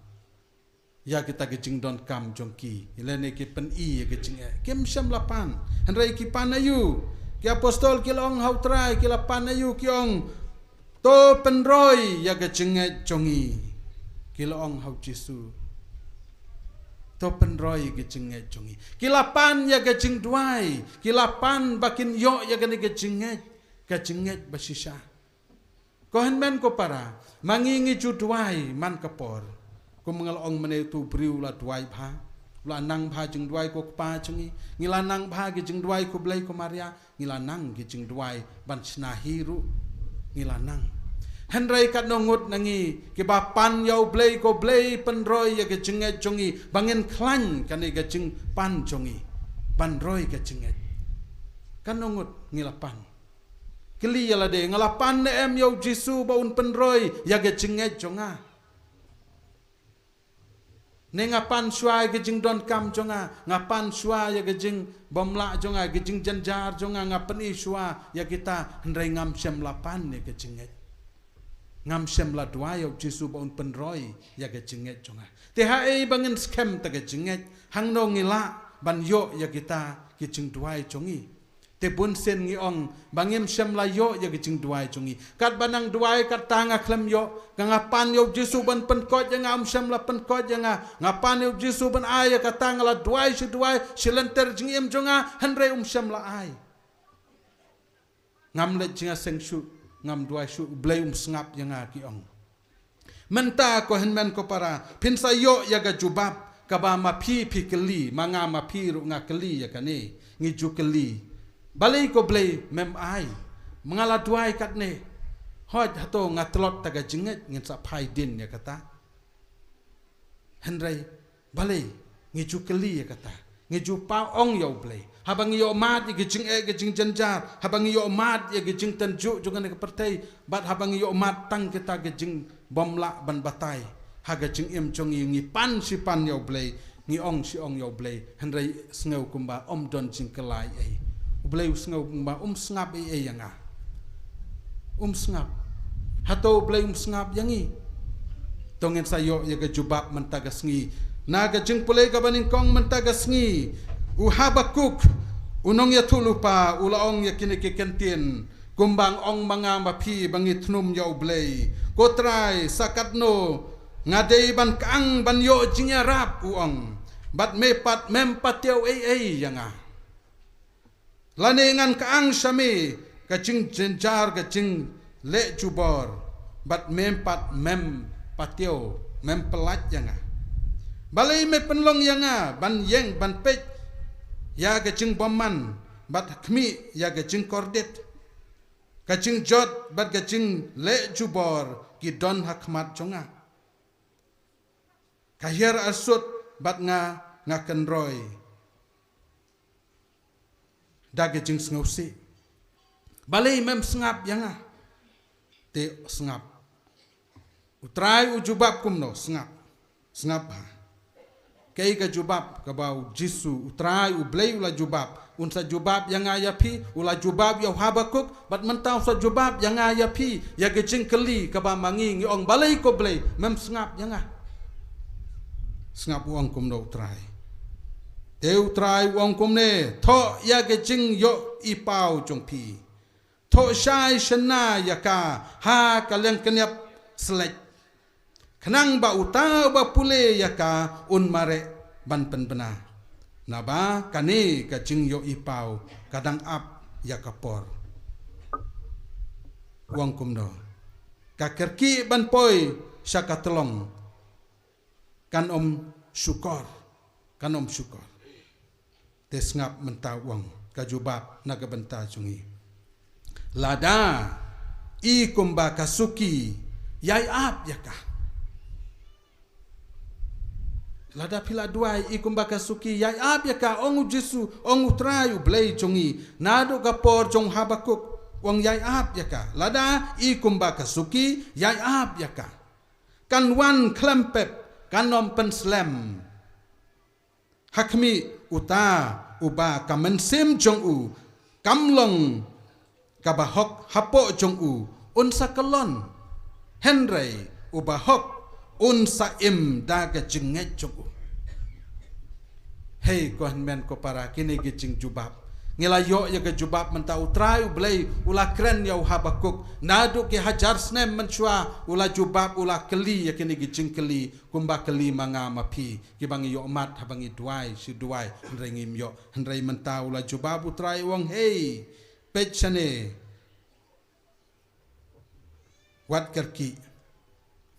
ïa kita ki jingdonkam jong ki, lane ki pyni ïa ka jingeh, kim shym la pan. Hynrei ki pan aïu? Ki apostol ki la ong ha u Trai, ki la pan aïu? Ki ong, "To pynroi ïa ka jingngeit jong ngi." Ki la ong ha u Jisu, "To pynroi ïa ka jingngeit jong ngi." Ki la pan ïa ka jingduwai, ki la pan ba kin ïoh ïa kane ka jingngeit, ka jingngeit ba shisha. Ko hynmen ko para, ma ngi ngi ju duwai man ka por. Kum nga la ong mynne, utu u briew u la duwai bha, u la nang bha jingduwai ko Kpa jong ngi, ngi la nang bha ki jingduwai ko Blei ko Maria, ngi la nang ki jingduwai ban shna hi ruh, ngi la nang. Hynrei katno ngut na ngi kiba pan ïa u Blei, ko Blei pynroi ïa ka jingngeit jong ngi ba ngin khlaiñ kane ka jingpan jong ngi ban roi ka jingngeit? Katno ngut ngi la pan? Kylli ïa lade, nga la pan ne em ïa u Jisu ba un pynroi ïa ka jingngeit jong nga? Ne nga pan shuwa ïa ka jingdonkam jong nga, nga pan shuwa ïa ka jingbymlah jong nga, ka jingjynjar jong nga, nga pyni shuwa ïa kita, hynrei ngam shym la pan ïa ka jingngeit. Ngam shym la duwai ïa u Jisu ba un pynroi ïa ka jingngeit jong nga. Te haei ba ngin skhem ta ka jingngeit? Hangno ngi lah ban ïoh ïa kita ki jingduwai jong ngi? Te bun sien ngi ong ba ngim shym la ïoh ïa ki jingduwai jong ngi. Katba nang duwai kata nga khlem ïoh, ka nga pan ïa u Jisu ban pynkhiah ïa nga, um shym la pynkhiah ïa nga. Nga pan ïa u Jisu ban ai ïa kata, nga la duwai shi duwai shi lynter jingim jong nga, hynrei um shym la ai. Ngam leit jingïaseng shuh, ngam duwai shuh, u Blei um sngap ïa nga, ki ong. Mynta ko hynmen ko para, phin sa ïoh ïa ka jubab kaba ma phi phi kylli, ma nga ma phi ruh nga kylli ïa kane, ngi ju kylli. Balei ko Blei mem ai? Ma nga la duwai katne. Hooid, hato nga tlot ta ka jingngeit, ngin sa phai dien ïa kata. Hynrei balei ngi ju kylli ïa kata? Ngi ju paw ong ïa u Blei. Haba ngi ïoh mad ïa ki jingeh ki jingjynjar, haba ngi ïoh mad ïa ki jingtynjuh jong kane ka pyrthei, bad haba ngi ïoh mad tang kita ki jingbymlah ban batai ha ka jingim jong ngi, ngi pan shi pan ïa u Blei, ngi ong shi ong ïa u Blei, hynrei sngew kumba um don jingkylla ei. U Blei u sngew kumba um sngap ei ei ïa nga. Um sngap. Hato u Blei um sngap ïa ngi? To ngin sa ïoh ïa ka jubab mynta ka sngi. Na ka jingpule kaba nyngkong mynta ka sngi, u Habakuk, u nongïathuhlypa, u la ong ïa kine ki kyntien, kumba nga ong ma nga ma phi ba ngi thnum ïa u Blei. Ko Trai, sa katno nga dei ban kyang ban ïoh jingïarap, u ong, bad me pat mem patiew ei ei ïa nga. Lane ngan kyang sha me ka jingjynjar, ka jingleh jubor, bad mem pat mem patiew, mem pyllait ïa nga. Balei me pynlong ïa nga ban ïeng ban peit ïa ka jingbymman, bad khmih ïa ka jingkordit? Ka jingjot bad ka jingleh jubor ki don ha khmat jong nga. Ka hiar arsut bad nga, nga kynroi da ka jingsngewsih. Balei mem sngap ïa nga? Te sngap. U Trai u jubab kumno? Sngap. Sngap ha. Kaei ka jubab kaba u Jisu, u Trai, u Blei u la jubab? Un sa jubab ïa nga ïa phi, u la jubab ïa u Habakuk, bad mynta un sa jubab ïa nga ïa phi, ïa ka jingkylli kaba ma ngi ngi ong, balei ko Blei mem sngap ïa nga? Sngap u ong kumno u Trai. Te u Trai u ong kumne, thoh ïa ka jingïohi paw jong phi. Thoh shai shynna ïa ka ha ka liang kynïap slek. Khnang ba uta uba pule ïa ka un mareh ban pynbna. Naba kane ka jingïohi paw ka dang ap ïa ka por. U ong kumno? Ka kyrkieh ban poi sha ka tlong kan ym shukor. Kan ym shukor. Te sngap mynta u ong ka jubab na ka bynta jong ngi. Lada i kumba ka suki, ïai ap ïa ka. Lada phi la duwai, i kumba ka suki, ïai ap ïa ka, ong u Jisu, ong u Trai u Blei jong ngi. Naduh ka por jong u Habakuk, u ong ïai ap ïa ka. Lada i kumba ka suki, ïai ap ïa ka. Kan wan khlem pep, kan ym pynslem ha khmih, Uta uba ka mynsiem jong u kam long kaba hok hapoh jong u, un sa kyllon. Hynrei uba hok un sa im da ka jingngeit jong u. Hei ko hynmen ko para, kine ki jingjubab. Ngi la ïoh ïa ka jubab mynta, U Trai U Blei u la kren ïa u Habakuk. Naduh ki hajar snem mynshuwa u la jubab, u la kylli ïa kine ki jingkylli kumba kylli ma nga ma phi, kiba ngi ïohmad haba ngi duwai shi duwai, hynrei ngim ïoh. Hynrei mynta u la jubab, U Trai u ong, hei, peit shane. Wat kyrkieh.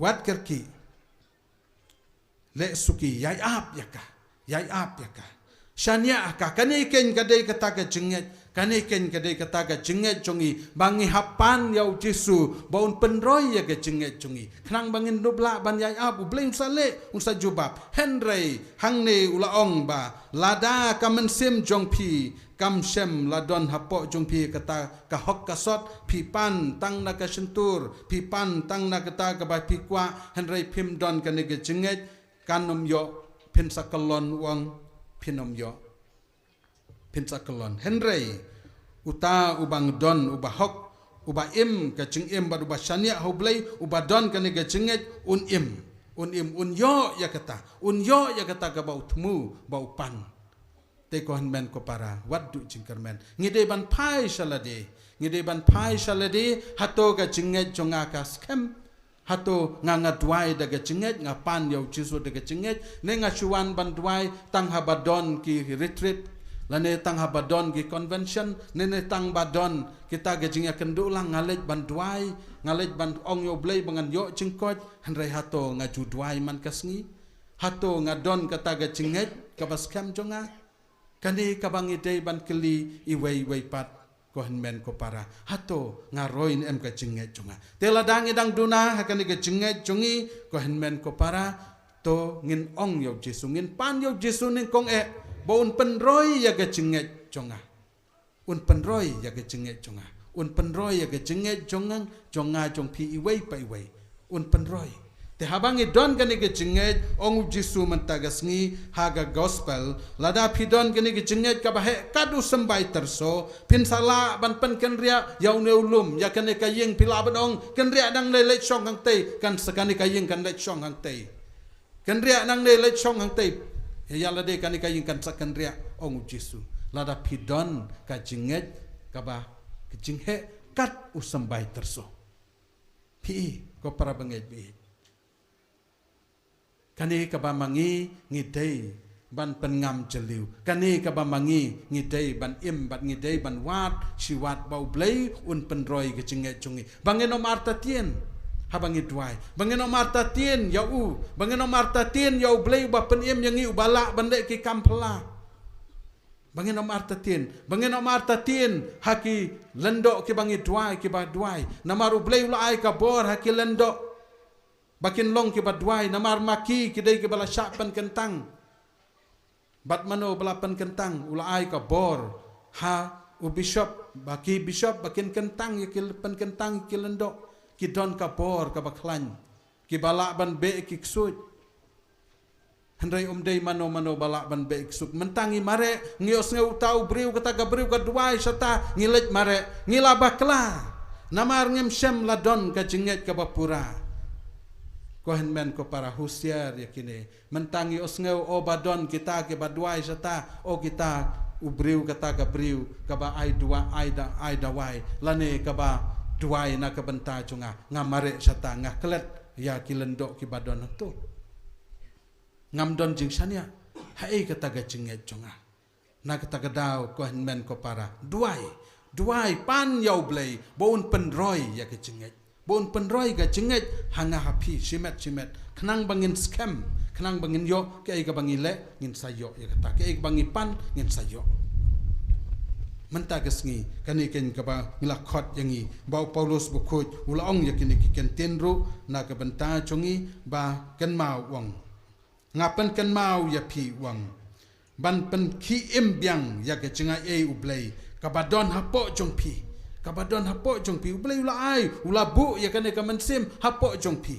Wat kyrkieh. Leh suki, ïai ap ïa ka. Ïai ap ïa ka. Shaniah ha ka. Kane keiñ ka dei kata ka jingngeit. Kane keiñ ka dei kata ka jingngeit jong ngi, ba ngi hap pan ïa U Jisu ba un pynroi ïa ka jingngeit jong ngi. Khnang ba ngin dup lah ban ïai ap, U Blei un sa leh, un sa jubab. Hynrei hangne u la ong ba lada ka mynsiem jong phi kam shym la don hapoh jong phi kata ka hok ka sot, phi pan tang na ka shyntur, phi pan tang na kata kaba phi kwah, hynrei phim don kane ka jingngeit, kan ym ïoh, phin sa kyllon, u ong, phin ym ïoh, phin sa kyllon. Hynrei uta uba don, uba hok, uba im ka jingim bad uba shaniah ha U Blei, uba don kane ka jingngeit, un im, un im, un ïoh ïa kata, un ïoh ïa kata kaba u thmu ba u pan. Te ko hynmen ko para, wat duh jingkyrmen. Ngi dei ban phai sha lade. Ngi dei ban phai sha lade, hato ka jingngeit jong nga ka skhem? Hato nga, nga duwai da ka jingngeit, nga pan ïa U Jisu da ka jingngeit, ne nga shu wan ban duwai tang haba don ki retreat, lane tang haba don ki convention, ne, ne tang ba don kita ki jingïakynduh lang, nga leit ban duwai, nga leit ban ong ïa U Blei ba ngan ïoh jingkoit, hynrei hato nga ju duwai man ka sngi? Hato nga don kata ka jingngeit kaba skhem jong nga? Kane kaba ngi dei ban kylli iwei iwei pat, ko hynmen ko para. Hato nga roi ne em ka jingngeit jong nga? Te lada ngi dang duna ha kane ka jingngeit jong ngi, ko hynmen ko para, to ngin ong ïa U Jisu, ngin pan ïa U Jisu nyngkong eh ba un pynroi ïa ka jingngeit jong nga. Un pynroi ïa ka jingngeit jong nga. Un pynroi ïa ka jingngeit jong nga, jong nga, jong phi iwei pa iwei. Un pynroi. Te haba ngi don kane ka jingngeit, ong U Jisu mynta ka sngi ha ka gospel, lada phi don kane ka jingngeit kaba heh kat u symbai tyrso, phin sa lah ban pynkynriah ïa une u lum, ïa kane ka ïing, phi lah ban ong, kynriah nangne, leit shong hangtei, kan sa, kane ka ïing kan leit shong hangtei. Kynriah nangne, leit shong hangtei. Ïa lade kane ka ïing kan sa kynriah, ong U Jisu. Lada phi don ka jingngeit kaba, ka jingheh kat u symbai tyrso. Phi i, ko para bangeit, phi i. Kane kaba ma ngi ngi dei ban pynngam jylliew. Kane kaba ma ngi ngi dei ban im bad ngi dei ban wad shi wad ba U Blei un pynroi ka jingngeit jong ngi. Ba ngin ym artatien haba ngi duwai. Ba ngin ym artatien ïa u. Ba ngin ym artatien ïa U Blei uba pynim ïa ngi, uba lah ban leh ki kam phylla. Ba ngin ym artatien. Ba ngin ym artatien ha ki lyngdoh kiba ngi duwai, kiba duwai. Namar U Blei u la ai ka bor ha ki lyngdoh ba kin long kiba duwai, namar ma ki ki dei kiba la shah pynkyntang. Bad mano ba la pynkyntang, u la ai ka bor ha u bishop, ba ki bishop ba kin kyntang ïa ki, pynkyntang ïa ki lyngdoh, ki don ka bor kaba khlaiñ, kiba lah ban beh ki ksuid. Hynrei um dei mano mano ba lah ban beh ki ksuid. Mynta ngi mareh, ngi ïohsngew uta u briew, kata ka briew ka duwai shata, ngi leit mareh, ngi la bakla. Namar ngim shym la don ka jingngeit kaba pura. Ko hynmen ko para, husiar ïa kine. Mynta ngi ïohsngew, o, ba don kita kiba duwai shata, o, kita u briew, kata ka briew kaba ai duwai, ai da, ai dawai, lane kaba duwai na ka bynta jong nga, nga mareh shata, nga klet ïa ki lyngdoh kiba don hangto. Ngam don jingshaniah. Haei kata ka jingngeit jong nga? Na kata ka daw, ko hynmen ko para, duwai. Duwai, pan ïa U Blei ba un pynroi ïa ka jingngeit. Ba un pynroi ka jingngeit ha nga ha phi shimet shimet. Khnang ba ngin skhem, khnang ba ngin ïoh, kaei kaba ngi leh ngin sa ïoh ïa kata. Kaei kaba ngi pan ngin sa ïoh. Mynta ka sngi, kane keiñ kaba ngi la khot ïa ngi, ba u Paulus bakhuid u la ong ïa kine ki kyntien ruh na ka bynta jong ngi, ba kynmaw, u ong. Nga pynkynmaw ïa phi, u ong, ban pynkhie im biang ïa ka jingaiei U Blei kaba don hapoh jong phi. Kaba don hapoh jong phi. U Blei u la ai, u la buh ïa kane ka mynsiem hapoh jong phi.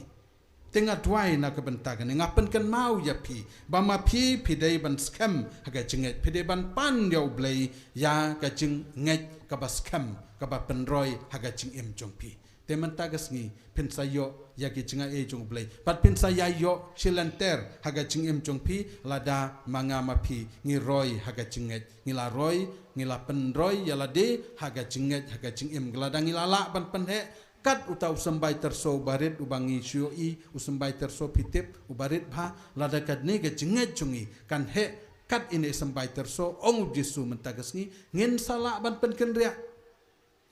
Te nga duwai na ka bynta kane, nga pynkynmaw ïa phi ba ma phi, phi dei ban skhem ha ka jingngeit, phi dei ban pan ïa U Blei ïa ka jingngeit kaba skhem, kaba pynroi ha ka jingim jong phi. Te mynta ka sngi phin sa ïoh ïa ki jingaiei jong U Blei, bad phin sa ïa ïoh shilynter ha ka jingim jong phi lada ma nga ma phi ngi roi ha ka jingngeit, ngi la roi, ngi la pynroi ïa lade ha ka jingngeit, ha ka jingim. Lada ngi la lah ban pynheh kat uta u symbai tyrso uba rit uba ngi shu ïohi, u symbai tyrso phi tip uba rit bha, lada kane ka jingngeit jong ngi kan heh kat ine i symbai tyrso, ong U Jisu mynta ka sngi, ngin sa lah ban pynkynriah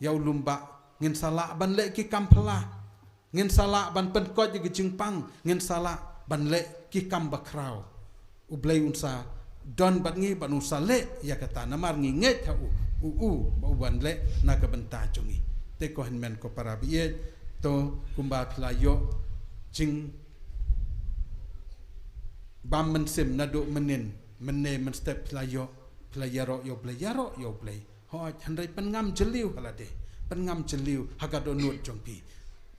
ïa u lum bah, ngin sa lah ban leh ki kam phylla, ngin sa lah ban pynkoit ïa ki jingpang, ngin sa lah ban leh ki kam bakhraw. U Blei un sa don bad ngi, bad un sa leh ïa kata namar ngi ngeit ha u, u, u, ba u ban leh na ka bynta jong ngi. Te ko hynmen ko para baieit, to kumba phi la ïoh jingbam mynsiem naduh mynnin, mynne mynstep phi la ïoh, phi la ïaroh ïa U Blei, ïaroh ïa U Blei. Hooid, hynrei pynngam jylliew ha lade, pynngam jylliew ha ka dohnud jong phi.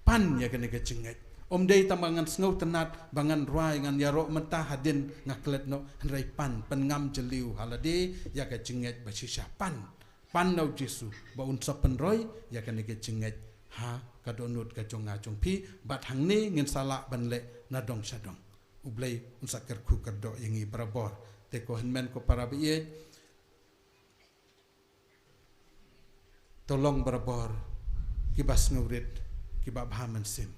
Pan ïa kane ka jingngeit. Ym dei tang ba ngan sngewtynnat, ba ngan rwai, ngan ïaroh mynta, hadien nga klet noh, hynrei pan, pynngam jylliew ha lade ïa ka jingngeit ba shisha. Pan, pan na U Jisu ba un sa pynroi ïa kane ka jingngeit ha ka dohnud ka jong nga jong phi, bad hangne ngin sa lah ban leh na dong sha dong. U Blei un sa kyrkhu kyrdoh ïa ngi barabor. Te ko hynmen ko para baieit, to long barabor kiba sngewrit, kiba bha mynsiem.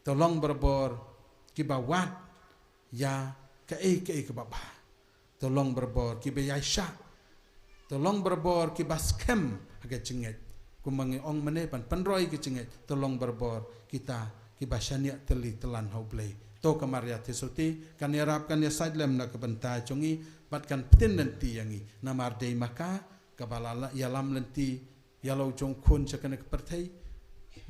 To long barabor kiba wad ïa kaei kaei kaba bha. To long barabor kiba ïaishah. To long barabor kiba skhem ha ka jingngeit. Kumba ngi ong mynne, ban pynroi ka jingngeit. To long barabor kita kiba shaniah tylli tyllan ha U Blei. To ka Maria Theisotti kan ïarap, kan ïasaid lem na ka bynta jong ngi, bad kan pyntin lynti ïa ngi. Namar dei ma ka kaba la, la ïalam lynti ïa la u jong u khun sha kane ka pyrthei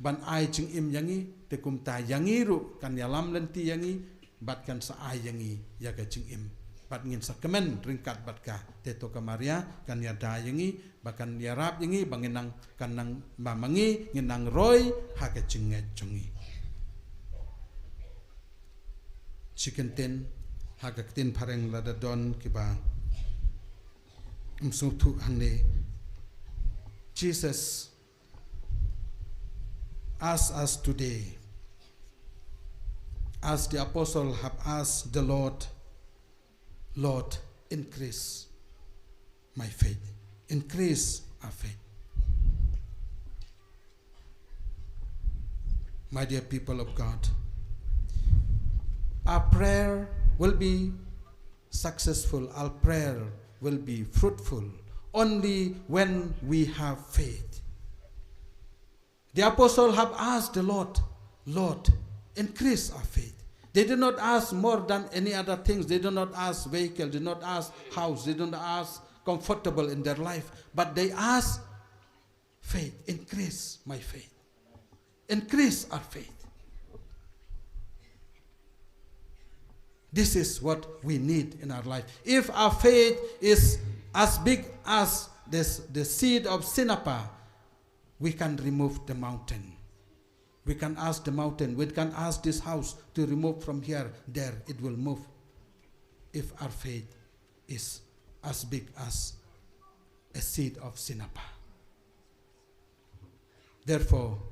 ban ai jingim ïa ngi, te kumta ïa ngi ruh kan ïalam lynti ïa ngi bad kan sa ai ïa ngi ïa ka jingim. Bad ngin sa kmen ryngkat bad ka. Te to ka Maria kan ïada ïa ngi, ba kan ïarap ïa ngi, ba ngin nang, kan nang, ba ma ngi ngin nang roi ha ka jingngeit jong ngi. Shi kyntien, ha ka ktien phareng lada don kiba ym sngewthuh hangne. Jesus asks us today, as the apostle have asked the Lord, "Lord, increase my faith, increase our faith." My dear people of God, our prayer will be successful, our prayer will be fruitful only when we have faith. The apostle have asked the Lord, "Lord, increase our faith." They did not ask more than any other things. They did not ask vehicle, did not ask house, they did not ask comfortable in their life, but they asked faith, "Increase my faith. Increase our faith." This is what we need in our life. If our faith is as big as this, the seed of sinapa, we can remove the mountain. We can ask the mountain, we can ask this house to remove from here, there, it will move. If our faith is as big as a seed of sinapa. Therefore,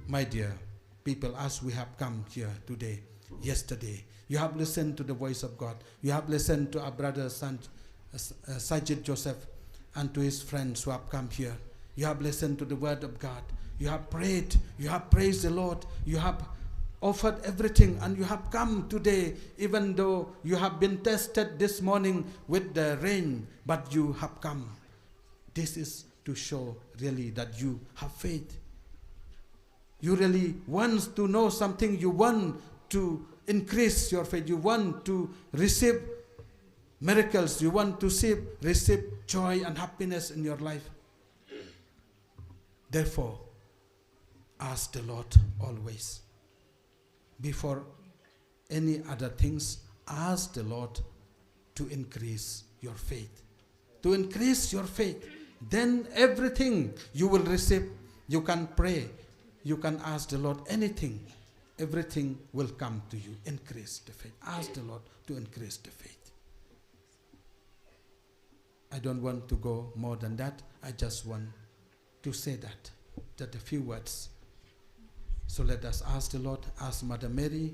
my dear people, as we have come here today, yesterday, you have listened to the voice of God. You have listened to our brother San-, uh, Sajid Joseph and to his friends who have come here. You have listened to the word of God. You have prayed. You have praised the Lord. You have offered everything and you have come today, even though you have been tested this morning with the rain, but you have come. This is to show really that you have faith. You really want to know something. You want to increase your faith. You want to receive miracles. You want to see, receive joy and happiness in your life. Therefore, ask the Lord always. Before any other things, ask the Lord to increase your faith. To increase your faith, then everything you will receive. You can pray, you can ask the Lord anything. Everything will come to you. Increase the faith. Ask the Lord to increase the faith. I don't want to go more than that. I just want to say that, that a few words. So let us ask the Lord, ask Mother Mary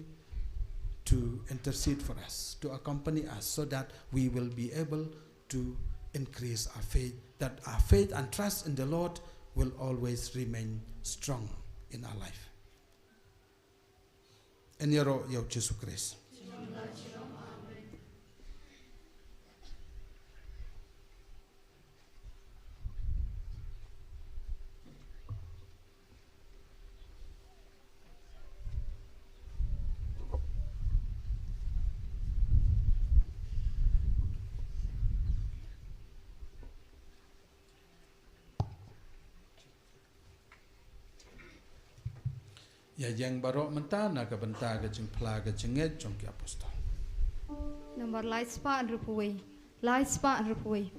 to intercede for us, to accompany us, so that we will be able to increase our faith, that our faith and trust in the Lord will always remain strong in our life. Yn ïaroh ïa u Jisu Khrist. Ïa ïeng baroh mynta na ka bynta ka jingphla ka jingngeit jong ki apostol. Nambar lai spah hynriewphew wei. Lai spah hynriewphew wei.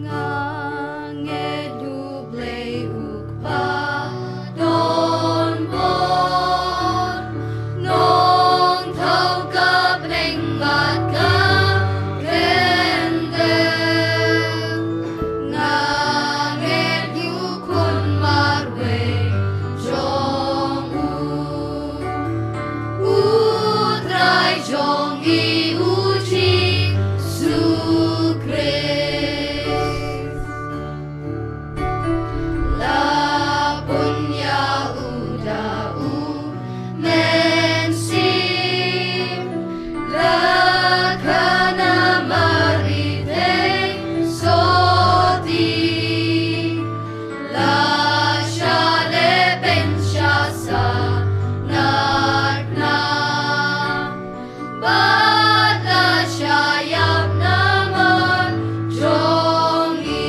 Nga ngeit U Blei U Kpa don bor, nongthaw ka bneng bad ka kyndit. Nga ngeit ïa U Khun marwei jong U, U Trai jong ngi U Jisu Khrist. La bun ïa U da U Mynsiem, la khana Mari Theisotti, la shah leh beiñ sha Sanakna, bad la shah ïap namar jong ngi.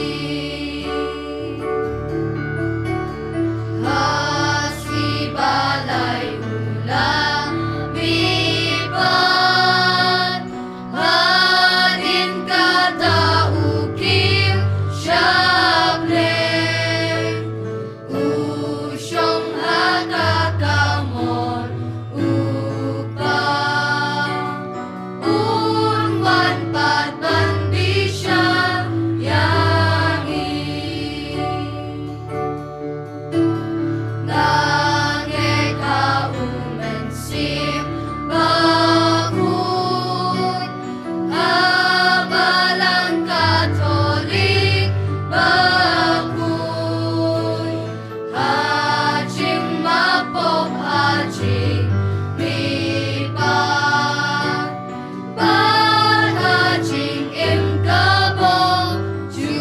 Ha sngi ba lai U la mihpat, hadien kata U kiew sha pdeng. U shong ha ka kamon U Kpa, Un wan pat ban bishar ïa ngi. Nga ngeit ha U Mynsiem Bakhuid, ha Balang Katholik bakhuid, ha jingmap pop, ha jingmihpat, bad ha jingim ka bymjukut.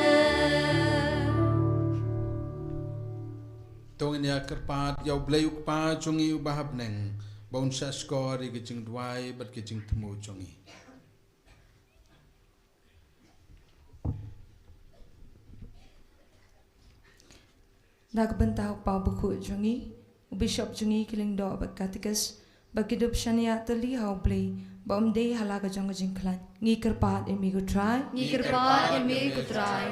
Amen. To ngin ïa kyrpad ïa U Blei U Kpa jong ngi uba ha bneng, ba un shahshkor ïa ka jingduwai bad ka jingthmu jong ngi. Na ka bynta u Kpa Bakhuid jong ngi, u Bishop jong ngi, ki Lyngdoh bad Katikis, ba kin dup shaniah tylli ha U Blei, ba ym dei ha la ka jong ka jingkhlaiñ. Ngi kyrpad ïa me ko Trai. Ngi kyrpad ïa me ko Trai.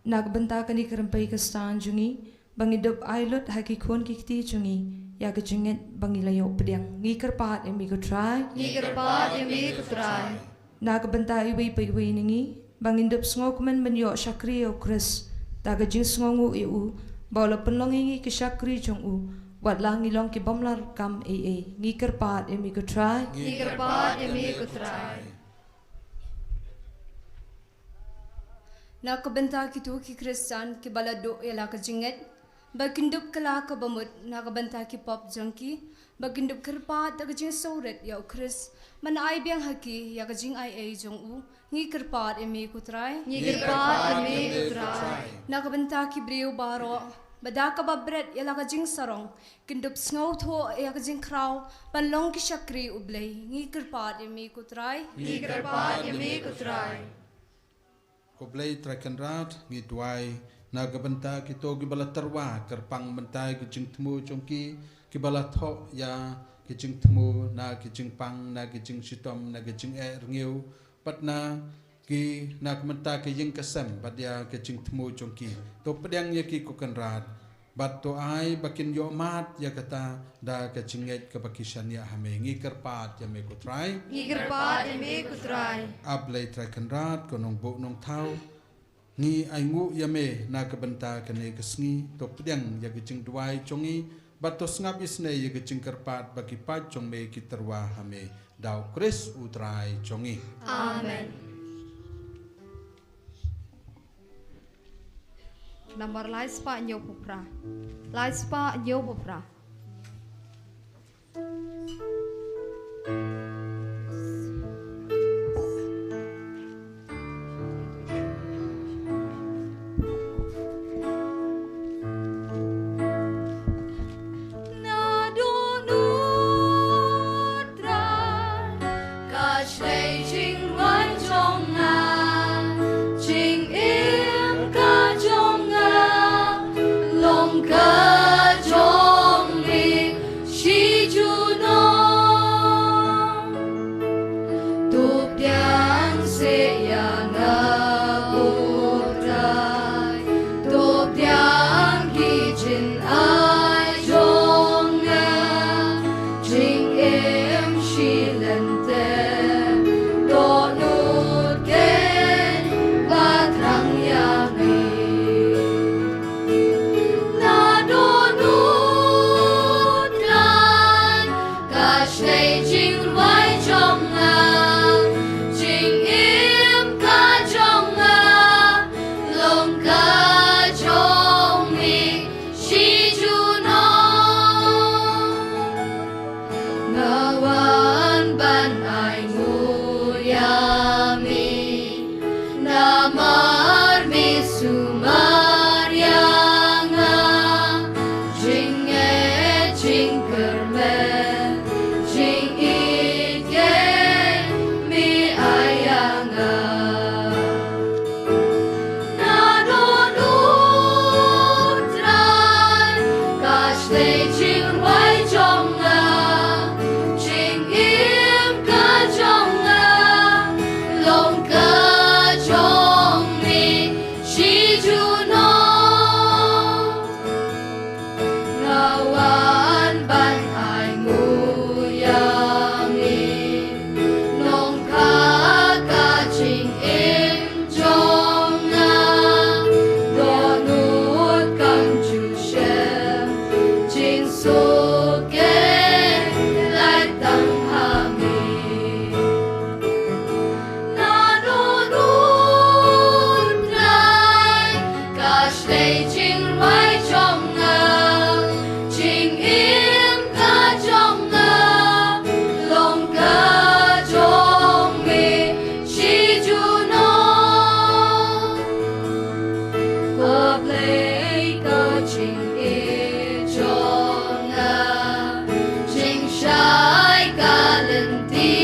Na ka bynta kane ka rympei Khristan jong ngi, ba ngin dup ai lut ha ki khun ki kti jong ngi ïa ka jingngeit ba ngi la ïoh pdiang. Ngi kyrpad ïa me ko Trai. Ngi kyrpad ïa me ko Trai. Na ka bynta iwei pa iwei na ngi, ba ngin dup sngewkmen ban ïoh shakri ïa U Khrist da ka jingsngewnguh ïa U, ba U la pynlong ïa ngi ki shakri jong U, wat la ngi long ki bym lah kam ei ei. Ngi kyrpad ïa me ko Trai. Ngi kyrpad ïa me ko Trai. Na ka bynta kito ki Khristan kiba la duh ïa la ka jingngeit, ba kin dup kylla kaba mut na ka bynta ki pop jong ki, ba kin dup kyrpad da ka jingsngewrit ïa U Khrist, ban ai biang ha ki ïa ka jingaiei jong U, ngi kyrpad ïa me ko Trai. Ngi kyrpad ïa me ko Trai. Na ka bynta ki briew baroh, ba da kaba bret ïa la ka jingsarong, kin dup sngewthuh ïa ka jingkhraw ban long ki shakri U Blei, ngi kyrpad ïa me ko Trai. Ngi kyrpad ïa me ko Trai. Ko Blei Trai Kynrad, ngi duwai na ka bynta kito kiba la tyrwa kyrpang mynta ïa ka jingthmu jong ki, ba la thoh ïa ki jingthmu na ki jingpang, na ki jingshitom, na ki jingeh rngiew, bad na ki, na ka bynta ka ïing ka sem, bad ïa ki jingthmu jong ki. To pdiang ïa ki, ko Kynrad, bad to ai ba kin ïohmad ïa kata da ka jingngeit kaba ki shaniah ha me. Ngi kyrpad ïa me, ko Trai. Ngi kyrpad ïa me, ko Trai. A Blei Trai Kynrad, ko Nongbuh Nongthaw, ngi ainguh ïa me na ka bynta kane ka sngi. To pdiang ïa ka jingduwai jong ngi, bad to sngap isynei ïa ka jingkyrpad ba ki paid jong me ki tyrwa ha me. Da U Khrist U Trai jong ngi. Amen. Nambar lai spah hynñiew phew phra. Lai spah hynñiew phew phra. Naduh nud Trai, ka shlei jingrwai jong nga, jingim ka jong nga, long ka jong me shi junom. To pdiang seh ïa nga, ko Trai, to pdiang ki jingai jong nga, jingim shi lynter, dohnud keiñ ba thrang ïa me. Naduh nud Trai, ka shlei jingrwai jong nga, jingim ka jong nga, long ka jong me shi junom. Nga wan ban ainguh ïa me, namar me sumar ïa nga, jingngeit jingkyrmen jingïeit me ai ïa nga. Naduh nud Trai, ka shlei jingrwai jong nga, jingim ka jong nga, long ka jong me shi junom. Nga wan ban ainguh ïa me, nongkha ka jingim jong nga, dohnud kam ju shem, jingsuk keiñ lai tang ha me. Naduh nud Trai, ka shlei jingrwai jong nga, jingim ka jong nga, long ka jong me shi junom. Ko Blei ka jingïeit jong nga, jingshai ka lynti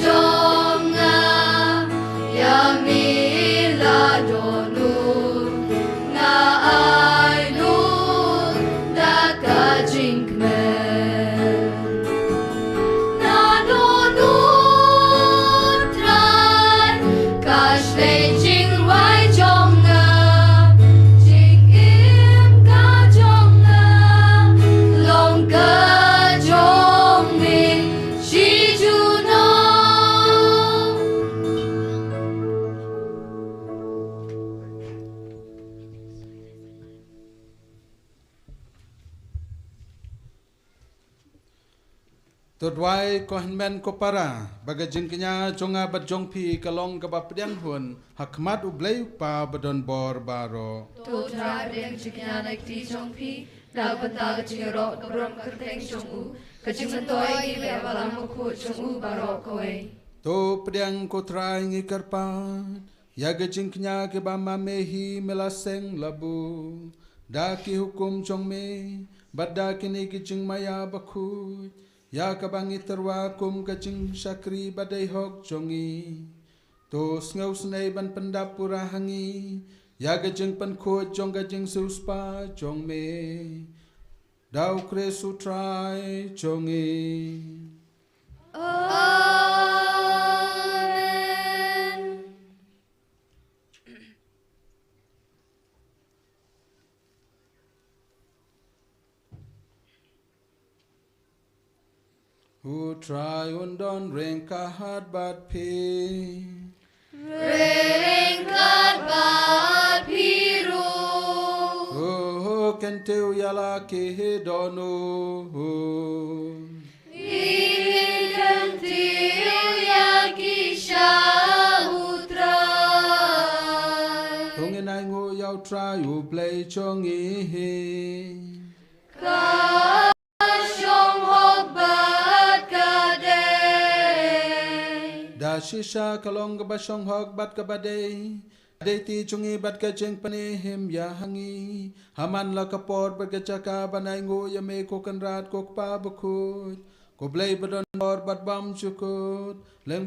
jong nga, ïa me la dohnud nga ai lut da ka jingkmen. Naduh nud Trai, ka shlei jingrwai jong nga, jingim ka jong nga, long ka jong me shi junom. To duwai ko hynmen ko para, ba ka jingkñia jong nga bad jong phi ka long kaba pdiang hun ha khmat U Blei U Kpa badonbor baroh. To Trai, pdiang jingkñia na kti jong phi, na ka bynta ka jingïaroh ka burom ka kyrteng jong u, ka jingmyntoi ïa ki balang bakhuid jong u baroh kawei. To pdiang ko Trai, ngi kyrpad ïa ka jingkñia kiba ma me hi me la seng la buh da ki hukum jong me, bad da kine ki jingmaïa bakhuid, ïa kaba ngi tyrwa kum ka jingshakri badei hok jong ngi. To sngewsynei ban pyndap pura ha ngi ïa ka jingpynkhuid jong ka jingsiewspah jong me. Da u Khrist u Trai jong ngi. Amen. U Trai un don ryngkat bad phi. Ryngkat bad phi ruh. Ho, ho, kyntiew ïa la ki dohnud. Ngi kyntiew ïa ki sha u Trai. To ngin ainguh ïa u Trai u Blei jong ngi. Ka shong hok bad ka dei. Da shisha ka long kaba shong hok bad kaba dei. Ka dei ti jong ngi bad ka jingpynim ïa ngi. Ha man la ka por bad ka jaka ban ainguh ïa me ko Kynrad ko Kpa bakhuid, ko Blei ba don bor bad bymjukut. Lem